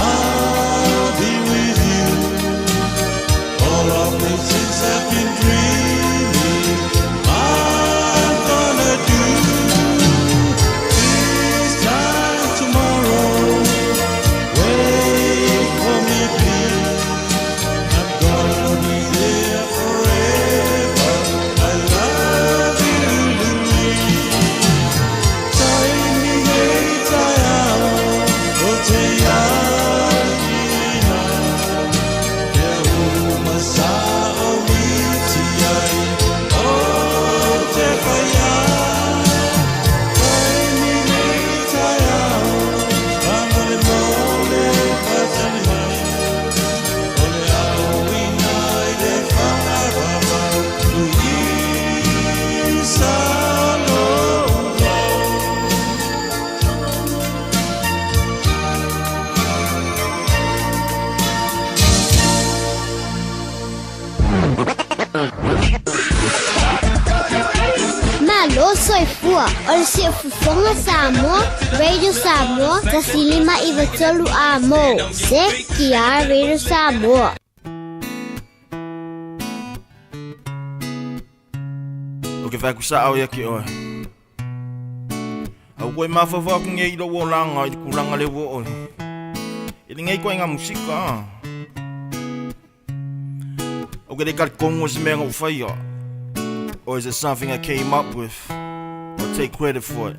I'll be with you. All of the things I've been dreaming I'm gonna do. This time tomorrow, wait for me please. I'm gonna be there forever. I love you, Louise. Taimi nei taeao o te aina mea uma sa o miti ai o te whaia. Taimi nei taeao faamolemole faatali mai o le aoina i le faavavau luisa lowau. Malo soifua o le siufofoga Samoa, Radio Samoa, 1993 a mo. Se ki Radio Samoa. O ke whaku sa au ia ki oe. Au koe mawhawha aku ngei i lou olaga i le kulaga le ua oe. E le ngei koe ngā musika a. Okay, they got going with man on fire. Or is it something I came up with? Or take credit for it?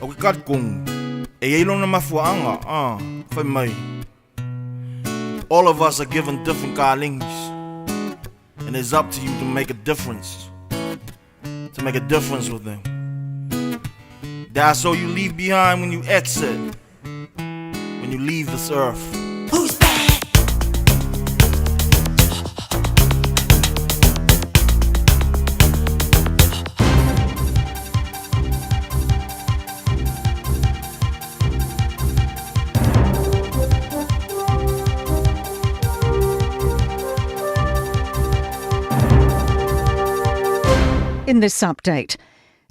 Okay, got going. E ai lona mafuaanga, ah, fai mai. All of us are given different callings. And it's up to you to make a difference. To make a difference with them. That's all you leave behind when you exit. When you leave this earth. Who's that? In this update,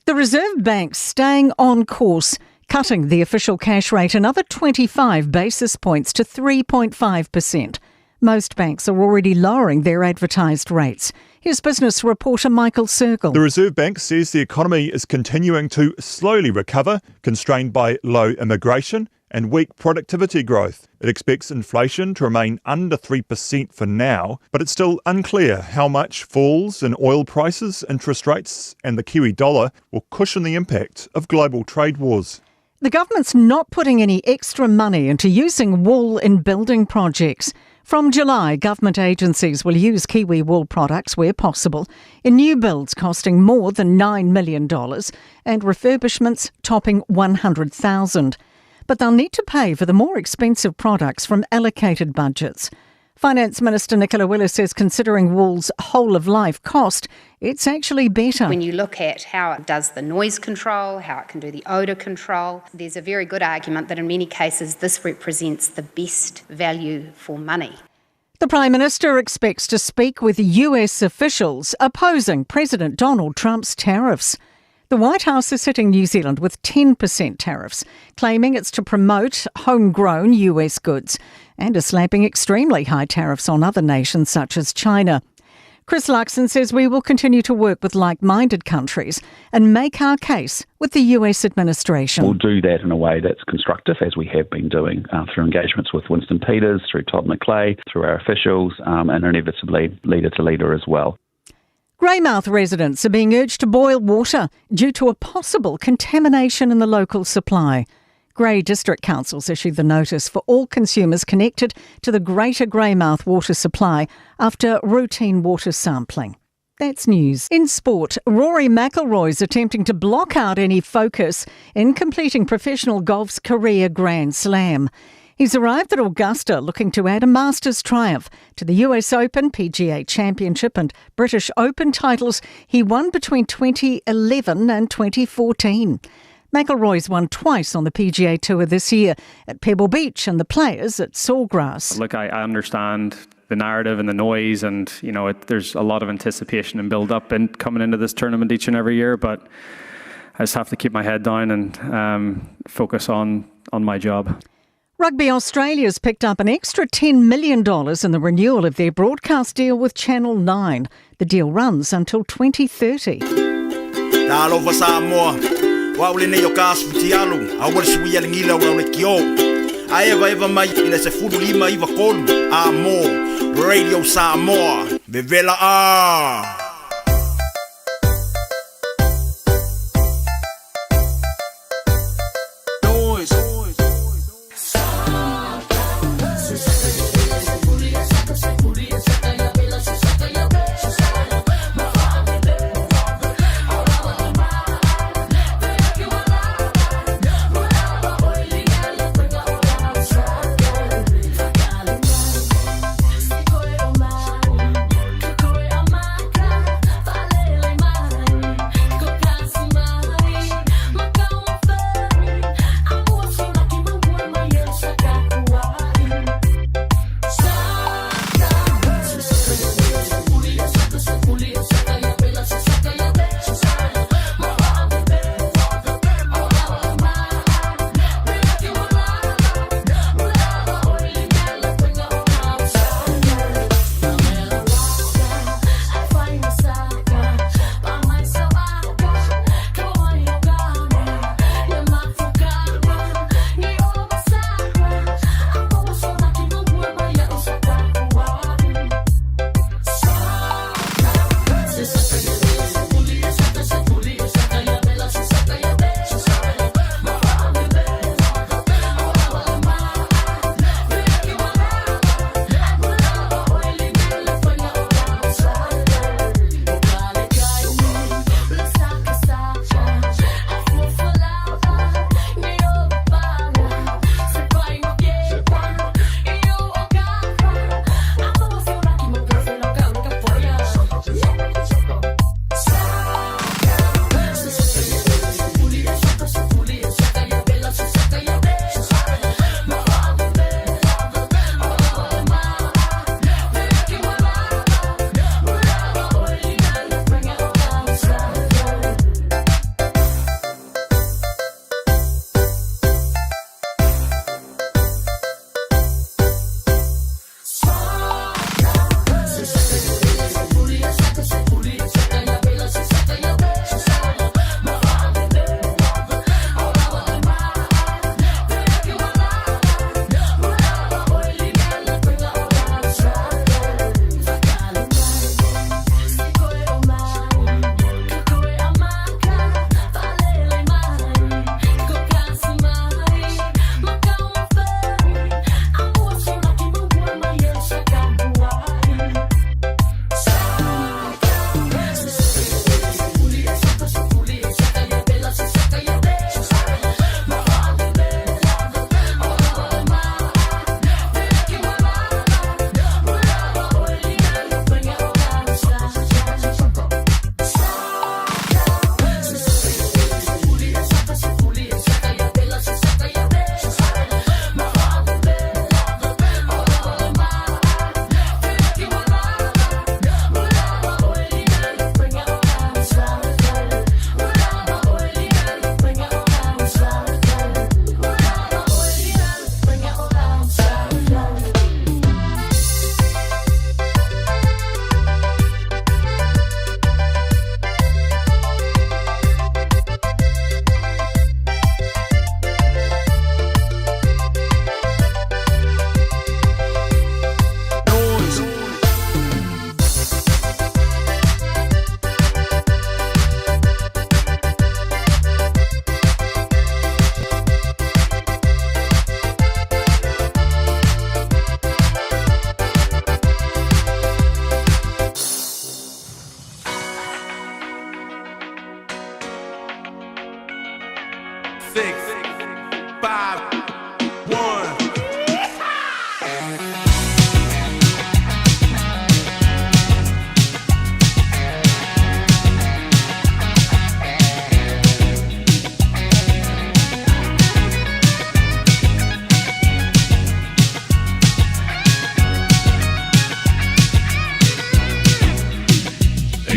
the Reserve Bank staying on course, cutting the official cash rate another 25 basis points to 3.5%. Most banks are already lowering their advertised rates. Here's business reporter Michael Sergel. The Reserve Bank says the economy is continuing to slowly recover, constrained by low immigration and weak productivity growth. It expects inflation to remain under 3% for now, but it's still unclear how much falls in oil prices, interest rates, and the Kiwi dollar will cushion the impact of global trade wars. The government's not putting any extra money into using wool in building projects. From July, government agencies will use Kiwi wool products where possible in new builds costing more than $9 million and refurbishments topping $100,000. But they'll need to pay for the more expensive products from allocated budgets. Finance Minister Nicola Willis says considering wool's whole of life cost, it's actually better. When you look at how it does the noise control, how it can do the odour control, there's a very good argument that in many cases this represents the best value for money. The Prime Minister expects to speak with US officials opposing President Donald Trump's tariffs. The White House is hitting New Zealand with 10% tariffs, claiming it's to promote homegrown US goods and is slapping extremely high tariffs on other nations such as China. Chris Luxon says we will continue to work with like minded countries and make our case with the US administration. We'll do that in a way that's constructive, as we have been doing through engagements with Winston Peters, through Todd McClay, through our officials, and inevitably leader to leader as well. Greymouth residents are being urged to boil water due to a possible contamination in the local supply. Grey District Council's issued the notice for all consumers connected to the Greater Greymouth water supply after routine water sampling. That's news. In sport, Rory McIlroy's attempting to block out any focus in completing professional golf's career Grand Slam. He's arrived at Augusta looking to add a Masters triumph to the US Open, PGA Championship and British Open titles he won between 2011 and 2014. McIlroy's won twice on the PGA Tour this year at Pebble Beach and the Players at Sawgrass. Look, I understand the narrative and the noise, and you know, there's a lot of anticipation and build up and coming into this tournament each and every year, but I just have to keep my head down and focus on my job. Rugby Australia's picked up an extra $10 million in the renewal of their broadcast deal with Channel 9. The deal runs until 2030. Talofa Samoa, wa ule nei o ka asu alu, a ua sui ale ngila ua le kio. A eva eva mai i le se fulu lima iwa kolu, a mō, Radio Samoa, vevela a.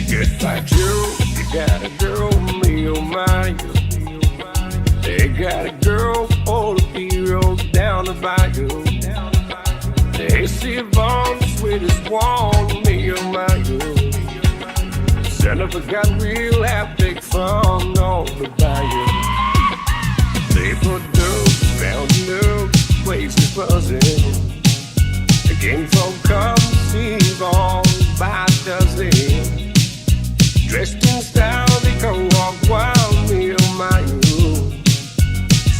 Just like you, you got a girl, me oh my. They got a girl, all the heroes down the bayou. They see Vaughn, the sweetest one, me oh my. Son of a gun, we'll have big fun on the bayou. They put dope round the place is buzzing. The king folk come see Vaughn by dozen. Dressed in style, they go walk wild, me oh my.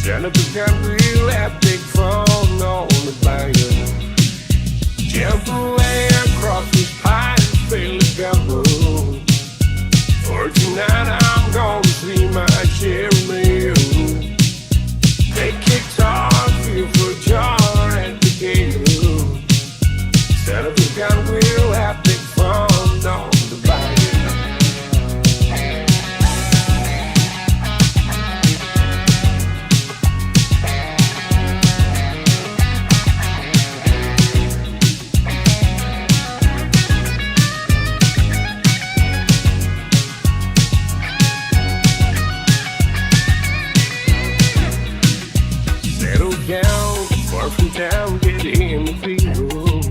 Son of a gun, we'll have big fun on the bayou. Jump away across this pine, fill the gumbo. For tonight I'm gonna see my Jeremy. Take guitar, feel for jar at the gate. Son of a gun, we'll have big fun on the bayou. Settle down, far from town, get in the field.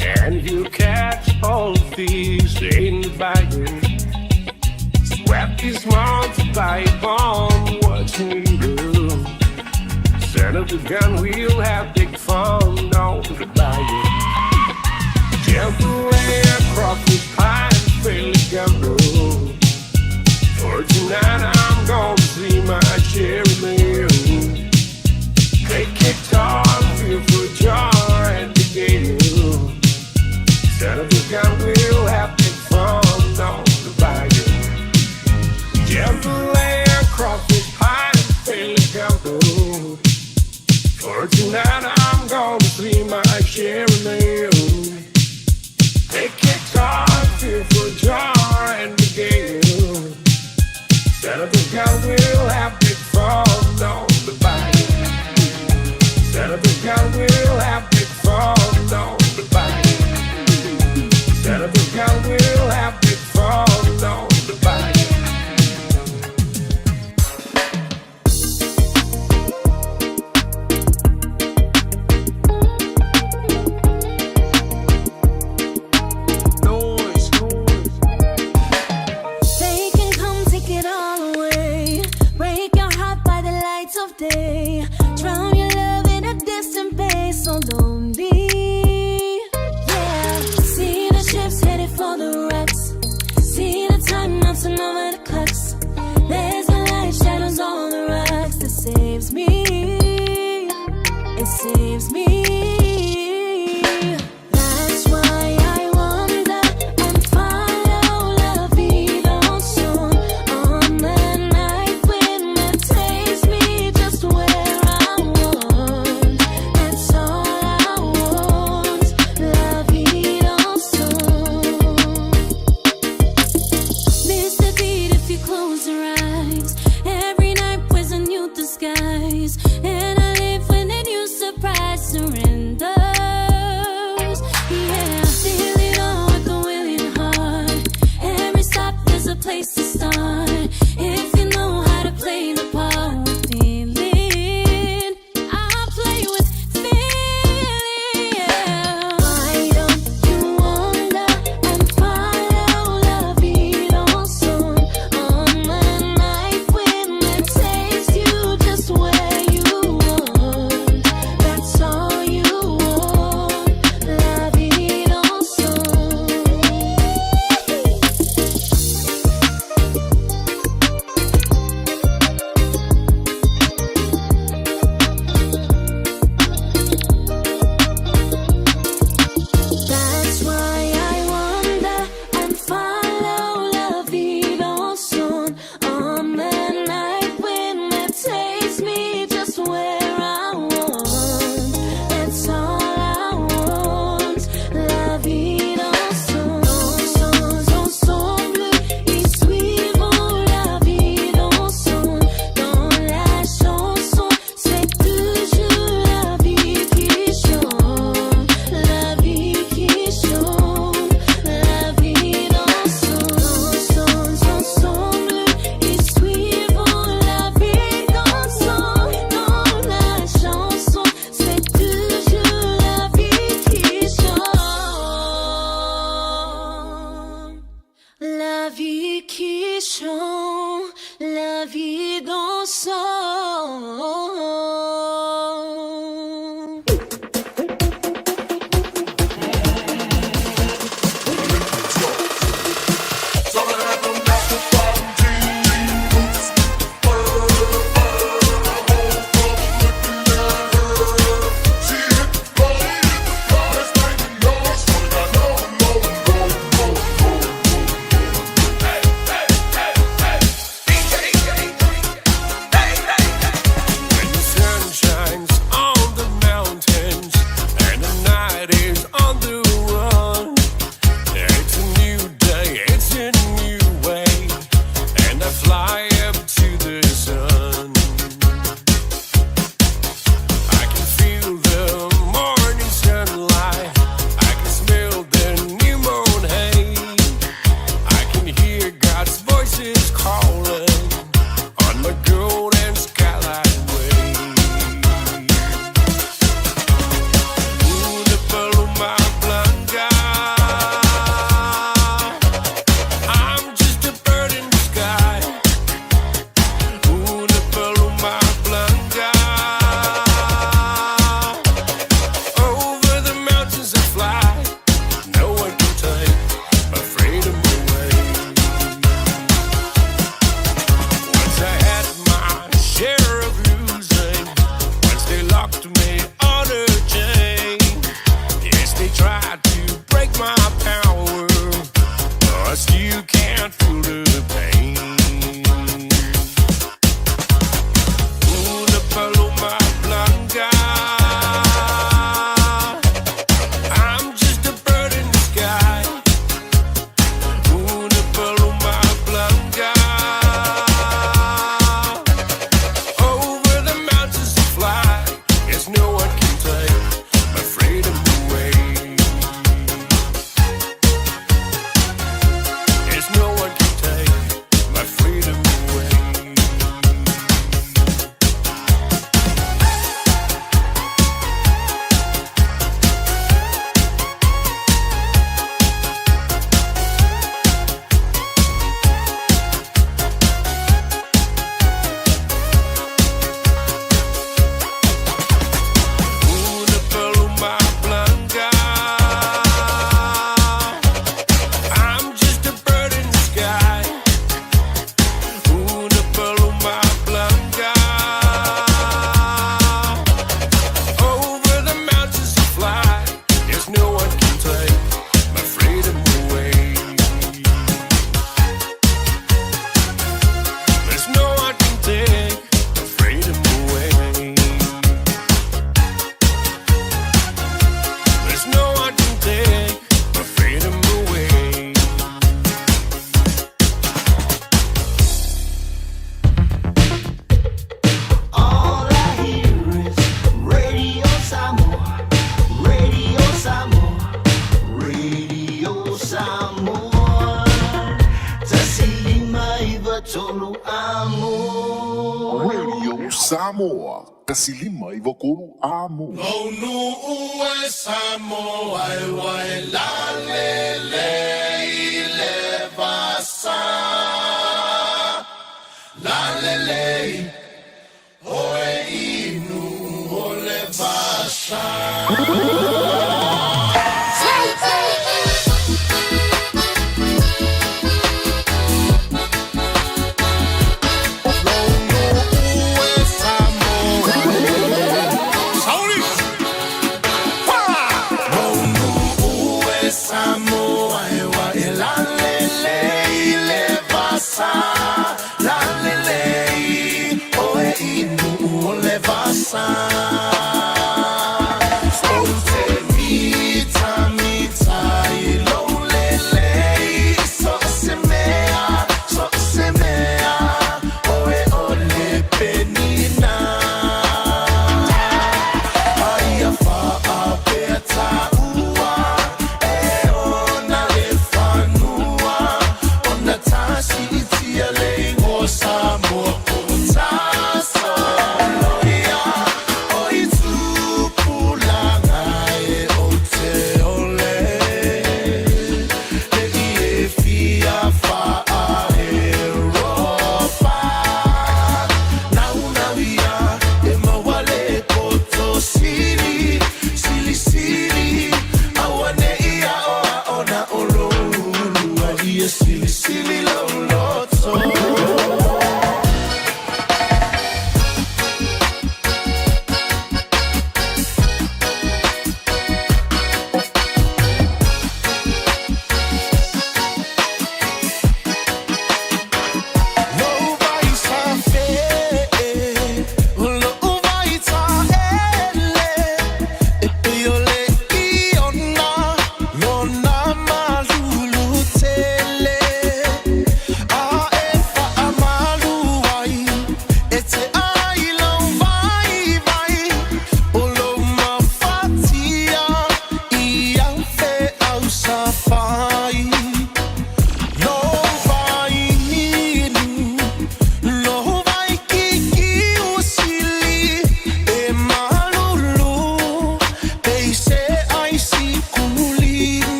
And you catch all the fish in the bayou. Sweat these months by bomb, what you do. Son of a gun, we'll have big fun on the bayou. Jump away across the pine, fill the gumbo. For tonight I'm gonna see my Jeremy. Take guitar, feel for jar at the gate. Son of a gun, we'll have big fun on the bayou. Jump away across this pine, fill the gumbo. For tonight I'm gonna see my Jeremy. Take guitar, feel for jar at the gate. Son of a gun, we'll have big fun on the bayou. Son of a gun, we'll have big fun on the bayou. Son of a gun, we'll have big fun on the bayou. Noise. They can come take it all away. Break your heart by the lights of day. Drown your love in a distant bay. So lonely. Yeah. See the ships headed for the wrecks. See the time melting over the clocks. There's a light shadows on the rocks that saves me. It saves me. That's why I wonder and follow la vida soon on the night when it takes me just where I want. That's all I tolu amo. Radio Samoa, 153 amo. Lou nuu e Samoa e uai lalelei le vasa. Lalelei, oe inu o le vasa.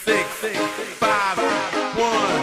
6, 5, 1.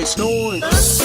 Noise, noise.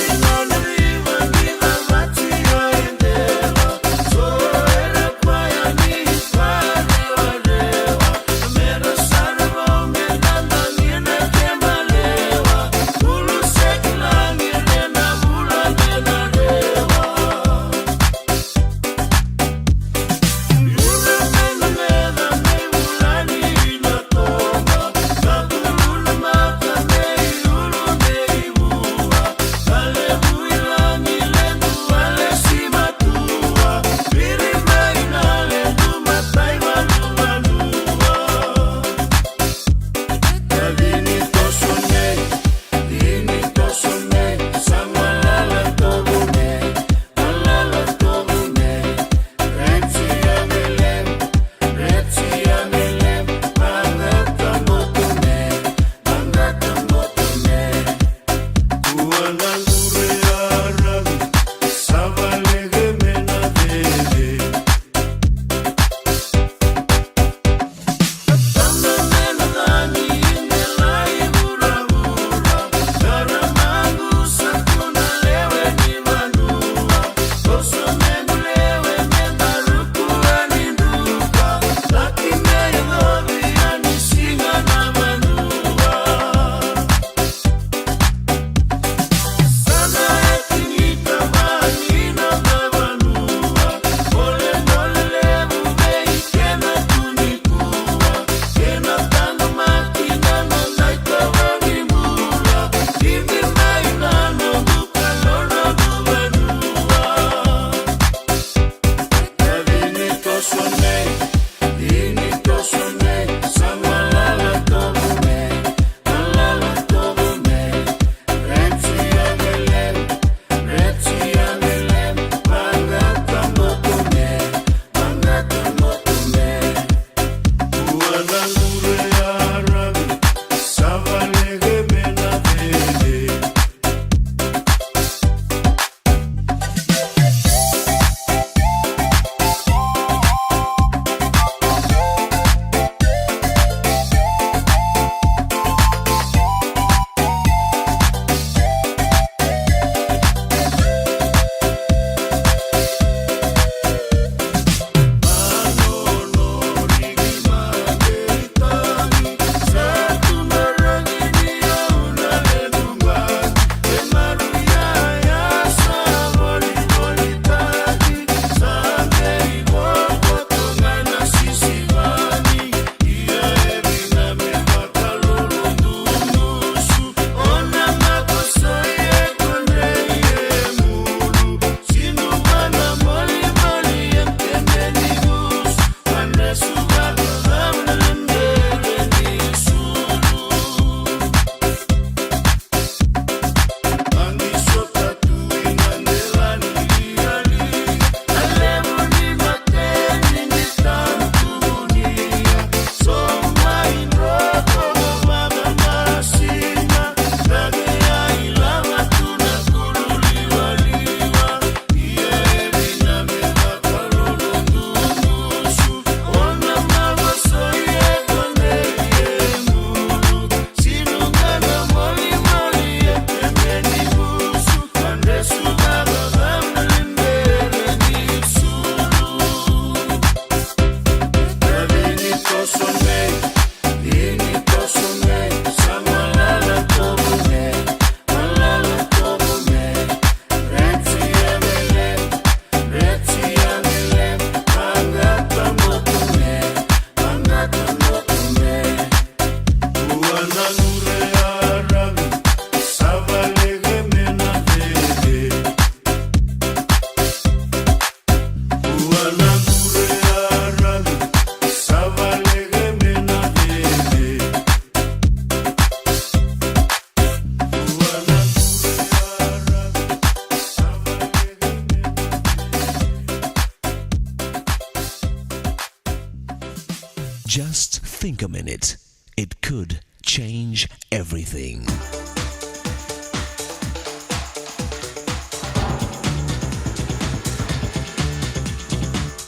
Think a minute. It could change everything.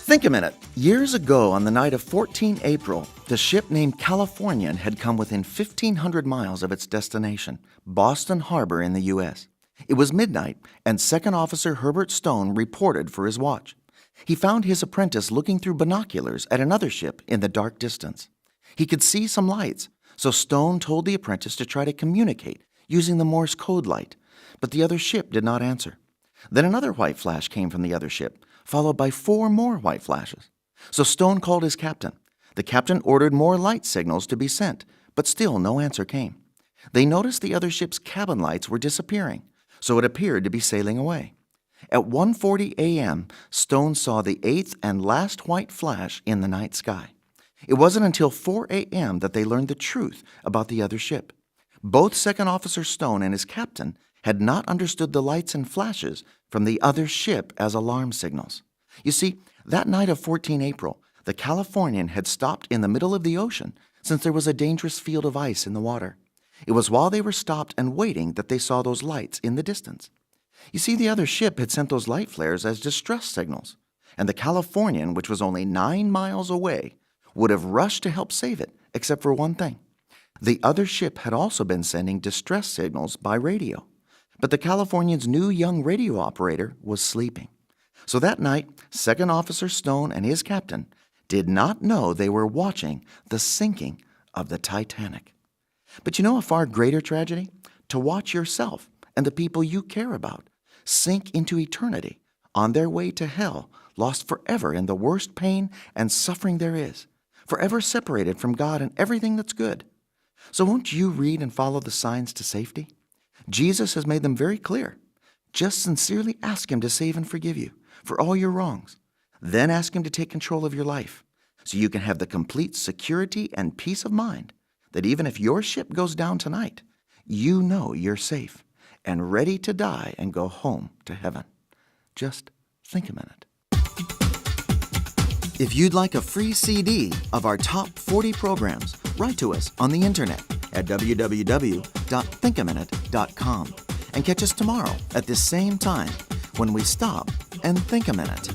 Think a minute. Years ago, on the night of 14 April, the ship named Californian had come within 1,500 miles of its destination, Boston Harbor in the U.S. It was midnight, and Second Officer Herbert Stone reported for his watch. He found his apprentice looking through binoculars at another ship in the dark distance. He could see some lights, so Stone told the apprentice to try to communicate using the Morse code light, but the other ship did not answer. Then another white flash came from the other ship, followed by four more white flashes. So Stone called his captain. The captain ordered more light signals to be sent, but still no answer came. They noticed the other ship's cabin lights were disappearing, so it appeared to be sailing away. At 1:40 a.m., Stone saw the eighth and last white flash in the night sky. It wasn't until 4 a.m. that they learned the truth about the other ship. Both Second Officer Stone and his captain had not understood the lights and flashes from the other ship as alarm signals. You see, that night of 14 April, the Californian had stopped in the middle of the ocean since there was a dangerous field of ice in the water. It was while they were stopped and waiting that they saw those lights in the distance. You see, the other ship had sent those light flares as distress signals, and the Californian, which was only 9 miles away, would have rushed to help save it, except for one thing. The other ship had also been sending distress signals by radio, but the Californian's new young radio operator was sleeping. So that night, Second Officer Stone and his captain did not know they were watching the sinking of the Titanic. But you know a far greater tragedy? To watch yourself and the people you care about sink into eternity on their way to hell, lost forever in the worst pain and suffering there is, forever separated from God and everything that's good. So won't you read and follow the signs to safety? Jesus has made them very clear. Just sincerely ask Him to save and forgive you for all your wrongs. Then ask Him to take control of your life so you can have the complete security and peace of mind that even if your ship goes down tonight, you know you're safe and ready to die and go home to heaven. Just think a minute. If you'd like a free CD of our top 40 programs, write to us on the internet at www.thinkaminute.com and catch us tomorrow at this same time when we stop and think a minute.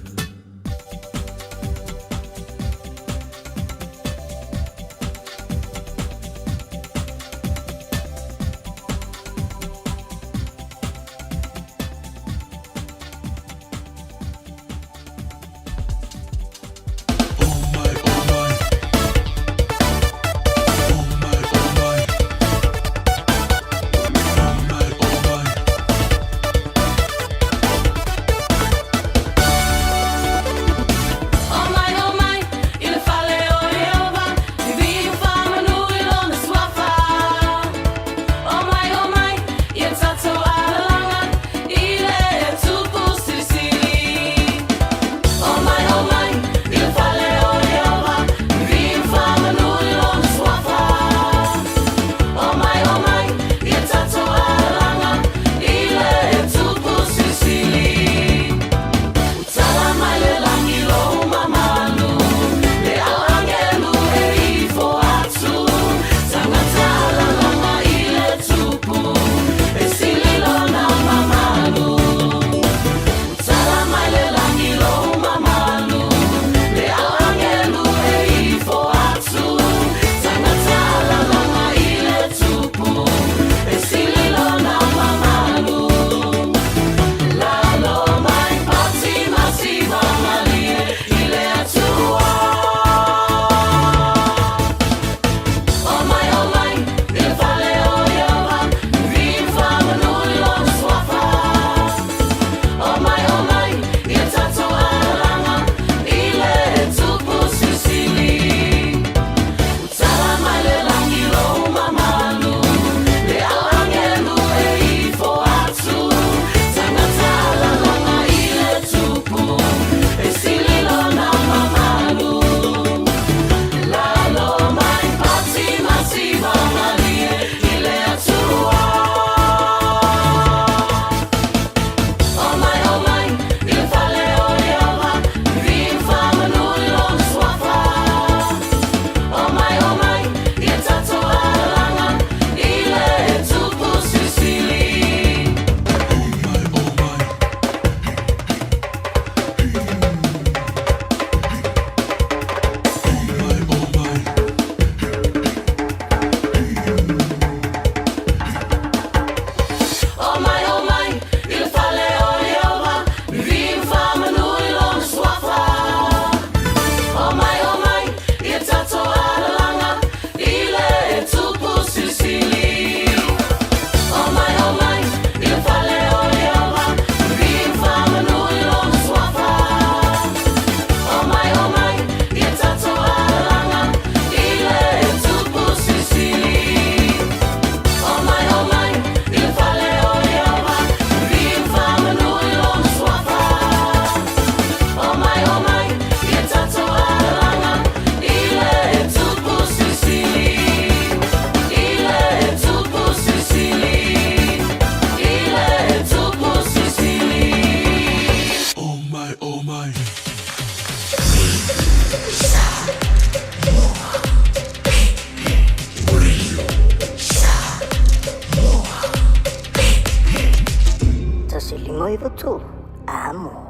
3 Amo.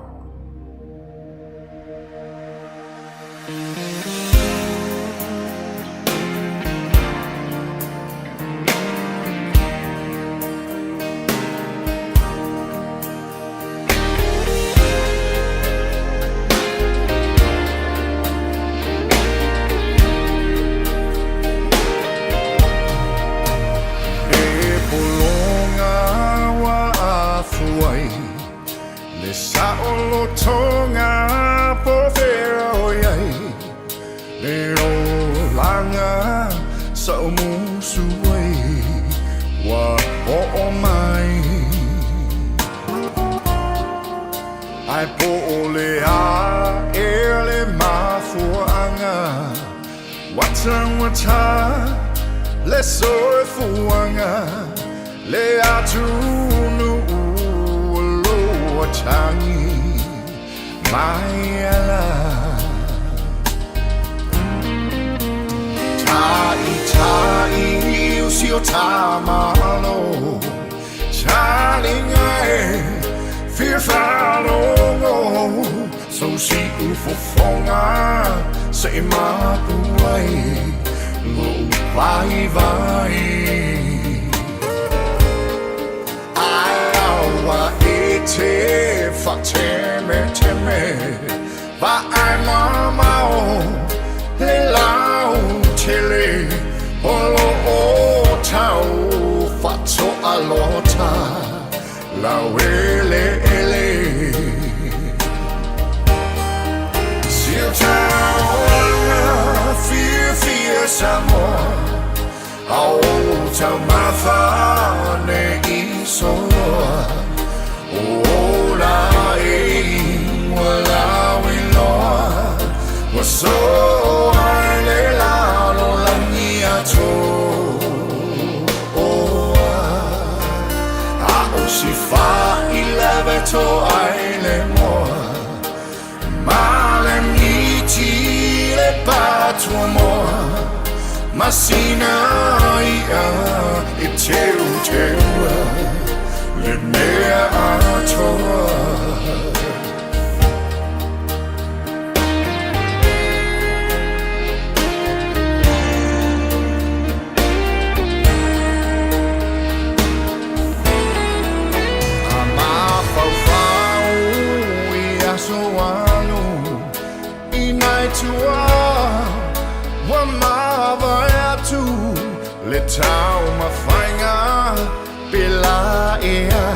E pologa ua afu ai Le saʻolotoga po fea o iai Le olaga saʻomusu ai Ua oo mai Ae po o le a ea le mafuaaga Ua taugata le soifuaga Le atunuu o lo o atagi mai ala Ta'ita'i o si o tā malo Taliga e fia faalogo Sou siufofoga se'i mapu ai Lo'u vaivai Ae aua e te faatemeteme Vaai mamao le lautele O loo tau faatoalota laueleele Si o taulaga fiafia Samoa A o taumafa nei soloa O ola e ua lauiloa Ua soa i le lalolagi atoa A o si faileve toai le moa Ma le miti le patuamoa Ma sina i'a e teuteua Le mea atoa. A mafaufau i aso alu I nai tua ua mavae atu Le taumafaiga pe la ea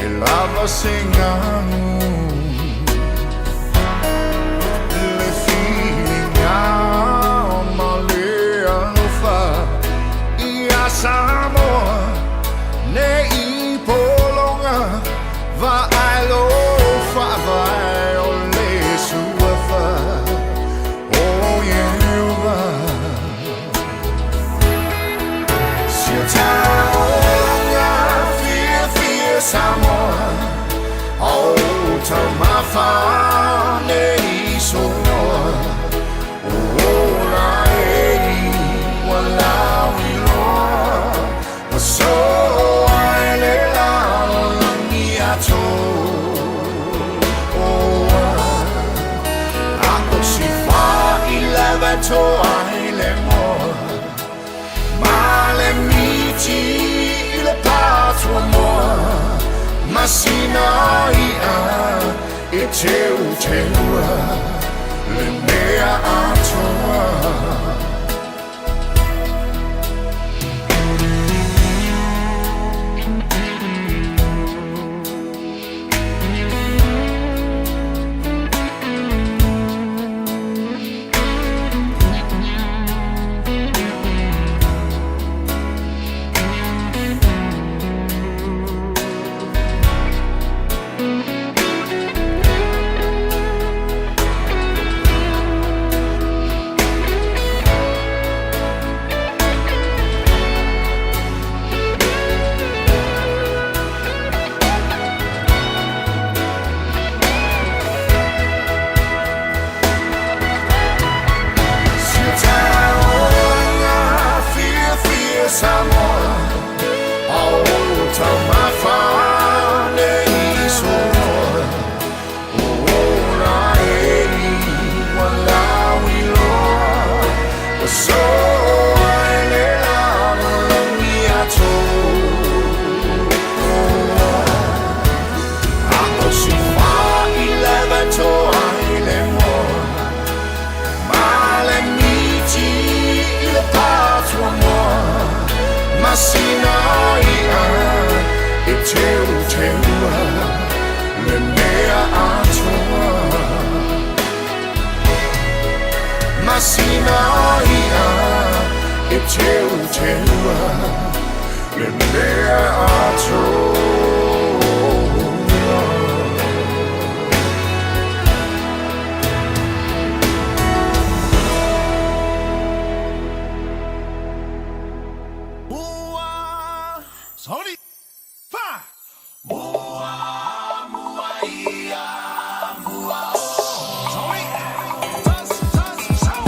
E lava se ganu Le filiga ma le alofa Ia Samoa nei pologa Vaai lo faavae o le suafa O Ieova. Si o taulaga fiafia Samoa A o taumafa nei soloa O ola e ua lauiloa Ua soa i le lalolagi atoa A o si faileve toai le moa Ma le miti i le patuamoa Ma sina i'a e teuteua Le mea atoa. Masina ia e teu teua le mea atoa. Masina ia e teu teua le mea atoa. Sorry. Fa. Mua, mua, ia, mua, o. Sorry. Tas, tas, sau.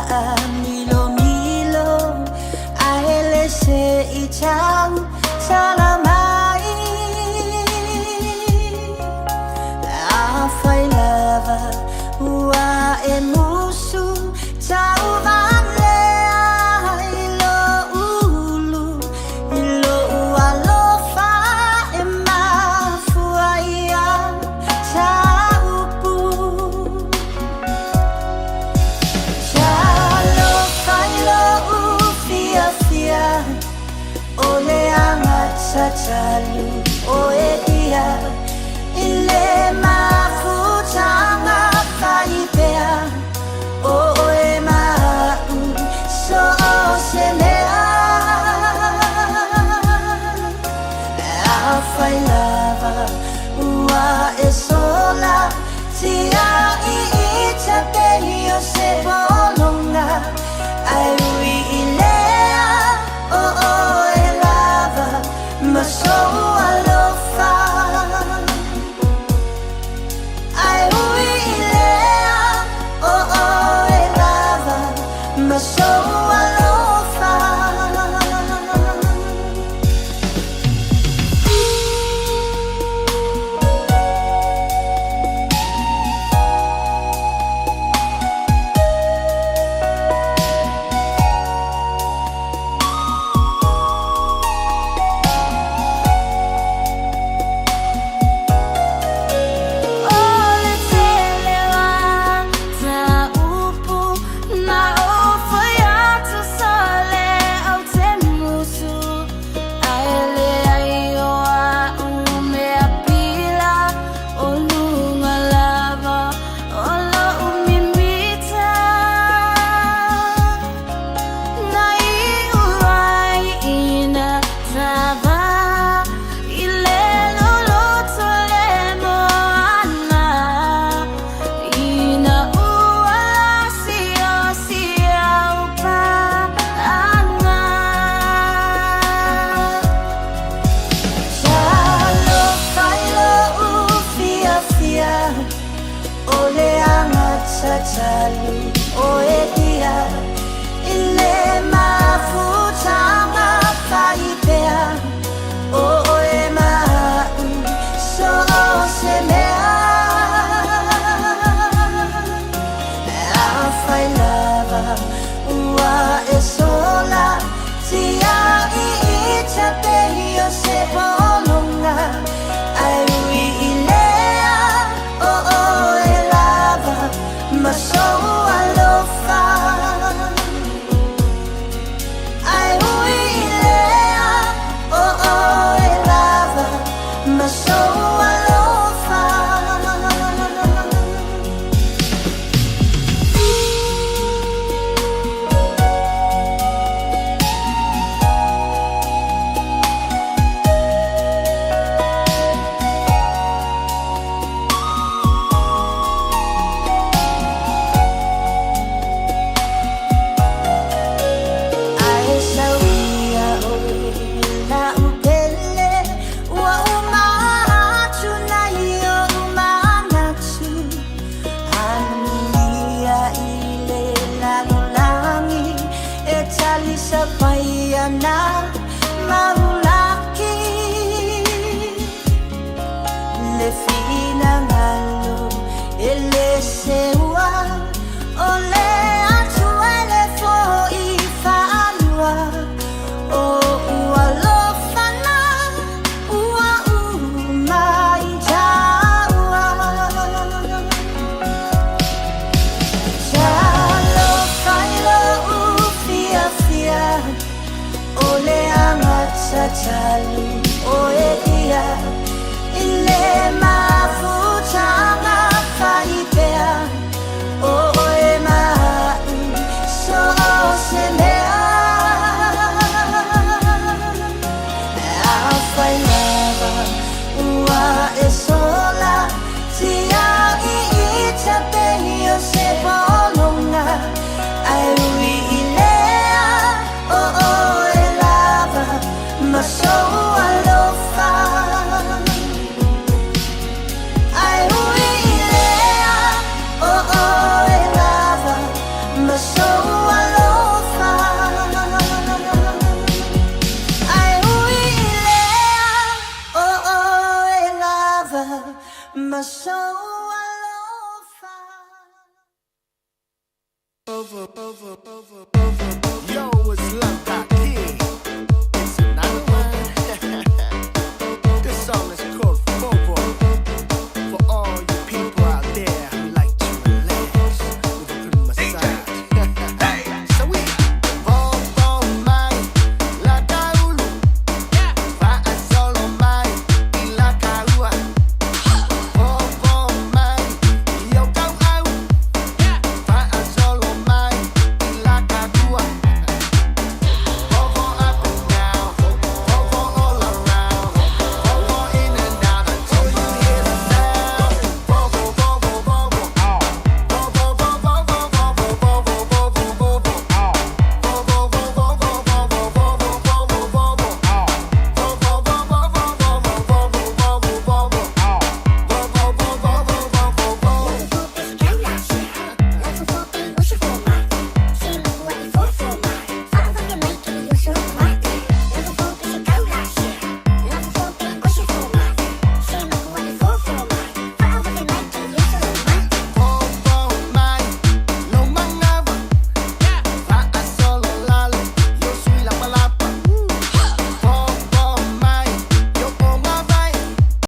Taamilomilo ae le se i tau tala mai. Afai lava ua e musu tauvalea i lou ulu i lou alofa e mafua ia taupu. Talofa i lou fiafia o le agatatalu o e ia i le mafutaga faipea o oe ma a'u so o se mea. Afai lava ua e sola tiai i tapei o se pologa ae ui i lea o oe lava ma sou alofa. Ae ui i lea o oe lava ma sou alofa. O le tele o ta upu na ou fai atu sa lē ou te musu ae leai o a'u mea pila o luga lava o lo'u mimita na iu ai ina tava i le loloto le moana ina ua lasiasi au pa'aga. Talofa i lou fiafia o le agatatalu o e ia i le mafutaga faipea o oe ma a'u so o se mea. Afai lava ua e sola tiai i tapei o se pologa ae ui i lea o oe lava ma sou alofa. Ae ui i lea o oe lava ma sou alofa. Ae sau ia oe la'u pele ua uma atu nai o'u manatu anuia i le lalolagi e talisapai ana maulaki le finagalo e lē seua o le Atua e lē fo'i faalua o ua alofa ua uma i tāua. Talofa i lou fiafia o le agatatalu o e ia i le mafutaga faipea o oe ma a'u so o se mea. Afai lava ua e sola tiai i tapei o se pologa ae ui i lea o oe lava ma sou alofa. ma sou alofa. Over, over, over, over. Yo, it's Love.